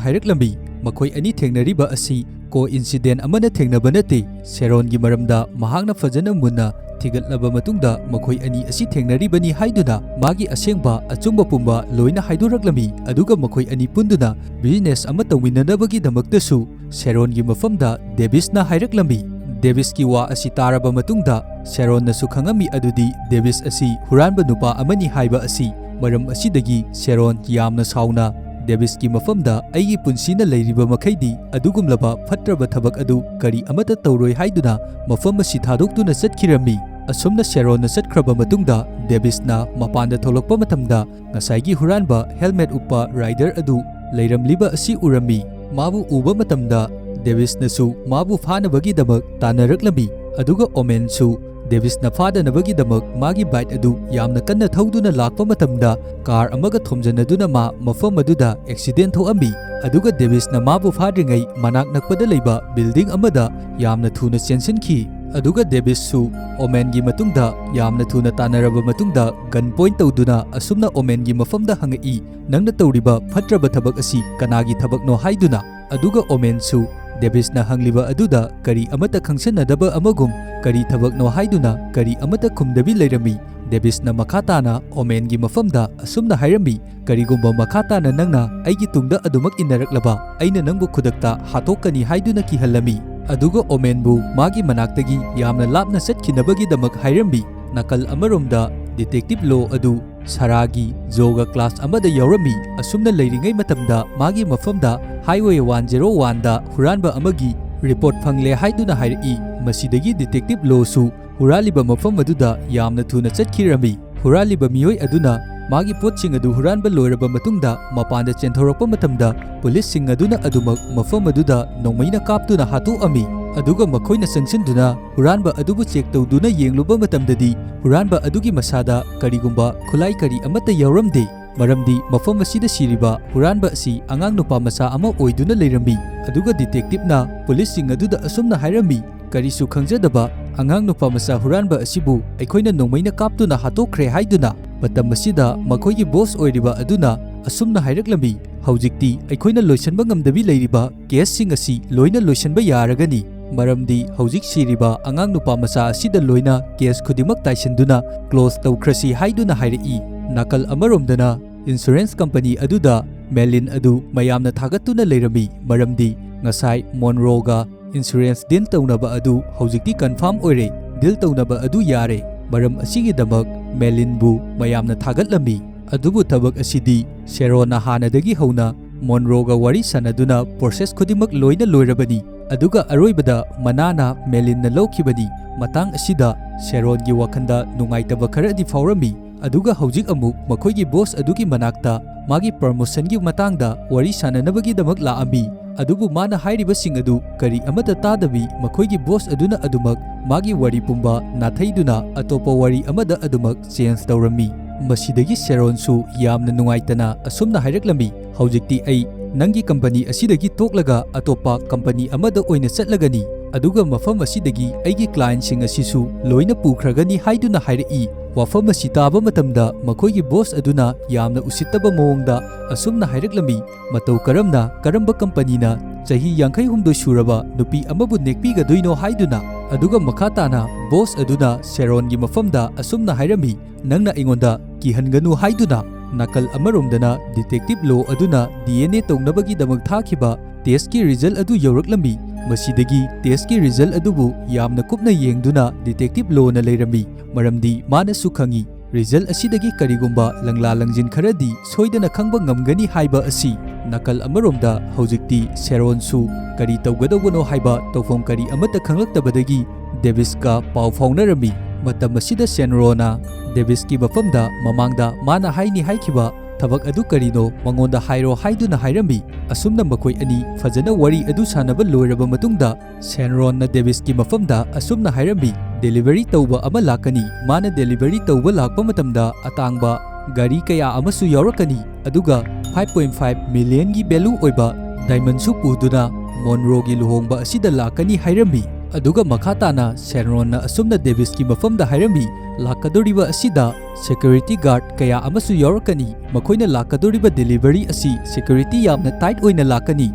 ꯍꯥꯏꯔꯛꯂꯝꯃꯤ, "ꯃꯈꯣꯏ ꯑꯅꯤ ꯊꯦꯡꯅꯔꯤꯕ ꯑꯁꯤ coincidence ꯑꯃꯅ ꯊꯦꯡꯅꯕ ꯅꯠꯇꯦ꯫ ꯁꯦꯔꯣꯟꯒꯤ ꯃꯔꯝꯗ ꯃꯍꯥꯛꯅ ꯐꯖꯅ ꯃꯨꯟꯅ ꯊꯤꯒꯠꯂꯕ ꯃꯇꯨꯡꯗ ꯃꯈꯣꯏ ꯑꯅꯤ ꯑꯁꯤ ꯊꯦꯡꯅꯔꯤꯕꯅꯤ ꯍꯥꯏꯗꯨꯅ ꯃꯥꯒꯤ ꯑꯁꯦꯡꯕ ꯑꯆꯨꯝꯕ ꯄꯨꯝꯕ ꯂꯣꯏꯅ ꯍꯥꯏꯗꯣꯔꯛꯂꯝꯃꯤ꯫ ꯑꯗꯨꯒ ꯃꯈꯣꯏ ꯑꯅꯤ ꯄꯨꯟꯗꯨꯅ business ꯑꯃ ꯇꯧꯃꯤꯟꯅꯅꯕꯒꯤꯗꯃꯛꯇꯁꯨ ꯁꯦꯔꯣꯟꯒꯤ ꯃꯐꯝꯗ ꯗꯦꯕꯤꯁꯅ ꯍꯥꯏꯔꯛꯂꯝꯃꯤ꯫" ꯗꯦꯕꯤꯁꯀꯤ ꯋꯥ ꯑꯁꯤ ꯇꯥꯔꯕ ꯃꯇꯨꯡꯗ ꯁꯦꯔꯣꯟꯅꯁꯨ ꯈꯪꯉꯝꯃꯤ ꯑꯗꯨꯗꯤ ꯗꯦꯕꯤꯁ ꯑꯁꯤ ꯍꯨꯔꯥꯟꯕ ꯅꯨꯄꯥ ꯑꯃꯅꯤ ꯍꯥꯏꯕ ꯑꯁꯤ꯫ ꯃꯔꯝ ꯑꯁꯤꯗꯒꯤ ꯁꯦꯔꯣꯟ ꯌꯥꯝꯅ ꯁꯥꯎꯅ ꯗꯦꯕꯤꯁꯀꯤ ꯃꯐꯝꯗ, "ꯑꯩꯒꯤ ꯄꯨꯟꯁꯤꯅ ꯂꯩꯔꯤꯕ ꯃꯈꯩꯗꯤ ꯑꯗꯨꯒꯨꯝꯂꯕ ꯐꯠꯇ꯭ꯔꯕ ꯊꯕꯛ ꯑꯗꯨ ꯀꯔꯤ ꯑꯃꯠꯇ ꯇꯧꯔꯣꯏ" ꯍꯥꯏꯗꯨꯅ ꯃꯐꯝ ꯑꯁꯤ ꯊꯥꯗꯣꯛꯇꯨꯅ ꯆꯠꯈꯤꯔꯝꯃꯤ꯫ ꯑꯁꯨꯝꯅ ꯁꯦꯔꯣꯟꯅ ꯆꯠꯈ꯭ꯔꯕ ꯃꯇꯨꯡꯗ ꯗꯦꯕꯤꯁꯅ ꯃꯄꯥꯟꯗ ꯊꯣꯛꯂꯛꯄ ꯃꯇꯝꯗ ꯉꯁꯥꯏꯒꯤ ꯍꯨꯔꯥꯟꯕ helmet ꯎꯞꯄ rider ꯑꯗꯨ ꯂꯩꯔꯝꯂꯤꯕ ꯑꯁꯤ ꯎꯔꯝꯃꯤ꯫ ꯃꯥꯕꯨ ꯎꯕ ꯃꯇꯝꯗ ꯗꯦꯕꯤꯁꯅꯁꯨ ꯃꯥꯕꯨ ꯐꯥꯅꯕꯒꯤꯗꯃꯛ ꯇꯥꯟꯅꯔꯛꯂꯝꯃꯤ, ꯑꯗꯨꯒ ꯑꯣꯃꯦꯟꯁꯨ ꯗꯦꯕꯤꯁꯅ ꯐꯥꯗꯅꯕꯒꯤꯗꯃꯛ ꯃꯥꯒꯤ bike ꯑꯗꯨ ꯌꯥꯝꯅ ꯀꯟꯅ ꯊꯧꯗꯨꯅ ꯂꯥꯛꯄ ꯃꯇꯝꯗ car ꯑꯃꯒ ꯊꯣꯝꯖꯤꯟꯅꯗꯨꯅ ꯃꯥ ꯃꯐꯝ ꯑꯗꯨꯗ accident ꯊꯣꯛꯑꯝꯃꯤ꯫ ꯑꯗꯨꯒ ꯗꯦꯕꯤꯁꯅ ꯃꯥꯕꯨ ꯐꯥꯗ꯭ꯔꯤꯉꯩ ꯃꯅꯥꯛ ꯅꯛꯄꯗ ꯂꯩꯕ building ꯑꯃꯗ ꯌꯥꯝꯅ ꯊꯨꯅ ꯆꯦꯟꯁꯤꯟꯈꯤ꯫ ꯑꯗꯨꯒ ꯗꯦꯕꯤꯁꯁꯨ ꯑꯣꯃꯦꯟꯒꯤ ꯃꯇꯨꯡꯗ ꯌꯥꯝꯅ ꯊꯨꯅ ꯇꯥꯟꯅꯔꯕ ꯃꯇꯨꯡꯗ gun point ꯇꯧꯗꯨꯅ ꯑꯁꯨꯝꯅ ꯑꯣꯃꯦꯟꯒꯤ ꯃꯐꯝꯗ ꯍꯪꯉꯛꯏ, "ꯅꯪꯅ ꯇꯧꯔꯤꯕ ꯐꯠꯇ꯭ꯔꯕ ꯊꯕꯛ ꯑꯁꯤ ꯀꯅꯥꯒꯤ ꯊꯕꯛꯅꯣ?" ꯍꯥꯏꯗꯨꯅ꯫ ꯑꯗꯨꯒ ꯑꯣꯃꯦꯟꯁꯨ ꯗꯦꯕꯤꯁꯅ ꯍꯪꯂꯤꯕ ꯑꯗꯨꯗ ꯀꯔꯤ ꯑꯃꯠꯇ ꯈꯪꯁꯟꯅꯗꯕ ꯑꯃꯒꯨꯝ, ꯀꯔꯤ ꯊꯕꯛꯅꯣ ꯍꯥꯏꯗꯨꯅ ꯀꯔꯤ ꯑꯃꯠꯇ ꯈꯨꯝꯗꯕꯤ ꯂꯩꯔꯝꯃꯤ꯫ ꯗꯦꯕꯤꯁꯅ ꯃꯈꯥ ꯇꯥꯅ ꯑꯣꯃꯦꯟꯒꯤ ꯃꯐꯝꯗ ꯑꯁꯨꯝꯅ ꯍꯥꯏꯔꯝꯃꯤ, "ꯀꯔꯤꯒꯨꯝꯕ ꯃꯈꯥ ꯇꯥꯅ ꯅꯪꯅ ꯑꯩꯒꯤ ꯇꯨꯡꯗ ꯑꯗꯨꯃꯛ ꯏꯟꯅꯔꯛꯂꯕ, ꯑꯩꯅ ꯅꯪꯕꯨ ꯈꯨꯗꯛꯇ ꯍꯥꯠꯇꯣꯛꯀꯅꯤ" ꯍꯥꯏꯗꯨꯅ ꯀꯤꯍꯜꯂꯝꯃꯤ꯫ ꯑꯗꯨꯒ ꯑꯣꯃꯦꯟꯕꯨ ꯃꯥꯒꯤ ꯃꯅꯥꯛꯇꯒꯤ ꯌꯥꯝꯅ ꯂꯥꯞꯅ ꯆꯠꯈꯤꯅꯕꯒꯤꯗꯃꯛ ꯍꯥꯏꯔꯝꯃꯤ꯫ ꯅꯥꯀꯜ ꯑꯃꯔꯣꯝꯗ ꯗꯤꯇꯦꯛꯇꯤꯚ ꯂꯣ ꯑꯗꯨ ꯁꯥꯔꯥꯒꯤ ꯌꯣꯒ ꯀ꯭ꯂꯥꯁ ꯑꯃꯗ ꯌꯥꯎꯔꯝꯃꯤ꯫ ꯑꯁꯨꯝꯅ ꯂꯩꯔꯤꯉꯩ ꯃꯇꯝꯗ ꯃꯥꯒꯤ ꯃꯐꯝꯗ Highway one zero one ꯗ ꯍꯨꯔꯥꯟꯕ ꯑꯃꯒꯤ ꯔꯤꯄꯣꯔꯠ ꯐꯪꯂꯦ ꯍꯥꯏꯗꯨꯅ ꯍꯥꯏꯔꯛꯏ꯫ ꯃꯁꯤꯗꯒꯤ ꯗꯤꯇꯦꯛꯇꯤꯚ ꯂꯣꯁꯨ ꯍꯨꯔꯥꯜꯂꯤꯕ ꯃꯐꯝ ꯑꯗꯨꯗ ꯌꯥꯝꯅ ꯊꯨꯅ ꯆꯠꯈꯤꯔꯝꯃꯤ꯫ ꯍꯨꯔꯥꯜꯂꯤꯕ ꯃꯤꯑꯣꯏ ꯑꯗꯨꯅ ꯃꯥꯒꯤ ꯄꯣꯠꯁꯤꯡ ꯑꯗꯨ ꯍꯨꯔꯥꯟꯕ ꯂꯣꯏꯔꯕ ꯃꯇꯨꯡꯗ ꯃꯄꯥꯟꯗ ꯆꯦꯟꯊꯣꯔꯛꯄ ꯃꯇꯝꯗ, ꯄꯨꯂꯤꯁꯁꯤꯡ ꯑꯗꯨꯅ ꯑꯗꯨꯃꯛ ꯃꯐꯝ ꯑꯗꯨꯗ ꯅꯣꯡꯃꯩꯅ ꯀꯥꯞꯇꯨꯅ ꯍꯥꯠꯇꯣꯛꯑꯝꯃꯤ꯫ ꯑꯗꯨꯒ ꯃꯈꯣꯏꯅ ꯆꯪꯁꯤꯟꯗꯨꯅ ꯍꯨꯔꯥꯟꯕ ꯑꯗꯨꯕꯨ ꯆꯦꯛ ꯇꯧꯗꯨꯅ ꯌꯦꯡꯂꯨꯕ ꯃꯇꯝꯗꯗꯤ, ꯍꯨꯔꯥꯟꯕ ꯑꯗꯨꯒꯤ ꯃꯁꯥꯗ ꯀꯔꯤꯒꯨꯝꯕ ꯈꯨꯠꯂꯥꯏ ꯀꯔꯤ ꯑꯃꯠꯇ ꯌꯥꯎꯔꯝꯗꯦ꯫ ꯃꯔꯝꯗꯤ ꯃꯐꯝ ꯑꯁꯤꯗ ꯁꯤꯔꯤꯕ ꯍꯨꯔꯥꯟꯕ ꯑꯁꯤ ꯑꯉꯥꯡ ꯅꯨꯄꯥ ꯃꯆꯥ ꯑꯃ ꯑꯣꯏꯗꯨꯅ ꯂꯩꯔꯝꯃꯤ꯫ ꯑꯗꯨꯒ ꯗꯤꯇꯦꯛꯇꯤꯚꯅ ꯄꯨꯂꯤꯁꯁꯤꯡ ꯑꯗꯨꯗ ꯑꯁꯨꯝꯅ ꯍꯥꯏꯔꯝꯃꯤ, "ꯀꯔꯤꯁꯨ ꯈꯪꯖꯗꯕ ꯑꯉꯥꯡ ꯅꯨꯄꯥ ꯃꯆꯥ ꯍꯨꯔꯥꯟꯕ ꯑꯁꯤꯕꯨ ꯑꯩꯈꯣꯏꯅ ꯅꯣꯡꯃꯩꯅ ꯀꯥꯞꯇꯨꯅ ꯍꯥꯠꯇꯣꯛꯈ꯭ꯔꯦ" ꯍꯥꯏꯗꯨꯅ꯫ ꯃꯇꯝ ꯑꯁꯤꯗ ꯃꯈꯣꯏꯒꯤ ꯕꯣꯁ ꯑꯣꯏꯔꯤꯕ ꯑꯗꯨꯅ ꯑꯁꯨꯝꯅ ꯍꯥꯏꯔꯛꯂꯝꯃꯤ, "ꯍꯧꯖꯤꯛꯇꯤ ꯑꯩꯈꯣꯏꯅ ꯂꯣꯏꯁꯤꯟꯕ ꯉꯝꯗꯕꯤ ꯂꯩꯔꯤꯕ ꯀꯦꯁꯁꯤꯡ ꯑꯁꯤ ꯂꯣꯏꯅ ꯂꯣꯏꯁꯤꯟꯕ ꯌꯥꯔꯒꯅꯤ, ꯃꯔꯝꯗꯤ ꯍꯧꯖꯤꯛ ꯁꯤꯔꯤꯕ ꯑꯉꯥꯡ ꯅꯨꯄꯥ ꯃꯆꯥ ꯑꯁꯤꯗ ꯂꯣꯏꯅ ꯀꯦꯁ ꯈꯨꯗꯤꯡꯃꯛ ꯇꯥꯏꯁꯤꯟꯗꯨꯅ ꯀ꯭ꯂꯣꯖ ꯇꯧꯈ꯭ꯔꯁꯤ" ꯍꯥꯏꯗꯨꯅ ꯍꯥꯏꯔꯛꯏ꯫ ꯅꯥꯀꯜ ꯑꯃꯔꯣꯝꯗꯅ ꯏꯟꯁꯨꯔꯦꯟꯁ ꯀꯝꯄꯅꯤ ꯑꯗꯨꯗ ꯃꯦꯂꯤꯟ ꯑꯗꯨ ꯃꯌꯥꯝꯅ ꯊꯥꯒꯠꯇꯨꯅ ꯂꯩꯔꯝꯃꯤ, ꯃꯔꯝꯗꯤ ꯉꯁꯥꯏ ꯃꯣꯟꯔꯣꯒ ꯏꯟꯁꯨꯔꯦꯟꯁ ꯗꯤꯜ ꯇꯧꯅꯕ ꯑꯗꯨ ꯍꯧꯖꯤꯛꯇꯤ ꯀꯟꯐꯥꯔꯝ ꯑꯣꯏꯔꯦ, ꯗꯤꯜ ꯇꯧꯅꯕ ꯑꯗꯨ ꯌꯥꯔꯦ꯫ ꯃꯔꯝ ꯑꯁꯤꯒꯤꯗꯃꯛ ꯃꯦꯂꯤꯟꯕꯨ ꯃꯌꯥꯝꯅ ꯊꯥꯒꯠꯂꯝꯃꯤ꯫ ꯑꯗꯨꯕꯨ ꯊꯕꯛ ꯑꯁꯤꯗꯤ ꯁꯦꯔꯣꯟꯅ ꯍꯥꯟꯅꯗꯒꯤ ꯍꯧꯅ ꯃꯣꯟꯔꯣꯒ ꯋꯥꯔꯤ ꯁꯥꯟꯅꯗꯨꯅ ꯄ꯭ꯔꯣꯁꯦꯁ ꯈꯨꯗꯤꯡꯃꯛ ꯂꯣꯏꯅ ꯂꯣꯏꯔꯕꯅꯤ꯫ ꯑꯗꯨꯒ ꯑꯔꯣꯏꯕꯗ ꯃꯅꯥꯅ ꯃꯦꯂꯤꯟꯅ ꯂꯧꯈꯤꯕꯅꯤ꯫ ꯃꯇꯥꯡ ꯑꯁꯤꯗ ꯁꯦꯔꯣꯟꯒꯤ ꯋꯥꯈꯜꯗ ꯅꯨꯡꯉꯥꯏꯇꯕ ꯈꯔꯗꯤ ꯐꯥꯎꯔꯝꯃꯤ꯫ ꯑꯗꯨꯒ ꯍꯧꯖꯤꯛ ꯑꯃꯨꯛ ꯃꯈꯣꯏꯒꯤ ꯕꯣꯁ ꯑꯗꯨꯒꯤ ꯃꯅꯥꯛꯇ ꯃꯥꯒꯤ ꯄ꯭ꯔꯃꯣꯁꯟꯒꯤ ꯃꯇꯥꯡꯗ ꯋꯥꯔꯤ ꯁꯥꯟꯅꯅꯕꯒꯤꯗꯃꯛ ꯂꯥꯛꯑꯝꯃꯤ꯫ ꯑꯗꯨꯕꯨ ꯃꯥꯅ ꯍꯥꯏꯔꯤꯕꯁꯤꯡ ꯑꯗꯨ ꯀꯔꯤ ꯑꯃꯠꯇ ꯇꯥꯗꯕꯤ, ꯃꯈꯣꯏꯒꯤ ꯕꯣꯁ ꯑꯗꯨꯅ ꯑꯗꯨꯃꯛ ꯃꯥꯒꯤ ꯋꯥꯔꯤ ꯄꯨꯝꯕ ꯅꯥꯊꯩꯗꯨꯅ ꯑꯇꯣꯞꯄ ꯋꯥꯔꯤ ꯑꯃꯗ ꯑꯗꯨꯃꯛ ꯆꯦꯟꯖ ꯇꯧꯔꯝꯃꯤ꯫ ꯃꯁꯤꯗꯒꯤ ꯁꯦꯔꯣꯟꯁꯨ ꯌꯥꯝꯅ ꯅꯨꯡꯉꯥꯏꯇꯅ ꯑꯁꯨꯝꯅ ꯍꯥꯏꯔꯛꯂꯝꯃꯤ, "ꯍꯧꯖꯤꯛꯇꯤ ꯑꯩ ꯅꯪꯒꯤ ꯀꯝꯄꯅꯤ ꯑꯁꯤꯗꯒꯤ ꯇꯣꯛꯂꯒ ꯑꯇꯣꯞꯄ ꯀꯝꯄꯅꯤ ꯑꯃꯗ ꯑꯣꯏꯅ ꯆꯠꯂꯒꯅꯤ꯫ ꯑꯗꯨꯒ ꯃꯐꯝ ꯑꯁꯤꯗꯒꯤ ꯑꯩꯒꯤ clientꯁꯤꯡ ꯑꯁꯤꯁꯨ ꯂꯣꯏꯅ ꯄꯨꯈ꯭ꯔꯒꯅꯤ ꯍꯥꯏꯗꯨꯅ ꯍꯥꯏꯔꯛꯏ꯫ ꯋꯥꯐꯝ ꯑꯁꯤ ꯇꯥꯕ ꯃꯇꯝꯗ ꯃꯈꯣꯏꯒꯤ boss ꯑꯗꯨꯅ ꯌꯥꯝꯅ ꯎꯁꯤꯠꯇꯕ ꯃꯑꯣꯡꯗ ꯑꯁꯨꯝꯅ ꯍꯥꯏꯔꯛꯂꯝꯃꯤ, "ꯃꯇꯧ ꯀꯔꯝꯅ, ꯀꯔꯝꯕ companyꯅ ꯆꯍꯤ ꯌꯥꯡꯈꯩ ꯍꯨꯝꯗꯣꯏ ꯁꯨꯔꯕ ꯅꯨꯄꯤ ꯑꯃꯕꯨ ꯅꯦꯛꯄꯤꯒꯗꯣꯏꯅꯣ?" ꯍꯥꯏꯗꯨꯅ꯫ ꯑꯗꯨꯒ ꯃꯈꯥ ꯇꯥꯅ boss ꯑꯗꯨꯅ ꯁꯦꯔꯣꯟꯒꯤ ꯃꯐꯝꯗ ꯑꯁꯨꯝꯅ ꯍꯥꯏꯔꯝꯃꯤ, "ꯅꯪꯅ ꯑꯩꯉꯣꯟꯗ ꯀꯤꯍꯟꯒꯅꯨ ꯍꯥꯏꯗꯨꯅ." ꯅꯥꯀꯜ ꯑꯃꯔꯣꯝꯗꯅ detective ꯂꯣ ꯑꯗꯨꯅ DNA ꯇꯧꯅꯕꯒꯤꯗꯃꯛ ꯊꯥꯈꯤꯕ testꯀꯤ result ꯑꯗꯨ ꯌꯧꯔꯛꯂꯝꯃꯤ꯫ ꯃꯁꯤꯗꯒꯤ testꯀꯤ result ꯑꯗꯨꯕꯨ ꯌꯥꯝꯅ ꯀꯨꯞꯅ ꯌꯦꯡꯗꯨꯅ detective ꯂꯣꯅ ꯂꯩꯔꯝꯃꯤ, ꯃꯔꯝꯗꯤ ꯃꯥꯅꯁꯨ ꯈꯪꯏ, result ꯑꯁꯤꯗꯒꯤ ꯀꯔꯤꯒꯨꯝꯕ ꯂꯪꯂꯥ ꯂꯪꯖꯤꯟ ꯈꯔꯗꯤ ꯁꯣꯏꯗꯅ ꯈꯪꯕ ꯉꯝꯒꯅꯤ ꯍꯥꯏꯕ ꯑꯁꯤ꯫ ꯅꯥꯀꯜ ꯑꯃꯔꯣꯝꯗ ꯍꯧꯖꯤꯛꯇꯤ ꯁꯦꯔꯣꯟꯁꯨ ꯀꯔꯤ ꯇꯧꯒꯗꯧꯕꯅꯣ ꯍꯥꯏꯕ ꯇꯧꯐꯝ ꯀꯔꯤ ꯑꯃꯠꯇ ꯈꯪꯂꯛꯇꯕꯗꯒꯤ ꯗꯦꯕꯤꯁꯀ ꯄꯥꯎ ꯐꯥꯎꯅꯔꯝꯃꯤ꯫ ꯃꯇꯝ ꯑꯁꯤꯗ ꯁꯦꯟꯔꯣꯅ ꯗꯦꯕꯤꯁꯀꯤ ꯃꯐꯝꯗ ꯃꯃꯥꯡꯗ ꯃꯥꯅ ꯍꯥꯏꯅꯤ ꯍꯥꯏꯈꯤꯕ ꯊꯕꯛ ꯑꯗꯨ ꯀꯔꯤꯅꯣ ꯃꯉꯣꯟꯗ ꯍꯥꯏꯔꯣ ꯍꯥꯏꯗꯨꯅ ꯍꯥꯏꯔꯝꯃꯤ꯫ ꯑꯁꯨꯝꯅ ꯃꯈꯣꯏ ꯑꯅꯤ ꯐꯖꯅ ꯋꯥꯔꯤ ꯑꯗꯨ ꯁꯥꯟꯅꯕ ꯂꯣꯏꯔꯕ ꯃꯇꯨꯡꯗ, ꯁꯦꯟꯔꯣꯟꯅ ꯗꯦꯕꯤꯁꯀꯤ ꯃꯐꯝꯗ ꯑꯁꯨꯝꯅ ꯍꯥꯏꯔꯝꯃꯤ, "Delivery ꯇꯧꯕ ꯑꯃ ꯂꯥꯛꯀꯅꯤ꯫ ꯃꯥꯅ delivery ꯇꯧꯕ ꯂꯥꯛꯄ ꯃꯇꯝꯗ ꯑꯇꯥꯡꯕ ꯒꯥꯔꯤ ꯀꯌꯥ ꯑꯃꯁꯨ ꯌꯥꯎꯔꯛꯀꯅꯤ, ꯑꯗꯨꯒ five point five millionꯒꯤ value ꯑꯣꯏꯕ diamondꯁꯨ ꯄꯨꯗꯨꯅ ꯃꯣꯟꯔꯣꯒꯤ ꯂꯨꯍꯣꯡꯕ ꯑꯁꯤꯗ ꯂꯥꯛꯀꯅꯤ" ꯍꯥꯏꯔꯝꯃꯤ꯫ ꯑꯗꯨꯒ ꯃꯈꯥ ꯇꯥꯅ ꯁꯦꯟꯔꯣꯟꯅ ꯑꯁꯨꯝꯅ ꯗꯦꯕꯤꯁꯀꯤ ꯃꯐꯝꯗ ꯍꯥꯏꯔꯝꯃꯤ, "ꯂꯥꯛꯀꯗꯧꯔꯤꯕ ꯑꯁꯤꯗ security guard ꯀꯌꯥ ꯑꯃꯁꯨ ꯌꯥꯎꯔꯛꯀꯅꯤ꯫ ꯃꯈꯣꯏꯅ ꯂꯥꯛꯀꯗꯧꯔꯤꯕ delivery ꯑꯁꯤ security ꯌꯥꯝꯅ tight ꯑꯣꯏꯅ ꯂꯥꯛꯀꯅꯤ,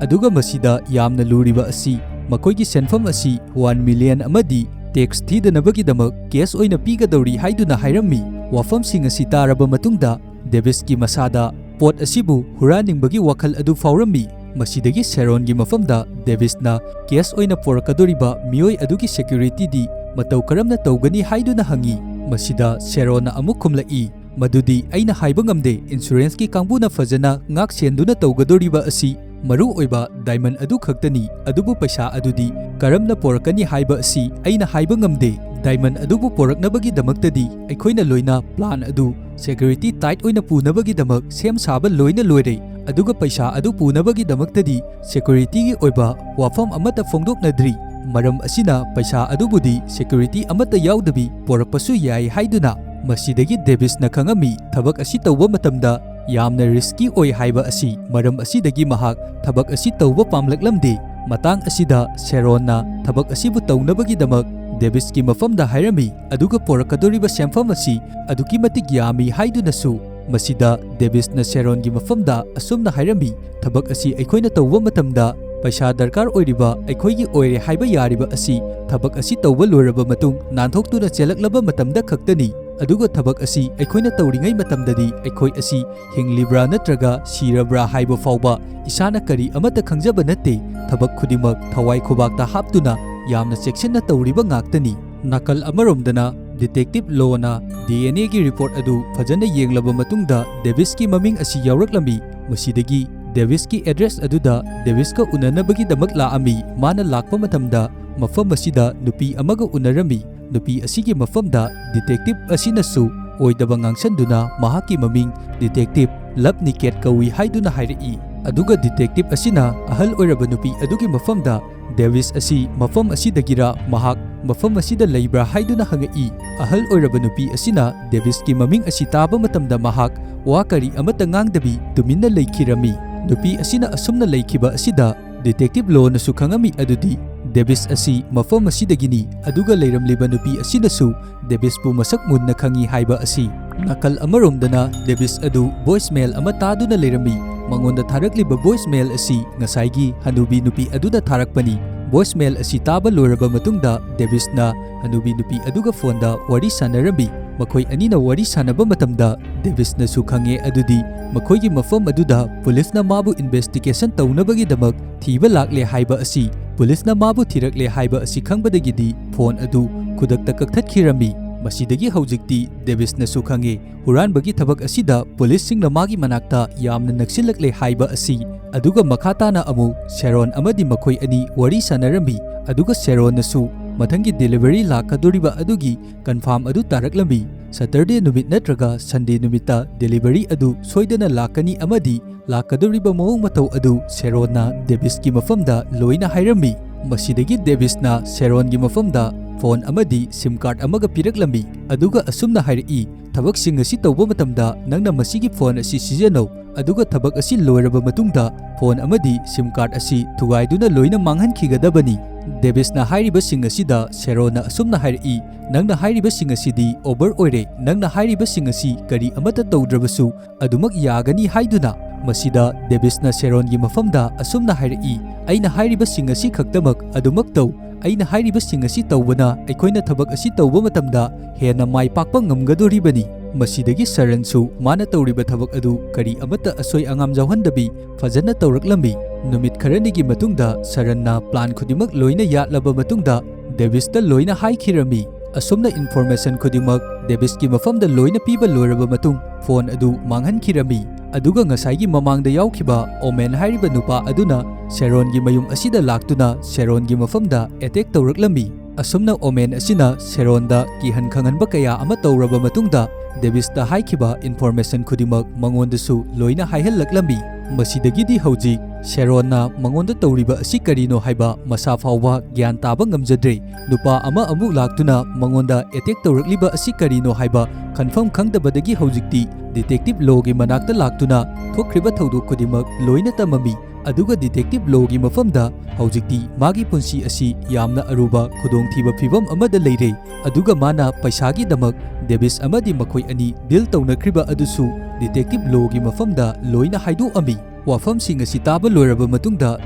ꯑꯗꯨꯒ ꯃꯁꯤꯗ ꯌꯥꯝꯅ ꯂꯨꯔꯤꯕ ꯑꯁꯤ ꯃꯈꯣꯏꯒꯤ ꯁꯦꯟꯐꯝ ꯑꯁꯤ one million ꯑꯃꯗꯤ tax ꯊꯤꯗꯅꯕꯒꯤꯗꯃꯛ cash ꯑꯣꯏꯅ ꯄꯤꯒꯗꯧꯔꯤ" ꯍꯥꯏꯗꯨꯅ ꯍꯥꯏꯔꯝꯃꯤ꯫ ꯋꯥꯐꯝꯁꯤꯡ ꯑꯁꯤ ꯇꯥꯔꯕ ꯃꯇꯨꯡꯗ ꯗꯦꯕꯤꯁꯀꯤ ꯃꯁꯥꯗ ꯄꯣꯠ ꯑꯁꯤꯕꯨ ꯍꯨꯔꯥꯟꯅꯤꯡꯕꯒꯤ ꯋꯥꯈꯜ ꯑꯗꯨ ꯐꯥꯎꯔꯝꯃꯤ꯫ ꯃꯁꯤꯗꯒꯤ ꯁꯦꯔꯣꯟꯒꯤ ꯃꯐꯝꯗ ꯗꯦꯕꯤꯁꯅ cash ꯑꯣꯏꯅ ꯄꯨꯔꯛꯀꯗꯧꯔꯤꯕ ꯃꯤꯑꯣꯏ ꯑꯗꯨꯒꯤ securityꯗꯤ ꯃꯇꯧ ꯀꯔꯝꯅ ꯇꯧꯒꯅꯤ ꯍꯥꯏꯗꯨꯅ ꯍꯪꯉꯤ꯫ ꯃꯁꯤꯗ ꯁꯦꯔꯣꯟꯅ ꯑꯃꯨꯛ ꯈꯨꯝꯂꯛꯏ, "ꯃꯗꯨꯗꯤ ꯑꯩꯅ ꯍꯥꯏꯕ ꯉꯝꯗꯦ꯫ Insuranceꯀꯤ ꯀꯥꯡꯕꯨꯅ ꯐꯖꯅ ꯉꯥꯛ ꯁꯦꯟꯗꯨꯅ ꯇꯧꯒꯗꯧꯔꯤꯕ ꯑꯁꯤ ꯃꯔꯨ ꯑꯣꯏꯕ diamond ꯑꯗꯨ ꯈꯛꯇꯅꯤ, ꯑꯗꯨꯕꯨ ꯄꯩꯁꯥ ꯑꯗꯨꯗꯤ ꯀꯔꯝꯅ ꯄꯨꯔꯛꯀꯅꯤ ꯍꯥꯏꯕ ꯑꯁꯤ ꯑꯩꯅ ꯍꯥꯏꯕ ꯉꯝꯗꯦ꯫ Diamond ꯑꯗꯨꯕꯨ ꯄꯨꯔꯛꯅꯕꯒꯤꯗꯃꯛꯇꯗꯤ ꯑꯩꯈꯣꯏꯅ ꯂꯣꯏꯅ plan ꯑꯗꯨ security tight ꯑꯣꯏꯅ ꯄꯨꯅꯕꯒꯤꯗꯃꯛ ꯁꯦꯝ ꯁꯥꯕ ꯂꯣꯏꯅ ꯂꯣꯏꯔꯦ, ꯑꯗꯨꯒ ꯄꯩꯁꯥ ꯑꯗꯨ ꯄꯨꯅꯕꯒꯤꯗꯃꯛꯇꯗꯤ securityꯒꯤ ꯑꯣꯏꯕ ꯋꯥꯐꯝ ꯑꯃꯠꯇ ꯐꯣꯡꯗꯣꯛꯅꯗ꯭ꯔꯤ꯫ ꯃꯔꯝ ꯑꯁꯤꯅ ꯄꯩꯁꯥ ꯑꯗꯨꯕꯨꯗꯤ security ꯑꯃꯠꯇ ꯌꯥꯎꯗꯕꯤ ꯄꯨꯔꯛꯄꯁꯨ ꯌꯥꯏ" ꯍꯥꯏꯗꯨꯅ꯫ ꯃꯁꯤꯗꯒꯤ ꯗꯦꯕꯤꯁꯅ ꯈꯪꯉꯝꯃꯤ, ꯊꯕꯛ ꯑꯁꯤ ꯇꯧꯕ ꯃꯇꯝꯗ ꯌꯥꯝꯅ risky ꯑꯣꯏ ꯍꯥꯏꯕ ꯑꯁꯤ꯫ ꯃꯔꯝ ꯑꯁꯤꯗꯒꯤ ꯃꯍꯥꯛ ꯊꯕꯛ ꯑꯁꯤ ꯇꯧꯕ ꯄꯥꯝꯂꯛꯂꯝꯗꯦ꯫ ꯃꯇꯥꯡ ꯑꯁꯤꯗ ꯁꯦꯔꯣꯟꯅ ꯊꯕꯛ ꯑꯁꯤꯕꯨ ꯇꯧꯅꯕꯒꯤꯗꯃꯛ ꯗꯦꯕꯤꯁꯀꯤ ꯃꯐꯝꯗ ꯍꯥꯏꯔꯝꯃꯤ, ꯑꯗꯨꯒ ꯄꯣꯔꯛꯀꯗꯧꯔꯤꯕ ꯁꯦꯟꯐꯝ ꯑꯁꯤ ꯑꯗꯨꯛꯀꯤ ꯃꯇꯤꯛ ꯌꯥꯝꯃꯤ ꯍꯥꯏꯗꯨꯅꯁꯨ꯫ ꯃꯁꯤꯗ ꯗꯦꯕꯤꯁꯅ ꯁꯦꯔꯣꯟꯒꯤ ꯃꯐꯝꯗ ꯑꯁꯨꯝꯅ ꯍꯥꯏꯔꯝꯃꯤ, "ꯊꯕꯛ ꯑꯁꯤ ꯑꯩꯈꯣꯏꯅ ꯇꯧꯕ ꯃꯇꯝꯗ ꯄꯩꯁꯥ ꯗꯔꯀꯥꯔ ꯑꯣꯏꯔꯤꯕ ꯑꯩꯈꯣꯏꯒꯤ ꯑꯣꯏꯔꯦ ꯍꯥꯏꯕ ꯌꯥꯔꯤꯕ ꯑꯁꯤ ꯊꯕꯛ ꯑꯁꯤ ꯇꯧꯕ ꯂꯣꯏꯔꯕ ꯃꯇꯨꯡ ꯅꯥꯟꯊꯣꯛꯇꯨꯅ ꯆꯦꯜꯂꯛꯂꯕ ꯃꯇꯝꯗ ꯈꯛꯇꯅꯤ꯫ ꯑꯗꯨꯒ ꯊꯕꯛ ꯑꯁꯤ ꯑꯩꯈꯣꯏꯅ ꯇꯧꯔꯤꯉꯩ ꯃꯇꯝꯗꯗꯤ ꯑꯩꯈꯣꯏ ꯑꯁꯤ ꯍꯤꯡꯂꯤꯕ꯭ꯔꯥ ꯅꯠꯇ꯭ꯔꯒ ꯁꯤꯔꯕ꯭ꯔꯥ ꯍꯥꯏꯕ ꯐꯥꯎꯕ ꯏꯁꯥꯅ ꯀꯔꯤ ꯑꯃꯠꯇ ꯈꯪꯖꯕ ꯅꯠꯇꯦ꯫ ꯊꯕꯛ ꯈꯨꯗꯤꯡꯃꯛ ꯊꯋꯥꯏ ꯈꯨꯕꯥꯛꯇ ꯍꯥꯞꯇꯨꯅ ꯌꯥꯝꯅ ꯆꯦꯛꯁꯤꯟꯅ ꯇꯧꯔꯤꯕ ꯉꯥꯛꯇꯅꯤ"꯫ ꯅꯥꯀꯜ ꯑꯃꯔꯣꯝꯗꯅ ꯗꯤꯇꯦꯛꯇꯤꯚ ꯂꯣꯅ ꯗꯤ ꯑꯦꯟ ꯑꯦꯒꯤ ꯔꯤꯄꯣꯔꯠ ꯑꯗꯨ ꯐꯖꯅ ꯌꯦꯡꯂꯕ ꯃꯇꯨꯡꯗ ꯗꯦꯕꯤꯁꯀꯤ ꯃꯃꯤꯡ ꯑꯁꯤ ꯌꯥꯎꯔꯛꯂꯝꯃꯤ꯫ ꯃꯁꯤꯗꯒꯤ ꯗꯦꯕꯤꯁꯀꯤ ꯑꯦꯗ꯭ꯔꯦꯁ ꯑꯗꯨꯗ ꯗꯦꯕꯤꯁꯀ ꯎꯅꯅꯕꯒꯤꯗꯃꯛ ꯂꯥꯛꯑꯝꯃꯤ꯫ ꯃꯥꯅ ꯂꯥꯛꯄ ꯃꯇꯝꯗ ꯃꯐꯝ ꯑꯁꯤꯗ ꯅꯨꯄꯤ ꯑꯃꯒ ꯎꯅꯔꯝꯃꯤ꯫ ꯅꯨꯄꯤ ꯑꯁꯤꯒꯤ ꯃꯐꯝꯗ ꯗꯤꯇꯦꯛꯇꯤꯚ ꯑꯁꯤꯅꯁꯨ ꯑꯣꯏꯗꯕ ꯉꯥꯡꯁꯟꯗꯨꯅ ꯃꯍꯥꯛꯀꯤ ꯃꯃꯤꯡ ꯗꯤꯇꯦꯛꯇꯤꯚ ꯂꯚ ꯅꯤꯀꯦꯠ ꯀꯧꯏ ꯍꯥꯏꯗꯨꯅ ꯍꯥꯏꯔꯛꯏ꯫ ꯑꯗꯨꯒ ꯗꯤꯇꯦꯛꯇꯤꯚ ꯑꯁꯤꯅ ꯑꯍꯜ ꯑꯣꯏꯔꯕ ꯅꯨꯄꯤ ꯑꯗꯨꯒꯤ ꯃꯐꯝꯗ ꯗꯦꯕꯤꯁ ꯑꯁꯤ ꯃꯐꯝ ꯑꯁꯤꯗꯒꯤꯔ, ꯃꯍꯥꯛ ꯃꯐꯝ ꯑꯁꯤꯗ ꯂꯩꯕ꯭ꯔꯥ ꯍꯥꯏꯗꯨꯅ ꯍꯪꯉꯛꯏ꯫ ꯑꯍꯜ ꯑꯣꯏꯔꯕ ꯅꯨꯄꯤ ꯑꯁꯤꯅ ꯗꯦꯕꯤꯁꯀꯤ ꯃꯃꯤꯡ ꯑꯁꯤ ꯇꯥꯕ ꯃꯇꯝꯗ ꯃꯍꯥꯛ ꯋꯥ ꯀꯔꯤ ꯑꯃꯠꯇ ꯉꯥꯡꯗꯕꯤ ꯇꯨꯃꯤꯟꯅ ꯂꯩꯈꯤꯔꯝꯃꯤ꯫ ꯅꯨꯄꯤ ꯑꯁꯤꯅ ꯑꯁꯨꯝꯅ ꯂꯩꯈꯤꯕ ꯑꯁꯤꯗ ꯗꯤꯇꯦꯛꯇꯤꯚ ꯂꯣꯅꯁꯨ ꯈꯪꯉꯝꯃꯤ ꯑꯗꯨꯗꯤ ꯗꯦꯕꯤꯁ ꯑꯁꯤ ꯃꯐꯝ ꯑꯁꯤꯗꯒꯤꯅꯤ, ꯑꯗꯨꯒ ꯂꯩꯔꯝꯂꯤꯕ ꯅꯨꯄꯤ ꯑꯁꯤꯅꯁꯨ ꯗꯦꯕꯤꯁꯄꯨ ꯃꯁꯛ ꯃꯨꯟꯅ ꯈꯪꯉꯤ ꯍꯥꯏꯕ ꯑꯁꯤ꯫ ꯅꯥꯀꯜ ꯑꯃꯔꯣꯝꯗꯅ ꯗꯦꯕꯤꯁ ꯑꯗꯨ ꯚꯣꯏꯁꯃꯦꯜ ꯑꯃ ꯇꯥꯗꯨꯅ ꯂꯩꯔꯝꯃꯤ꯫ ꯃꯉꯣꯟꯗ ꯊꯥꯔꯛꯂꯤꯕ ꯚꯣꯏꯁꯃꯦꯜ ꯑꯁꯤ ꯉꯁꯥꯏꯒꯤ ꯍꯅꯨꯕꯤ ꯅꯨꯄꯤ ꯑꯗꯨꯅ ꯊꯥꯔꯛꯄꯅꯤ꯫ ꯚꯣꯏꯁꯃꯦꯜ ꯑꯁꯤ ꯇꯥꯕ ꯂꯣꯏꯔꯕ ꯃꯇꯨꯡꯗ ꯗꯦꯕꯤꯁꯅ ꯍꯅꯨꯕꯤ ꯅꯨꯄꯤ ꯑꯗꯨꯒ ꯐꯣꯟꯗ ꯋꯥꯔꯤ ꯁꯥꯟꯅꯔꯝꯃꯤ꯫ ꯃꯈꯣꯏ ꯑꯅꯤꯅ ꯋꯥꯔꯤ ꯁꯥꯟꯅꯕ ꯃꯇꯝꯗ ꯗꯦꯕꯤꯁꯅꯁꯨ ꯈꯪꯉꯦ ꯑꯗꯨꯗꯤ ꯃꯈꯣꯏꯒꯤ ꯃꯐꯝ ꯑꯗꯨꯗ ꯄꯨꯂꯤꯁꯅ ꯃꯥꯕꯨ ꯏꯟꯚꯦꯁꯇꯤꯒꯦꯁꯟ ꯇꯧꯅꯕꯒꯤꯗꯃꯛ ꯊꯤꯕ ꯂꯥꯛꯂꯦ ꯍꯥꯏꯕ ꯑꯁꯤ꯫ ꯄꯨꯂꯤꯁꯅ ꯃꯥꯕꯨ ꯊꯤꯔꯛꯂꯦ ꯍꯥꯏꯕ ꯑꯁꯤ ꯈꯪꯕꯗꯒꯤꯗꯤ ꯐꯣꯟ ꯑꯗꯨ ꯈꯨꯗꯛꯇ ꯀꯛꯊꯠꯈꯤꯔꯝꯃꯤ꯫ ꯃꯁꯤꯗꯒꯤ ꯍꯧꯖꯤꯛꯇꯤ ꯗꯦꯕꯤꯁꯅꯁꯨ ꯈꯪꯉꯦ ꯍꯨꯔꯥꯟꯕꯒꯤ ꯊꯕꯛ ꯑꯁꯤꯗ ꯄꯨꯂꯤꯁꯁꯤꯡꯅ ꯃꯥꯒꯤ ꯃꯅꯥꯛꯇ ꯌꯥꯝꯅ ꯅꯛꯁꯤꯜꯂꯛꯂꯦ ꯍꯥꯏꯕ ꯑꯁꯤ꯫ ꯑꯗꯨꯒ ꯃꯈꯥ ꯇꯥꯅ ꯑꯃꯨꯛ ꯁꯦꯔꯣꯟ ꯑꯃꯗꯤ ꯃꯈꯣꯏ ꯑꯅꯤ ꯋꯥꯔꯤ ꯁꯥꯟꯅꯔꯝꯃꯤ꯫ ꯑꯗꯨꯒ ꯁꯦꯔꯣꯟꯅꯁꯨ ꯃꯊꯪꯒꯤ ꯗꯦꯂꯤꯚꯔꯤ ꯂꯥꯛꯀꯗꯧꯔꯤꯕ ꯑꯗꯨꯒꯤ ꯀꯟꯐꯥꯔꯝ ꯑꯗꯨ ꯇꯥꯔꯛꯂꯝꯃꯤ꯫ ꯁꯇꯔꯗꯦ ꯅꯨꯃꯤꯠ ꯅꯠꯇ꯭ꯔꯒ ꯁꯟꯗꯦ ꯅꯨꯃꯤꯠꯇ ꯗꯦꯂꯤꯚꯔꯤ ꯑꯗꯨ ꯁꯣꯏꯗꯅ ꯂꯥꯛꯀꯅꯤ ꯑꯃꯗꯤ ꯂꯥꯛꯀꯗꯧꯔꯤꯕ ꯃꯑꯣꯡ ꯃꯇꯧ ꯑꯗꯨ ꯁꯦꯔꯣꯟꯅ ꯗꯦꯕꯤꯁꯀꯤ ꯃꯐꯝꯗ ꯂꯣꯏꯅ ꯍꯥꯏꯔꯝꯃꯤ꯫ ꯃꯁꯤꯗꯒꯤ ꯗꯦꯕꯤꯁꯅ ꯁꯦꯔꯣꯟꯒꯤ ꯃꯐꯝꯗ ꯐꯣꯟ ꯑꯃꯗꯤ ꯁꯤꯝ ꯀꯥꯔꯗ ꯑꯃꯒ ꯄꯤꯔꯛꯂꯝꯃꯤ, ꯑꯗꯨꯒ ꯑꯁꯨꯝꯅ ꯍꯥꯏꯔꯛꯏ, ꯊꯕꯛꯁꯤꯡ ꯑꯁꯤ ꯇꯧꯕ ꯃꯇꯝꯗ ꯅꯪꯅ ꯃꯁꯤꯒꯤ ꯐꯣꯟ ꯑꯁꯤ ꯁꯤꯖꯤꯟꯅꯧ, ꯑꯗꯨꯒ ꯊꯕꯛ ꯑꯁꯤ ꯂꯣꯏꯔꯕ ꯃꯇꯨꯡꯗ ꯐꯣꯟ ꯑꯃꯗꯤ ꯁꯤꯝ ꯀꯥꯔꯗ ꯑꯁꯤ ꯊꯨꯒꯥꯏꯗꯨꯅ ꯂꯣꯏꯅ ꯃꯥꯡꯍꯟꯈꯤꯒꯗꯕꯅꯤ꯫ ꯗꯦꯕꯤꯁꯅ ꯍꯥꯏꯔꯤꯕꯁꯤꯡ ꯑꯁꯤꯗ ꯁꯦꯔꯣꯟꯅ ꯑꯁꯨꯝꯅ ꯍꯥꯏꯔꯛꯏ, "ꯅꯪꯅ ꯍꯥꯏꯔꯤꯕꯁꯤꯡ ꯑꯁꯤꯗꯤ ꯑꯣꯚꯔ ꯑꯣꯏꯔꯦ꯫ ꯅꯪꯅ ꯍꯥꯏꯔꯤꯕꯁꯤꯡ ꯑꯁꯤ ꯀꯔꯤ ꯑꯃꯠꯇ ꯇꯧꯗ꯭ꯔꯕꯁꯨ ꯑꯗꯨꯃꯛ ꯌꯥꯒꯅꯤ" ꯍꯥꯏꯗꯨꯅ꯫ ꯃꯁꯤꯗ ꯗꯦꯕꯤꯁꯅ ꯁꯦꯔꯣꯟꯒꯤ ꯃꯐꯝꯗ ꯑꯁꯨꯝꯅ ꯍꯥꯏꯔꯛꯏ, "ꯑꯩꯅ ꯍꯥꯏꯔꯤꯕꯁꯤꯡ ꯑꯁꯤ ꯈꯛꯇꯃꯛ ꯑꯗꯨꯃꯛ ꯇꯧ꯫ ꯑꯩꯅ ꯍꯥꯏꯔꯤꯕꯁꯤꯡ ꯑꯁꯤ ꯇꯧꯕꯅ ꯑꯩꯈꯣꯏꯅ ꯊꯕꯛ ꯑꯁꯤ ꯇꯧꯕ ꯃꯇꯝꯗ ꯍꯦꯟꯅ ꯃꯥꯏ ꯄꯥꯛꯄ ꯉꯝꯒꯗꯣꯔꯤꯕꯅꯤ꯫" ꯃꯁꯤꯗꯒꯤ ꯁꯔꯟꯁꯨ ꯃꯥꯅ ꯇꯧꯔꯤꯕ ꯊꯕꯛ ꯑꯗꯨ ꯀꯔꯤ ꯑꯃꯠꯇ ꯑꯁꯣꯏ ꯑꯉꯥꯝ ꯌꯥꯎꯍꯟꯗꯕꯤ ꯐꯖꯅ ꯇꯧꯔꯛꯂꯝꯃꯤ꯫ ꯅꯨꯃꯤꯠ ꯈꯔꯅꯤꯒꯤ ꯃꯇꯨꯡꯗ ꯁꯔꯟꯅ ꯄ꯭ꯂꯥꯟ ꯈꯨꯗꯤꯡꯃꯛ ꯂꯣꯏꯅ ꯌꯥꯠꯂꯕ ꯃꯇꯨꯡꯗ ꯗꯦꯕꯤꯁꯇ ꯂꯣꯏꯅ ꯍꯥꯏꯈꯤꯔꯝꯃꯤ꯫ ꯑꯁꯨꯝꯅ ꯏꯟꯐꯣꯔꯃꯦꯁꯟ ꯈꯨꯗꯤꯡꯃꯛ ꯗꯦꯕꯤꯁꯀꯤ ꯃꯐꯝꯗ ꯂꯣꯏꯅ ꯄꯤꯕ ꯂꯣꯏꯔꯕ ꯃꯇꯨꯡ ꯐꯣꯟ ꯑꯗꯨ ꯃꯥꯡꯍꯟꯈꯤꯔꯝꯃꯤ꯫ ꯑꯗꯨꯒ ꯉꯁꯥꯏꯒꯤ ꯃꯃꯥꯡꯗ ꯌꯥꯎꯈꯤꯕ ꯑꯣꯃꯦꯟ ꯍꯥꯏꯔꯤꯕ ꯅꯨꯄꯥ ꯑꯗꯨꯅ ꯁꯦꯔꯣꯟꯒꯤ ꯃꯌꯨꯝ ꯑꯁꯤꯗ ꯂꯥꯛꯇꯨꯅ ꯁꯦꯔꯣꯟꯒꯤ ꯃꯐꯝꯗ ꯑꯦꯇꯦꯛ ꯇꯧꯔꯛꯂꯝꯃꯤ꯫ ꯑꯁꯨꯝꯅ ꯑꯣꯃꯦꯟ ꯑꯁꯤꯅ ꯁꯦꯔꯣꯟꯗ ꯀꯤꯍꯟ ꯈꯪꯍꯟꯕ ꯀꯌꯥ ꯑꯃ ꯇꯧꯔꯕ ꯃꯇꯨꯡꯗ ꯗꯦꯕꯤꯁꯇ ꯍꯥꯏꯈꯤꯕ ꯏꯟꯐꯣꯔꯃꯦꯁꯟ ꯈꯨꯗꯤꯡꯃꯛ ꯃꯉꯣꯟꯗꯁꯨ ꯂꯣꯏꯅ ꯍꯥꯏꯍꯜꯂꯛꯂꯝꯃꯤ꯫ ꯃꯁꯤꯗꯒꯤꯗꯤ ꯍꯧꯖꯤꯛ ꯁꯦꯔꯣꯟꯅ ꯃꯉꯣꯟꯗ ꯇꯧꯔꯤꯕ ꯑꯁꯤ ꯀꯔꯤꯅꯣ ꯍꯥꯏꯕ ꯃꯁꯥ ꯐꯥꯎꯕ ꯒ꯭ꯌꯥꯟ ꯇꯥꯕ ꯉꯝꯖꯗ꯭ꯔꯦ꯫ ꯅꯨꯄꯥ ꯑꯃ ꯑꯃꯨꯛ ꯂꯥꯛꯇꯨꯅ ꯃꯉꯣꯟꯗ ꯑꯦꯇꯦꯛ ꯇꯧꯔꯛꯂꯤꯕ ꯑꯁꯤ ꯀꯔꯤꯅꯣ ꯍꯥꯏꯕ ꯈꯟꯐꯝ ꯈꯪꯗꯕꯗꯒꯤ ꯍꯧꯖꯤꯛꯇꯤ ꯗꯤꯇꯦꯛꯇꯤꯚ ꯂꯣꯒꯤ ꯃꯅꯥꯛꯇ ꯂꯥꯛꯇꯨꯅ ꯊꯣꯛꯈ꯭ꯔꯤꯕ ꯊꯧꯗꯣꯛ ꯈꯨꯗꯤꯡꯃꯛ ꯂꯣꯏꯅ ꯇꯝꯃꯝꯃꯤ꯫ ꯑꯗꯨꯒ ꯗꯤꯇꯦꯛꯇꯤꯚ ꯂꯣꯒꯤ ꯃꯐꯝꯗ ꯍꯧꯖꯤꯛꯇꯤ ꯃꯥꯒꯤ ꯄꯨꯟꯁꯤ ꯑꯁꯤ ꯌꯥꯝꯅ ꯑꯔꯨꯕ ꯈꯨꯗꯣꯡꯊꯤꯕ ꯐꯤꯚꯝ ꯑꯃꯗ ꯂꯩꯔꯦ꯫ ꯑꯗꯨꯒ ꯃꯥꯅ ꯄꯩꯁꯥꯒꯤꯗꯃꯛ ꯗꯦꯕꯤꯁ ꯑꯃꯗꯤ ꯃꯈꯣꯏ ꯑꯅꯤ ꯗꯤꯜ ꯇꯧꯅꯈ꯭ꯔꯤꯕ ꯑꯗꯨꯁꯨ ꯗꯤꯇꯦꯛꯇꯤꯚ ꯂꯣꯒꯤ ꯃꯐꯝꯗ ꯂꯣꯏꯅ ꯍꯥꯏꯗꯣꯛꯑꯝꯃꯤ꯫ ꯋꯥꯐꯝꯁꯤꯡ ꯑꯁꯤ ꯇꯥꯕ ꯂꯣꯏꯔꯕ ꯃꯇꯨꯡꯗ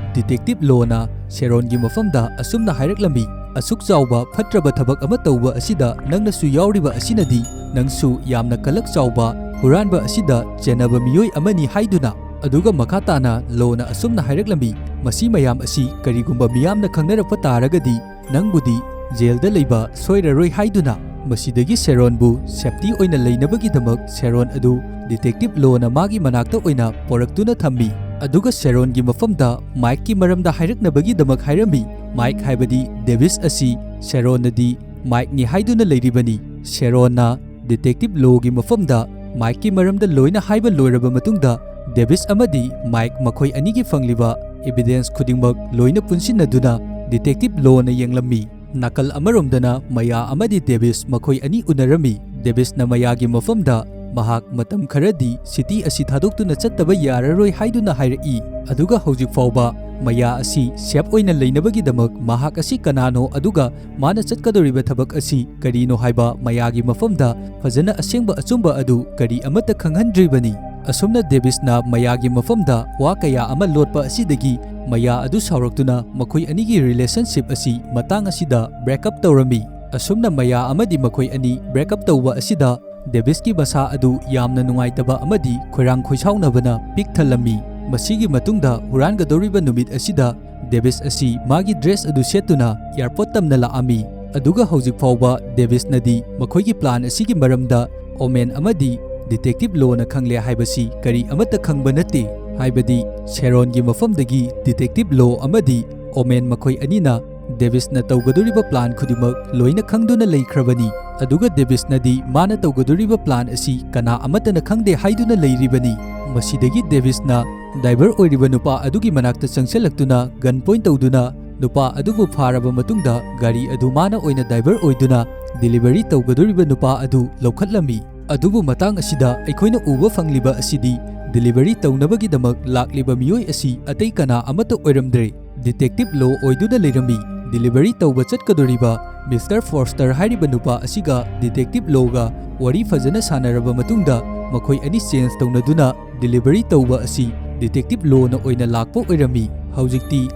ꯗꯤꯇꯦꯛꯇꯤꯚ ꯂꯣꯅ ꯁꯦꯔꯣꯟꯒꯤ ꯃꯐꯝꯗ ꯑꯁꯨꯝꯅ ꯍꯥꯏꯔꯛꯂꯝꯃꯤ, "ꯑꯁꯨꯛ ꯆꯥꯎꯕ ꯐꯠꯇ꯭ꯔꯕ ꯊꯕꯛ ꯑꯃ ꯇꯧꯕ ꯑꯁꯤꯗ ꯅꯪꯅꯁꯨ ꯌꯥꯎꯔꯤꯕ ꯑꯁꯤꯅꯗꯤ ꯅꯪꯁꯨ ꯌꯥꯝꯅ ꯀꯂꯛ ꯆꯥꯎꯕ ꯍꯨꯔꯥꯟꯕ ꯑꯁꯤꯗ ꯆꯦꯟꯅꯕ ꯃꯤꯑꯣꯏ ꯑꯃꯅꯤ" ꯍꯥꯏꯗꯨꯅ꯫ ꯑꯗꯨꯒ ꯃꯈꯥ ꯇꯥꯅ ꯂꯣꯅ ꯑꯁꯨꯝꯅ ꯍꯥꯏꯔꯛꯂꯝꯃꯤ, "ꯃꯁꯤ ꯃꯌꯥꯝ ꯑꯁꯤ ꯀꯔꯤꯒꯨꯝꯕ ꯃꯤꯌꯥꯝꯅ ꯈꯪꯅꯔꯛꯄ ꯇꯥꯔꯒꯗꯤ ꯅꯪꯕꯨꯗꯤ ꯖꯦꯜꯗ ꯂꯩꯕ ꯁꯣꯏꯔꯔꯣꯏ" ꯍꯥꯏꯗꯨꯅ꯫ ꯃꯁꯤꯗꯒꯤ ꯁꯦꯔꯣꯟꯕꯨ ꯁꯦꯐꯇꯤ ꯑꯣꯏꯅ ꯂꯩꯅꯕꯒꯤꯗꯃꯛ ꯁꯦꯔꯣꯟ ꯑꯗꯨ ꯗꯤꯇꯦꯛꯇꯤꯚ ꯂꯣꯅ ꯃꯥꯒꯤ ꯃꯅꯥꯛꯇ ꯑꯣꯏꯅ ꯄꯣꯔꯛꯇꯨꯅ ꯊꯝꯃꯤ꯫ ꯑꯗꯨꯒ ꯁꯦꯔꯣꯟꯒꯤ ꯃꯐꯝꯗ ꯃꯥꯏꯛꯀꯤ ꯃꯔꯝꯗ ꯍꯥꯏꯔꯛꯅꯕꯒꯤꯗꯃꯛ ꯍꯥꯏꯔꯝꯃꯤ꯫ ꯃꯥꯏꯛ ꯍꯥꯏꯕꯗꯤ ꯗꯦꯕꯤꯁ ꯑꯁꯤ ꯁꯦꯔꯣꯟꯅꯗꯤ ꯃꯥꯏꯛꯅꯤ ꯍꯥꯏꯗꯨꯅ ꯂꯩꯔꯤꯕꯅꯤ꯫ ꯁꯦꯔꯣꯟꯅ ꯗꯤꯇꯦꯛꯇꯤꯚ ꯂꯣꯒꯤ ꯃꯐꯝꯗ ꯃꯥꯏꯛꯀꯤ ꯃꯔꯝꯗ ꯂꯣꯏꯅ ꯍꯥꯏꯕ ꯂꯣꯏꯔꯕ ꯃꯇꯨꯡꯗ, ꯗꯦꯕꯤꯁ ꯑꯃꯗꯤ ꯃꯥꯏꯛ ꯃꯈꯣꯏ ꯑꯅꯤꯒꯤ ꯐꯪꯂꯤꯕ ꯏꯕꯤꯗꯦꯟꯁ ꯈꯨꯗꯤꯡꯃꯛ ꯂꯣꯏꯅ ꯄꯨꯟꯁꯤꯟꯅꯗꯨꯅ ꯗꯤꯇꯦꯛꯇꯤꯚ ꯂꯣꯅ ꯌꯦꯡꯂꯝꯃꯤ꯫ ꯅꯥꯀꯜ ꯑꯃꯔꯣꯝꯗꯅ ꯃꯌꯥ ꯑꯃꯗꯤ ꯗꯦꯕꯤꯁ ꯃꯈꯣꯏ ꯑꯅꯤ ꯎꯅꯔꯝꯃꯤ꯫ ꯗꯦꯕꯤꯁꯅ ꯃꯌꯥꯒꯤ ꯃꯐꯝꯗ ꯃꯍꯥꯛ ꯃꯇꯝ ꯈꯔꯗꯤ ꯁꯤꯇꯤ ꯑꯁꯤ ꯊꯥꯗꯣꯛꯇꯨꯅ ꯆꯠꯇꯕ ꯌꯥꯔꯔꯣꯏ ꯍꯥꯏꯗꯨꯅ ꯍꯥꯏꯔꯛꯏ꯫ ꯑꯗꯨꯒ ꯍꯧꯖꯤꯛ ꯐꯥꯎꯕ ꯃꯌꯥ ꯑꯁꯤ ꯁꯦꯐ ꯑꯣꯏꯅ ꯂꯩꯅꯕꯒꯤꯗꯃꯛ ꯃꯍꯥꯛ ꯑꯁꯤ ꯀꯅꯥꯅꯣ, ꯑꯗꯨꯒ ꯃꯥꯅ ꯆꯠꯀꯗꯧꯔꯤꯕ ꯊꯕꯛ ꯑꯁꯤ ꯀꯔꯤꯅꯣ ꯍꯥꯏꯕ ꯃꯌꯥꯒꯤ ꯃꯐꯝꯗ ꯐꯖꯅ ꯑꯁꯦꯡꯕ ꯑꯆꯨꯝꯕ ꯑꯗꯨ ꯀꯔꯤ ꯑꯃꯠꯇ ꯈꯪꯍꯟꯗ꯭ꯔꯤꯕꯅꯤ꯫ ꯑꯁꯨꯝꯅ ꯗꯦꯕꯤꯁꯅ ꯃꯌꯥꯒꯤ ꯃꯐꯝꯗ ꯋꯥ ꯀꯌꯥ ꯑꯃ ꯂꯣꯠꯄ ꯑꯁꯤꯗꯒꯤ ꯃꯌꯥ ꯑꯗꯨ ꯁꯥꯎꯔꯛꯇꯨꯅ ꯃꯈꯣꯏ ꯑꯅꯤꯒꯤ ꯔꯤꯂꯦꯁꯟꯁꯤꯞ ꯑꯁꯤ ꯃꯇꯥꯡ ꯑꯁꯤꯗ ꯕ꯭ꯔꯦꯛ ꯑꯞ ꯇꯧꯔꯝꯃꯤ꯫ ꯑꯁꯨꯝꯅ ꯃꯌꯥ ꯑꯃꯗꯤ ꯃꯈꯣꯏ ꯑꯅꯤ ꯕ꯭ꯔꯦꯛ ꯑꯞ ꯇꯧꯕ ꯑꯁꯤꯗ ꯗꯦꯕꯤꯁꯀꯤ ꯃꯁꯥ ꯑꯗꯨ ꯌꯥꯝꯅ ꯅꯨꯡꯉꯥꯏꯇꯕ ꯑꯃꯗꯤ ꯈꯣꯏꯔꯥꯡ ꯈꯣꯏꯁꯥꯎꯅꯕꯅ ꯄꯤꯛ ꯊꯜꯂꯝꯃꯤ꯫ ꯃꯁꯤꯒꯤ ꯃꯇꯨꯡꯗ ꯍꯨꯔꯥꯟꯒꯗꯧꯔꯤꯕ ꯅꯨꯃꯤꯠ ꯑꯁꯤꯗ ꯗꯦꯕꯤꯁ ꯑꯁꯤ ꯃꯥꯒꯤ ꯗ꯭ꯔꯦꯁ ꯑꯗꯨ ꯁꯦꯠꯇꯨꯅ ꯑꯦꯌꯔꯄꯣꯔꯠ ꯇꯝꯅ ꯂꯥꯛꯑꯝꯃꯤ꯫ ꯑꯗꯨꯒ ꯍꯧꯖꯤꯛ ꯐꯥꯎꯕ ꯗꯦꯕꯤꯁꯅꯗꯤ ꯃꯈꯣꯏꯒꯤ ꯄ꯭ꯂꯥꯟ ꯑꯁꯤꯒꯤ ꯃꯔꯝꯗ ꯑꯣꯃꯦꯟ ꯑꯃꯗꯤ ꯗꯤꯇꯦꯛꯇꯤꯚ ꯂꯣꯅ ꯈꯪꯂꯦ ꯍꯥꯏꯕꯁꯤ ꯀꯔꯤ ꯑꯃꯠꯇ ꯈꯪꯕ ꯅꯠꯇꯦ꯫ ꯍꯥꯏꯕꯗꯤ ꯁꯦꯔꯣꯟꯒꯤ ꯃꯐꯝꯗꯒꯤ ꯗꯤꯇꯦꯛꯇꯤꯚ ꯂꯣ ꯑꯃꯗꯤ ꯑꯣꯃꯦꯟ ꯃꯈꯣꯏ ꯑꯅꯤꯅ ꯗꯦꯕꯤꯁꯅ ꯇꯧꯒꯗꯧꯔꯤꯕ ꯄ꯭ꯂꯥꯟ ꯈꯨꯗꯤꯡꯃꯛ ꯂꯣꯏꯅ ꯈꯪꯗꯨꯅ ꯂꯩꯈ꯭ꯔꯕꯅꯤ꯫ ꯑꯗꯨꯒ ꯗꯦꯕꯤꯁꯅꯗꯤ ꯃꯥꯅ ꯇꯧꯒꯗꯧꯔꯤꯕ ꯄ꯭ꯂꯥꯟ ꯑꯁꯤ ꯀꯅꯥ ꯑꯃꯠꯇꯅ ꯈꯪꯗꯦ ꯍꯥꯏꯗꯨꯅ ꯂꯩꯔꯤꯕꯅꯤ꯫ ꯃꯁꯤꯗꯒꯤ ꯗꯦꯕꯤꯁꯅ ꯗ꯭ꯔꯥꯏꯚꯔ ꯑꯣꯏꯔꯤꯕ ꯅꯨꯄꯥ ꯑꯗꯨꯒꯤ ꯃꯅꯥꯛꯇ ꯆꯪꯁꯤꯜꯂꯛꯇꯨꯅ ꯒꯟ ꯄꯣꯏꯟ ꯇꯧꯗꯨꯅ ꯅꯨꯄꯥ ꯑꯗꯨꯕꯨ ꯐꯥꯔꯕ ꯃꯇꯨꯡꯗ ꯒꯥꯔꯤ ꯑꯗꯨ ꯃꯥꯅ ꯑꯣꯏꯅ ꯗ꯭ꯔꯥꯏꯚꯔ ꯑꯣꯏꯗꯨꯅ ꯗꯤꯂꯤꯚꯔꯤ ꯇꯧꯒꯗꯧꯔꯤꯕ ꯅꯨꯄꯥ ꯑꯗꯨ ꯂꯧꯈꯠꯂꯝꯃꯤ꯫ ꯑꯗꯨꯕꯨ ꯃꯇꯥꯡ ꯑꯁꯤꯗ ꯑꯩꯈꯣꯏꯅ ꯎꯕ ꯐꯪꯂꯤꯕ ꯑꯁꯤꯗꯤ ꯗꯤꯂꯤꯚꯔꯤ ꯇꯧꯅꯕꯒꯤꯗꯃꯛ ꯂꯥꯛꯂꯤꯕ ꯃꯤꯑꯣꯏ ꯑꯁꯤ ꯑꯇꯩ ꯀꯅꯥ ꯑꯃꯠꯇ ꯑꯣꯏꯔꯝꯗ꯭ꯔꯦ꯫ ꯗꯤꯇꯦꯛꯇꯤꯚ ꯂꯣ ꯑꯣꯏꯗꯨꯅ ꯂꯩꯔꯝꯃꯤ꯫ ꯗꯤꯂꯤꯚꯔꯤ ꯇꯧꯕ ꯆꯠꯀꯗꯧꯔꯤꯕ ꯃꯤꯁꯇꯔ ꯐꯣꯔꯁꯇꯔ ꯍꯥꯏꯔꯤꯕ ꯅꯨꯄꯥ ꯑꯁꯤꯒ ꯗꯤꯇꯦꯛꯇꯤꯚ ꯂꯣꯒ ꯋꯥꯔꯤ ꯐꯖꯅ ꯁꯥꯟꯅꯔꯕ ꯃꯇꯨꯡꯗ ꯃꯈꯣꯏ ꯑꯅꯤ ꯆꯦꯟꯖ ꯇꯧꯅꯗꯨꯅ ꯗꯤꯂꯤꯚꯔꯤ ꯇꯧꯕ ꯑꯁꯤ ꯗꯤꯇꯦꯛꯇꯤꯚ ꯂꯣꯅ ꯑꯣꯏꯅ ꯂꯥꯛꯄ ꯑꯣꯏꯔꯝꯃꯤ꯫ ꯍꯧꯖꯤꯛꯇꯤ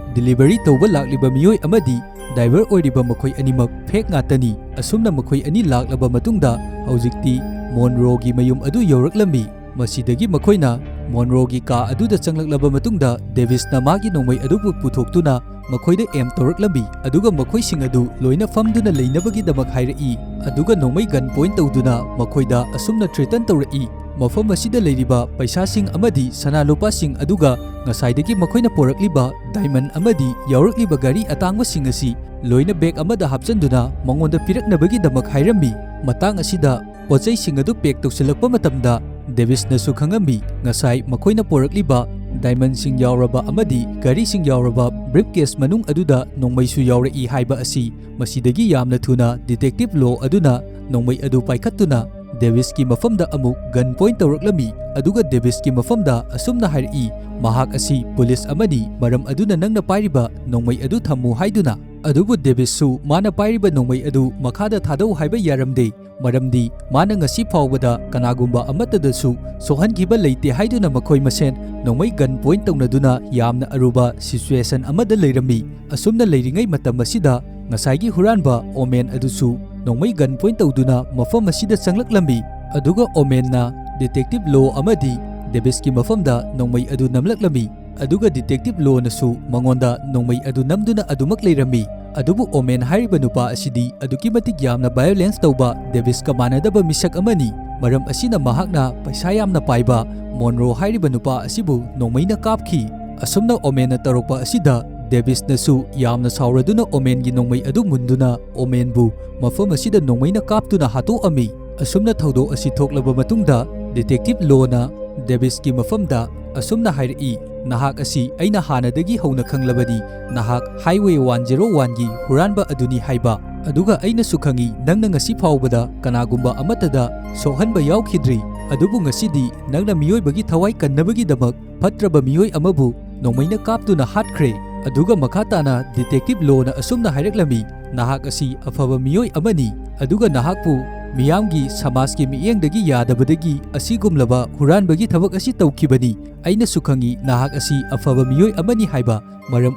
ꯗꯤꯂꯤꯚꯔꯤ ꯇꯧꯕ ꯂꯥꯛꯂꯤꯕ ꯃꯤꯑꯣꯏ ꯑꯃꯗꯤ ꯗ꯭ꯔꯥꯏꯚꯔ ꯑꯣꯏꯔꯤꯕ ꯃꯈꯣꯏ ꯑꯅꯤꯃꯛ ꯐꯦꯛ ꯉꯥꯛꯇꯅꯤ꯫ ꯑꯁꯨꯝꯅ ꯃꯈꯣꯏ ꯑꯅꯤ ꯂꯥꯛꯂꯕ ꯃꯇꯨꯡꯗ ꯍꯧꯖꯤꯛꯇꯤ ꯃꯣꯟꯔꯣꯒꯤ ꯃꯌꯨꯝ ꯑꯗꯨ ꯌꯧꯔꯛꯂꯝꯃꯤ꯫ ꯃꯁꯤꯗꯒꯤ ꯃꯈꯣꯏꯅ ꯃꯣꯟꯔꯣꯒꯤ ꯀꯥ ꯑꯗꯨꯗ ꯆꯪꯂꯛꯂꯕ ꯃꯇꯨꯡꯗ ꯗꯦꯕꯤꯁꯅ ꯃꯥꯒꯤ ꯅꯣꯡꯃꯩ ꯑꯗꯨꯕꯨ ꯄꯨꯊꯣꯛꯇꯨꯅ ꯃꯈꯣꯏꯗ ꯑꯦꯝ ꯇꯧꯔꯛꯂꯝꯃꯤ, ꯑꯗꯨꯒ ꯃꯈꯣꯏꯁꯤꯡ ꯑꯗꯨ ꯂꯣꯏꯅ ꯐꯝꯗꯨꯅ ꯂꯩꯅꯕꯒꯤꯗꯃꯛ ꯍꯥꯏꯔꯛꯏ꯫ ꯑꯗꯨꯒ ꯅꯣꯡꯃꯩ ꯒꯟ ꯄꯣꯏꯟ ꯇꯧꯗꯨꯅ ꯃꯈꯣꯏꯗ ꯑꯁꯨꯝꯅ ꯊ꯭ꯔꯦꯇꯟ ꯇꯧꯔꯛꯏ, "ꯃꯐꯝ ꯑꯁꯤꯗ ꯂꯩꯔꯤꯕ ꯄꯩꯁꯥꯁꯤꯡ ꯑꯃꯗꯤ ꯁꯅꯥ ꯂꯨꯄꯥꯁꯤꯡ, ꯑꯗꯨꯒ ꯉꯁꯥꯏꯗꯒꯤ ꯃꯈꯣꯏꯅ ꯄꯣꯔꯛꯂꯤꯕ ꯗꯥꯏꯃꯟ ꯑꯃꯗꯤ ꯌꯥꯎꯔꯛꯂꯤꯕ ꯒꯥꯔꯤ ꯑꯇꯥꯡꯕꯁꯤꯡ ꯑꯁꯤ ꯂꯣꯏꯅ ꯕꯦꯒ ꯑꯃꯗ ꯍꯥꯞꯆꯤꯟꯗꯨꯅ ꯃꯉꯣꯟꯗ ꯄꯤꯔꯛꯅꯕꯒꯤꯗꯃꯛ ꯍꯥꯏꯔꯝꯃꯤ"꯫ ꯃꯇꯥꯡ ꯑꯁꯤꯗ ꯄꯣꯠꯆꯩꯁꯤꯡ ꯑꯗꯨ ꯄꯦꯛ ꯇꯧꯁꯤꯜꯂꯛꯄ ꯃꯇꯝꯗ ꯗꯦꯕꯤꯁꯅꯁꯨ ꯈꯪꯉꯝꯃꯤ, ꯉꯁꯥꯏ ꯃꯈꯣꯏꯅ ꯄꯣꯔꯛꯂꯤꯕ ꯗꯥꯏꯃꯟꯁꯤꯡ ꯌꯥꯎꯔꯕ ꯑꯃꯗꯤ ꯘꯔꯤꯁꯤꯡ ꯌꯥꯎꯔꯕ ꯕ꯭ꯔꯤꯐꯀꯦꯁ ꯃꯅꯨꯡ ꯑꯗꯨꯗ ꯅꯣꯡꯃꯩꯁꯨ ꯌꯥꯎꯔꯛꯏ ꯍꯥꯏꯕ ꯑꯁꯤ ꯃꯁꯤꯗꯒꯤ ꯌꯥꯝꯅ ꯊꯨꯅ ꯗꯤꯇꯦꯛꯇꯤꯚ ꯂꯣ ꯑꯗꯨꯅ ꯅꯣꯡꯃꯩ ꯑꯗꯨ ꯄꯥꯏꯈꯠꯇꯨꯅ ꯗꯦꯕꯤꯁꯀꯤ ꯃꯐꯝꯗ ꯑꯃꯨꯛ ꯒꯟ ꯄꯣꯏꯟꯠ ꯇꯧꯔꯛꯂꯝꯃꯤ, ꯑꯗꯨꯒ ꯗꯦꯕꯤꯁꯀꯤ ꯃꯐꯝꯗ ꯑꯁꯨꯝꯅ ꯍꯥꯏꯔꯛꯏ, "ꯃꯍꯥꯛ ꯑꯁꯤ ꯄꯨꯂꯤꯁ ꯑꯃꯅꯤ, ꯃꯔꯝ ꯑꯗꯨꯅ ꯅꯪꯅ ꯄꯥꯏꯔꯤꯕ ꯅꯣꯡꯃꯩ ꯑꯗꯨ ꯊꯝꯃꯨ" ꯍꯥꯏꯗꯨꯅ꯫ ꯑꯗꯨꯕꯨ ꯗꯦꯕꯤꯁꯁꯨ ꯃꯥꯅ ꯄꯥꯏꯔꯤꯕ ꯅꯣꯡꯃꯩ ꯑꯗꯨ ꯃꯈꯥꯗ ꯊꯥꯗꯧ ꯍꯥꯏꯕ ꯌꯥꯔꯝꯗꯦ, ꯃꯔꯝꯗꯤ ꯃꯥꯅ ꯉꯁꯤ ꯐꯥꯎꯕꯗ ꯀꯅꯥꯒꯨꯝꯕ ꯑꯃꯠꯇꯗꯁꯨ ꯁꯣꯛꯍꯟꯈꯤꯕ ꯂꯩꯇꯦ ꯍꯥꯏꯗꯨꯅ ꯃꯈꯣꯏ ꯃꯁꯦꯟ ꯅꯣꯡꯃꯩ ꯒꯟ ꯄꯣꯏꯟꯠ ꯇꯧꯅꯗꯨꯅ ꯌꯥꯝꯅ ꯑꯔꯨꯕ ꯁꯤꯆꯨꯋꯦꯁꯟ ꯑꯃꯗ ꯂꯩꯔꯝꯃꯤ꯫ ꯑꯁꯨꯝꯅ ꯂꯩꯔꯤꯉꯩ ꯃꯇꯝ ꯑꯁꯤꯗ ꯉꯁꯥꯏꯒꯤ ꯍꯨꯔꯥꯟꯕ ꯑꯣꯃꯦꯟ ꯑꯗꯨꯁꯨ ꯅꯣꯡꯃꯩ ꯒꯟ ꯄꯣꯏꯟꯠ ꯇꯧꯗꯨꯅ ꯃꯐꯝ ꯑꯁꯤꯗ ꯆꯪꯂꯛꯂꯝꯃꯤ꯫ ꯑꯗꯨꯒ ꯑꯣꯃꯦꯟꯅ ꯗꯤꯇꯦꯛꯇꯤꯚ ꯂꯣ ꯑꯃꯗꯤ ꯗꯦꯕꯤꯁꯀꯤ ꯃꯐꯝꯗ ꯅꯣꯡꯃꯩ ꯑꯗꯨ ꯅꯝꯂꯛꯂꯝꯃꯤ꯫ ꯑꯗꯨꯒ ꯗꯤꯇꯦꯛꯇꯤꯚ ꯂꯣꯅꯁꯨ ꯃꯉꯣꯟꯗ ꯅꯣꯡꯃꯩ ꯑꯗꯨ ꯅꯝꯗꯨꯅ ꯑꯗꯨꯃꯛ ꯂꯩꯔꯝꯃꯤ꯫ ꯑꯗꯨꯕꯨ ꯑꯣꯃꯦꯟ ꯍꯥꯏꯔꯤꯕ ꯅꯨꯄꯥ ꯑꯁꯤꯗꯤ ꯑꯗꯨꯛꯀꯤ ꯃꯇꯤꯛ ꯌꯥꯝꯅ ꯚꯥꯏꯑꯣꯂꯦꯟꯁ ꯇꯧꯕ ꯗꯦꯕꯤꯁꯀ ꯃꯥꯟꯅꯗꯕ ꯃꯤꯁꯛ ꯑꯃꯅꯤ꯫ ꯃꯔꯝ ꯑꯁꯤꯅ ꯃꯍꯥꯛꯅ ꯄꯩꯁꯥ ꯌꯥꯝꯅ ꯄꯥꯏꯕ ꯃꯣꯟꯔꯣ ꯍꯥꯏꯔꯤꯕ ꯅꯨꯄꯥ ꯑꯁꯤꯕꯨ ꯅꯣꯡꯃꯩꯅ ꯀꯥꯞꯈꯤ꯫ ꯑꯁꯨꯝꯅ ꯑꯣꯃꯦꯟꯅ ꯇꯧꯔꯛꯄ ꯑꯁꯤꯗ ꯗꯦꯕꯤꯁꯅꯁꯨ ꯌꯥꯝꯅ ꯁꯥꯎꯔꯗꯨꯅ ꯑꯣꯃꯦꯟꯒꯤ ꯅꯣꯡꯃꯩ ꯑꯗꯨ ꯃꯨꯟꯗꯨꯅ ꯑꯣꯃꯦꯟꯕꯨ ꯃꯐꯝ ꯑꯁꯤꯗ ꯅꯣꯡꯃꯩꯅ ꯀꯥꯞꯇꯨꯅ ꯍꯥꯠꯇꯣꯛꯑꯝꯃꯤ꯫ ꯑꯁꯨꯝꯅ ꯊꯧꯗꯣꯛ ꯑꯁꯤ ꯊꯣꯛꯂꯕ ꯃꯇꯨꯡꯗ ꯗꯤꯇꯦꯛꯇꯤꯚ ꯂꯣꯅ ꯗꯦꯕꯤꯁꯀꯤ ꯃꯐꯝꯗ ꯑꯁꯨꯝꯅ ꯍꯥꯏꯔꯛꯏ, "ꯅꯍꯥꯛ ꯑꯁꯤ ꯑꯩꯅ ꯍꯥꯟꯅꯗꯒꯤ ꯍꯧꯅ ꯈꯪꯂꯕꯅꯤ꯫ ꯅꯍꯥꯛ ꯍꯥꯏꯋꯦ ꯋꯥꯟ ꯖꯦꯔꯣ ꯋꯥꯟꯒꯤ ꯍꯨꯔꯥꯟꯕ ꯑꯗꯨꯅꯤ ꯍꯥꯏꯕ꯫ ꯑꯗꯨꯒ ꯑꯩꯅꯁꯨ ꯈꯪꯏ, ꯅꯪꯅ ꯉꯁꯤ ꯐꯥꯎꯕꯗ ꯀꯅꯥꯒꯨꯝꯕ ꯑꯃꯠꯇꯗ ꯁꯣꯛꯍꯟꯕ ꯌꯥꯎꯈꯤꯗ꯭ꯔꯤ꯫ ꯑꯗꯨꯕꯨ ꯉꯁꯤꯗꯤ ꯅꯪꯅ ꯃꯤꯑꯣꯏꯕꯒꯤ ꯊꯋꯥꯏ ꯀꯟꯅꯕꯒꯤꯗꯃꯛ ꯐꯠꯇ꯭ꯔꯕ ꯃꯤꯑꯣꯏ ꯑꯃꯕꯨ ꯅꯣꯡꯃꯩꯅ ꯀꯥꯞꯇꯨꯅ ꯍꯥꯠꯈ꯭ꯔꯦ꯫" ꯑꯗꯨꯒ ꯃꯈꯥ ꯇꯥꯅ ꯗꯤꯇꯦꯛꯇꯤꯚ ꯂꯣꯅ ꯑꯁꯨꯝꯅ ꯍꯥꯏꯔꯛꯂꯝꯃꯤ, "ꯅꯍꯥꯛ ꯑꯁꯤ ꯑꯐꯕ ꯃꯤꯑꯣꯏ ꯑꯃꯅꯤ, ꯑꯗꯨꯒ ꯅꯍꯥꯛꯄꯨ ꯃꯤꯌꯥꯝꯒꯤ ꯁꯃꯥꯖꯀꯤ ꯃꯤꯠꯌꯦꯡꯗꯒꯤ ꯌꯥꯗꯕꯗꯒꯤ ꯑꯁꯤꯒꯨꯝꯂꯕ ꯍꯨꯔꯥꯟꯕꯒꯤ ꯊꯕꯛ ꯑꯁꯤ ꯇꯧꯈꯤꯕꯅꯤ꯫ ꯑꯩꯅꯁꯨ ꯈꯪꯏ ꯅꯍꯥꯛ ꯑꯁꯤ ꯑꯐꯕ ꯃꯤꯑꯣꯏ ꯑꯃꯅꯤ ꯍꯥꯏꯕ꯫ ꯃꯔꯝ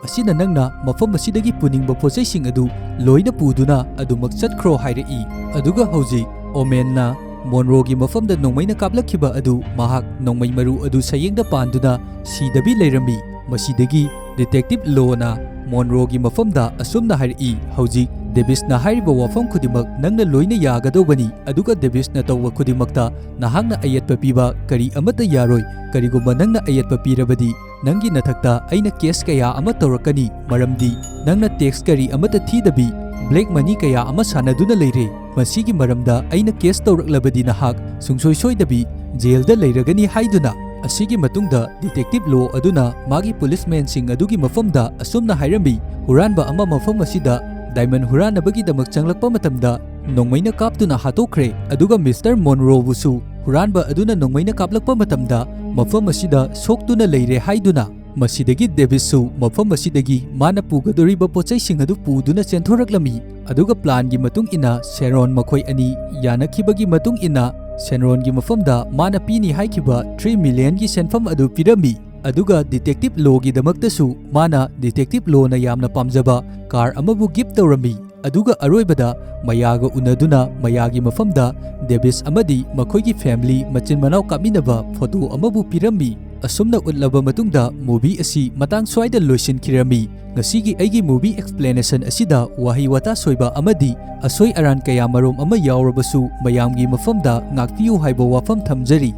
ꯑꯁꯤꯅ ꯅꯪꯅ ꯃꯐꯝ ꯑꯁꯤꯗꯒꯤ ꯄꯨꯅꯤꯡꯕ ꯄꯣꯠꯆꯩꯁꯤꯡ ꯑꯗꯨ ꯂꯣꯏꯅ ꯄꯨꯗꯨꯅ ꯑꯗꯨꯃꯛ ꯆꯠꯈ꯭ꯔꯣ" ꯍꯥꯏꯔꯛꯏ꯫ ꯑꯗꯨꯒ ꯍꯧꯖꯤꯛ ꯑꯣꯃꯦꯟꯅ ꯃꯣꯟꯔꯣꯒꯤ ꯃꯐꯝꯗ ꯅꯣꯡꯃꯩꯅ ꯀꯥꯞꯂꯛꯈꯤꯕ ꯑꯗꯨ ꯃꯍꯥꯛ ꯅꯣꯡꯃꯩ ꯃꯔꯨ ꯑꯗꯨ ꯁꯌꯦꯡꯗ ꯄꯥꯟꯗꯨꯅ ꯁꯤꯗꯕꯤ ꯂꯩꯔꯝꯃꯤ꯫ ꯃꯁꯤꯗꯒꯤ ꯗꯤꯇꯦꯛꯇꯤꯚ ꯂꯣꯅ ꯃꯣꯟꯔꯣꯒꯤ ꯃꯐꯝꯗ ꯑꯁꯨꯝꯅ ꯍꯥꯏꯔꯛꯏ, "ꯍꯧꯖꯤꯛ ꯗꯦꯕꯤꯁꯅ ꯍꯥꯏꯔꯤꯕ ꯋꯥꯐꯝ ꯈꯨꯗꯤꯡꯃꯛ ꯅꯪꯅ ꯂꯣꯏꯅ ꯌꯥꯒꯗꯧꯕꯅꯤ, ꯑꯗꯨꯒ ꯗꯦꯕꯤꯁꯅ ꯇꯧꯕ ꯈꯨꯗꯤꯡꯃꯛꯇ ꯅꯍꯥꯛꯅ ꯑꯌꯦꯠꯄ ꯄꯤꯕ ꯀꯔꯤ ꯑꯃꯠꯇ ꯌꯥꯔꯣꯏ꯫ ꯀꯔꯤꯒꯨꯝꯕ ꯅꯪꯅ ꯑꯌꯦꯠꯄ ꯄꯤꯔꯕꯗꯤ ꯅꯪꯒꯤ ꯅꯊꯛꯇ ꯑꯩꯅ ꯀꯦꯁ ꯀꯌꯥ ꯑꯃ ꯇꯧꯔꯛꯀꯅꯤ, ꯃꯔꯝꯗꯤ ꯅꯪꯅ ꯇꯦꯛꯁ ꯀꯔꯤ ꯑꯃꯠꯇ ꯊꯤꯗꯕꯤ ꯕ꯭ꯂꯦꯛ ꯃꯅꯤ ꯀꯌꯥ ꯑꯃ ꯁꯥꯟꯅꯗꯨꯅ ꯂꯩꯔꯦ꯫ ꯃꯁꯤꯒꯤ ꯃꯔꯝꯗ ꯑꯩꯅ ꯀꯦꯁ ꯇꯧꯔꯛꯂꯕꯗꯤ ꯅꯍꯥꯛ ꯁꯨꯡꯁꯣꯏ ꯁꯣꯏꯗꯕꯤ ꯖꯦꯜꯗ ꯂꯩꯔꯒꯅꯤ" ꯍꯥꯏꯗꯨꯅ꯫ ꯑꯁꯤꯒꯤ ꯃꯇꯨꯡꯗ detective Lo ꯑꯗꯨꯅ ꯃꯥꯒꯤ policemenꯁꯤꯡ ꯑꯗꯨꯒꯤ ꯃꯐꯝꯗ ꯑꯁꯨꯝꯅ ꯍꯥꯏꯔꯝꯃꯤ, "ꯍꯨꯔꯥꯟꯕ ꯑꯃ ꯃꯐꯝ ꯑꯁꯤꯗ diamond ꯍꯨꯔꯥꯟꯅꯕꯒꯤꯗꯃꯛ ꯆꯪꯂꯛꯄ ꯃꯇꯝꯗ ꯅꯣꯡꯃꯩꯅ ꯀꯥꯞꯇꯨꯅ ꯍꯥꯠꯇꯣꯛꯈ꯭ꯔꯦ, ꯑꯗꯨꯒ Mister Monroeꯕꯨꯁꯨ ꯍꯨꯔꯥꯟꯕ ꯑꯗꯨꯅ ꯅꯣꯡꯃꯩꯅ ꯀꯥꯞꯂꯛꯄ ꯃꯇꯝꯗ ꯃꯐꯝ ꯑꯁꯤꯗ ꯁꯣꯛꯇꯨꯅ ꯂꯩꯔꯦ" ꯍꯥꯏꯗꯨꯅ꯫ ꯃꯁꯤꯗꯒꯤ Davisꯁꯨ ꯃꯐꯝ ꯑꯁꯤꯗꯒꯤ ꯃꯥꯅ ꯄꯨꯒꯗꯧꯔꯤꯕ ꯄꯣꯠꯆꯩꯁꯤꯡ ꯑꯗꯨ ꯄꯨꯗꯨꯅ ꯆꯦꯟꯊꯣꯔꯛꯂꯝꯃꯤ꯫ ꯑꯗꯨꯒ planꯒꯤ ꯃꯇꯨꯡ ꯏꯟꯅ Sharonꯒꯤ ꯃꯈꯣꯏ ꯑꯅꯤ ꯌꯥꯅꯈꯤꯕꯒꯤ ꯃꯇꯨꯡ ꯏꯟꯅ Sharonꯒꯤ ꯃꯐꯝꯗ ꯃꯥꯅ ꯄꯤꯅꯤ ꯍꯥꯏꯈꯤꯕ three millionꯒꯤ ꯁꯦꯟꯐꯝ ꯑꯗꯨ ꯄꯤꯔꯝꯃꯤ꯫ ꯑꯗꯨꯒ detective Loꯒꯤꯗꯃꯛꯇꯁꯨ ꯃꯥꯅ detective Loꯅ ꯌꯥꯝꯅ ꯄꯥꯝꯖꯕ car ꯑꯃꯕꯨ gift ꯇꯧꯔꯝꯃꯤ꯫ ꯑꯗꯨꯒ ꯑꯔꯣꯏꯕꯗ Mayaꯒ ꯎꯅꯗꯨꯅ Mayaꯒꯤ ꯃꯐꯝꯗ Davis ꯑꯃꯗꯤ ꯃꯈꯣꯏꯒꯤ family ꯃꯆꯤꯟ ꯃꯅꯥꯎ ꯀꯥꯞꯃꯤꯟꯅꯕ photo ꯑꯃꯕꯨ ꯄꯤꯔꯝꯃꯤ꯫ ꯑꯁꯨꯝꯅ ꯎꯠꯂꯕ ꯃꯇꯨꯡꯗ movie ꯑꯁꯤ ꯃꯇꯥꯡ ꯁ꯭ꯋꯥꯏꯗ ꯂꯣꯏꯁꯤꯟꯈꯤꯔꯝꯃꯤ꯫ ꯉꯁꯤꯒꯤ ꯑꯩꯒꯤ movie explanation ꯑꯁꯤꯗ ꯋꯥꯍꯩ ꯋꯥꯇꯥ ꯁꯣꯏꯕ ꯑꯃꯗꯤ ꯑꯁꯣꯏ ꯑꯔꯥꯟ ꯀꯌꯥ ꯃꯔꯨꯝ ꯑꯃ ꯌꯥꯎꯔꯕꯁꯨ ꯃꯌꯥꯝꯒꯤ ꯃꯐꯝꯗ ꯉꯥꯛꯄꯤꯌꯨ ꯍꯥꯏꯕ ꯋꯥꯐꯝ ꯊꯝꯖꯔꯤ꯫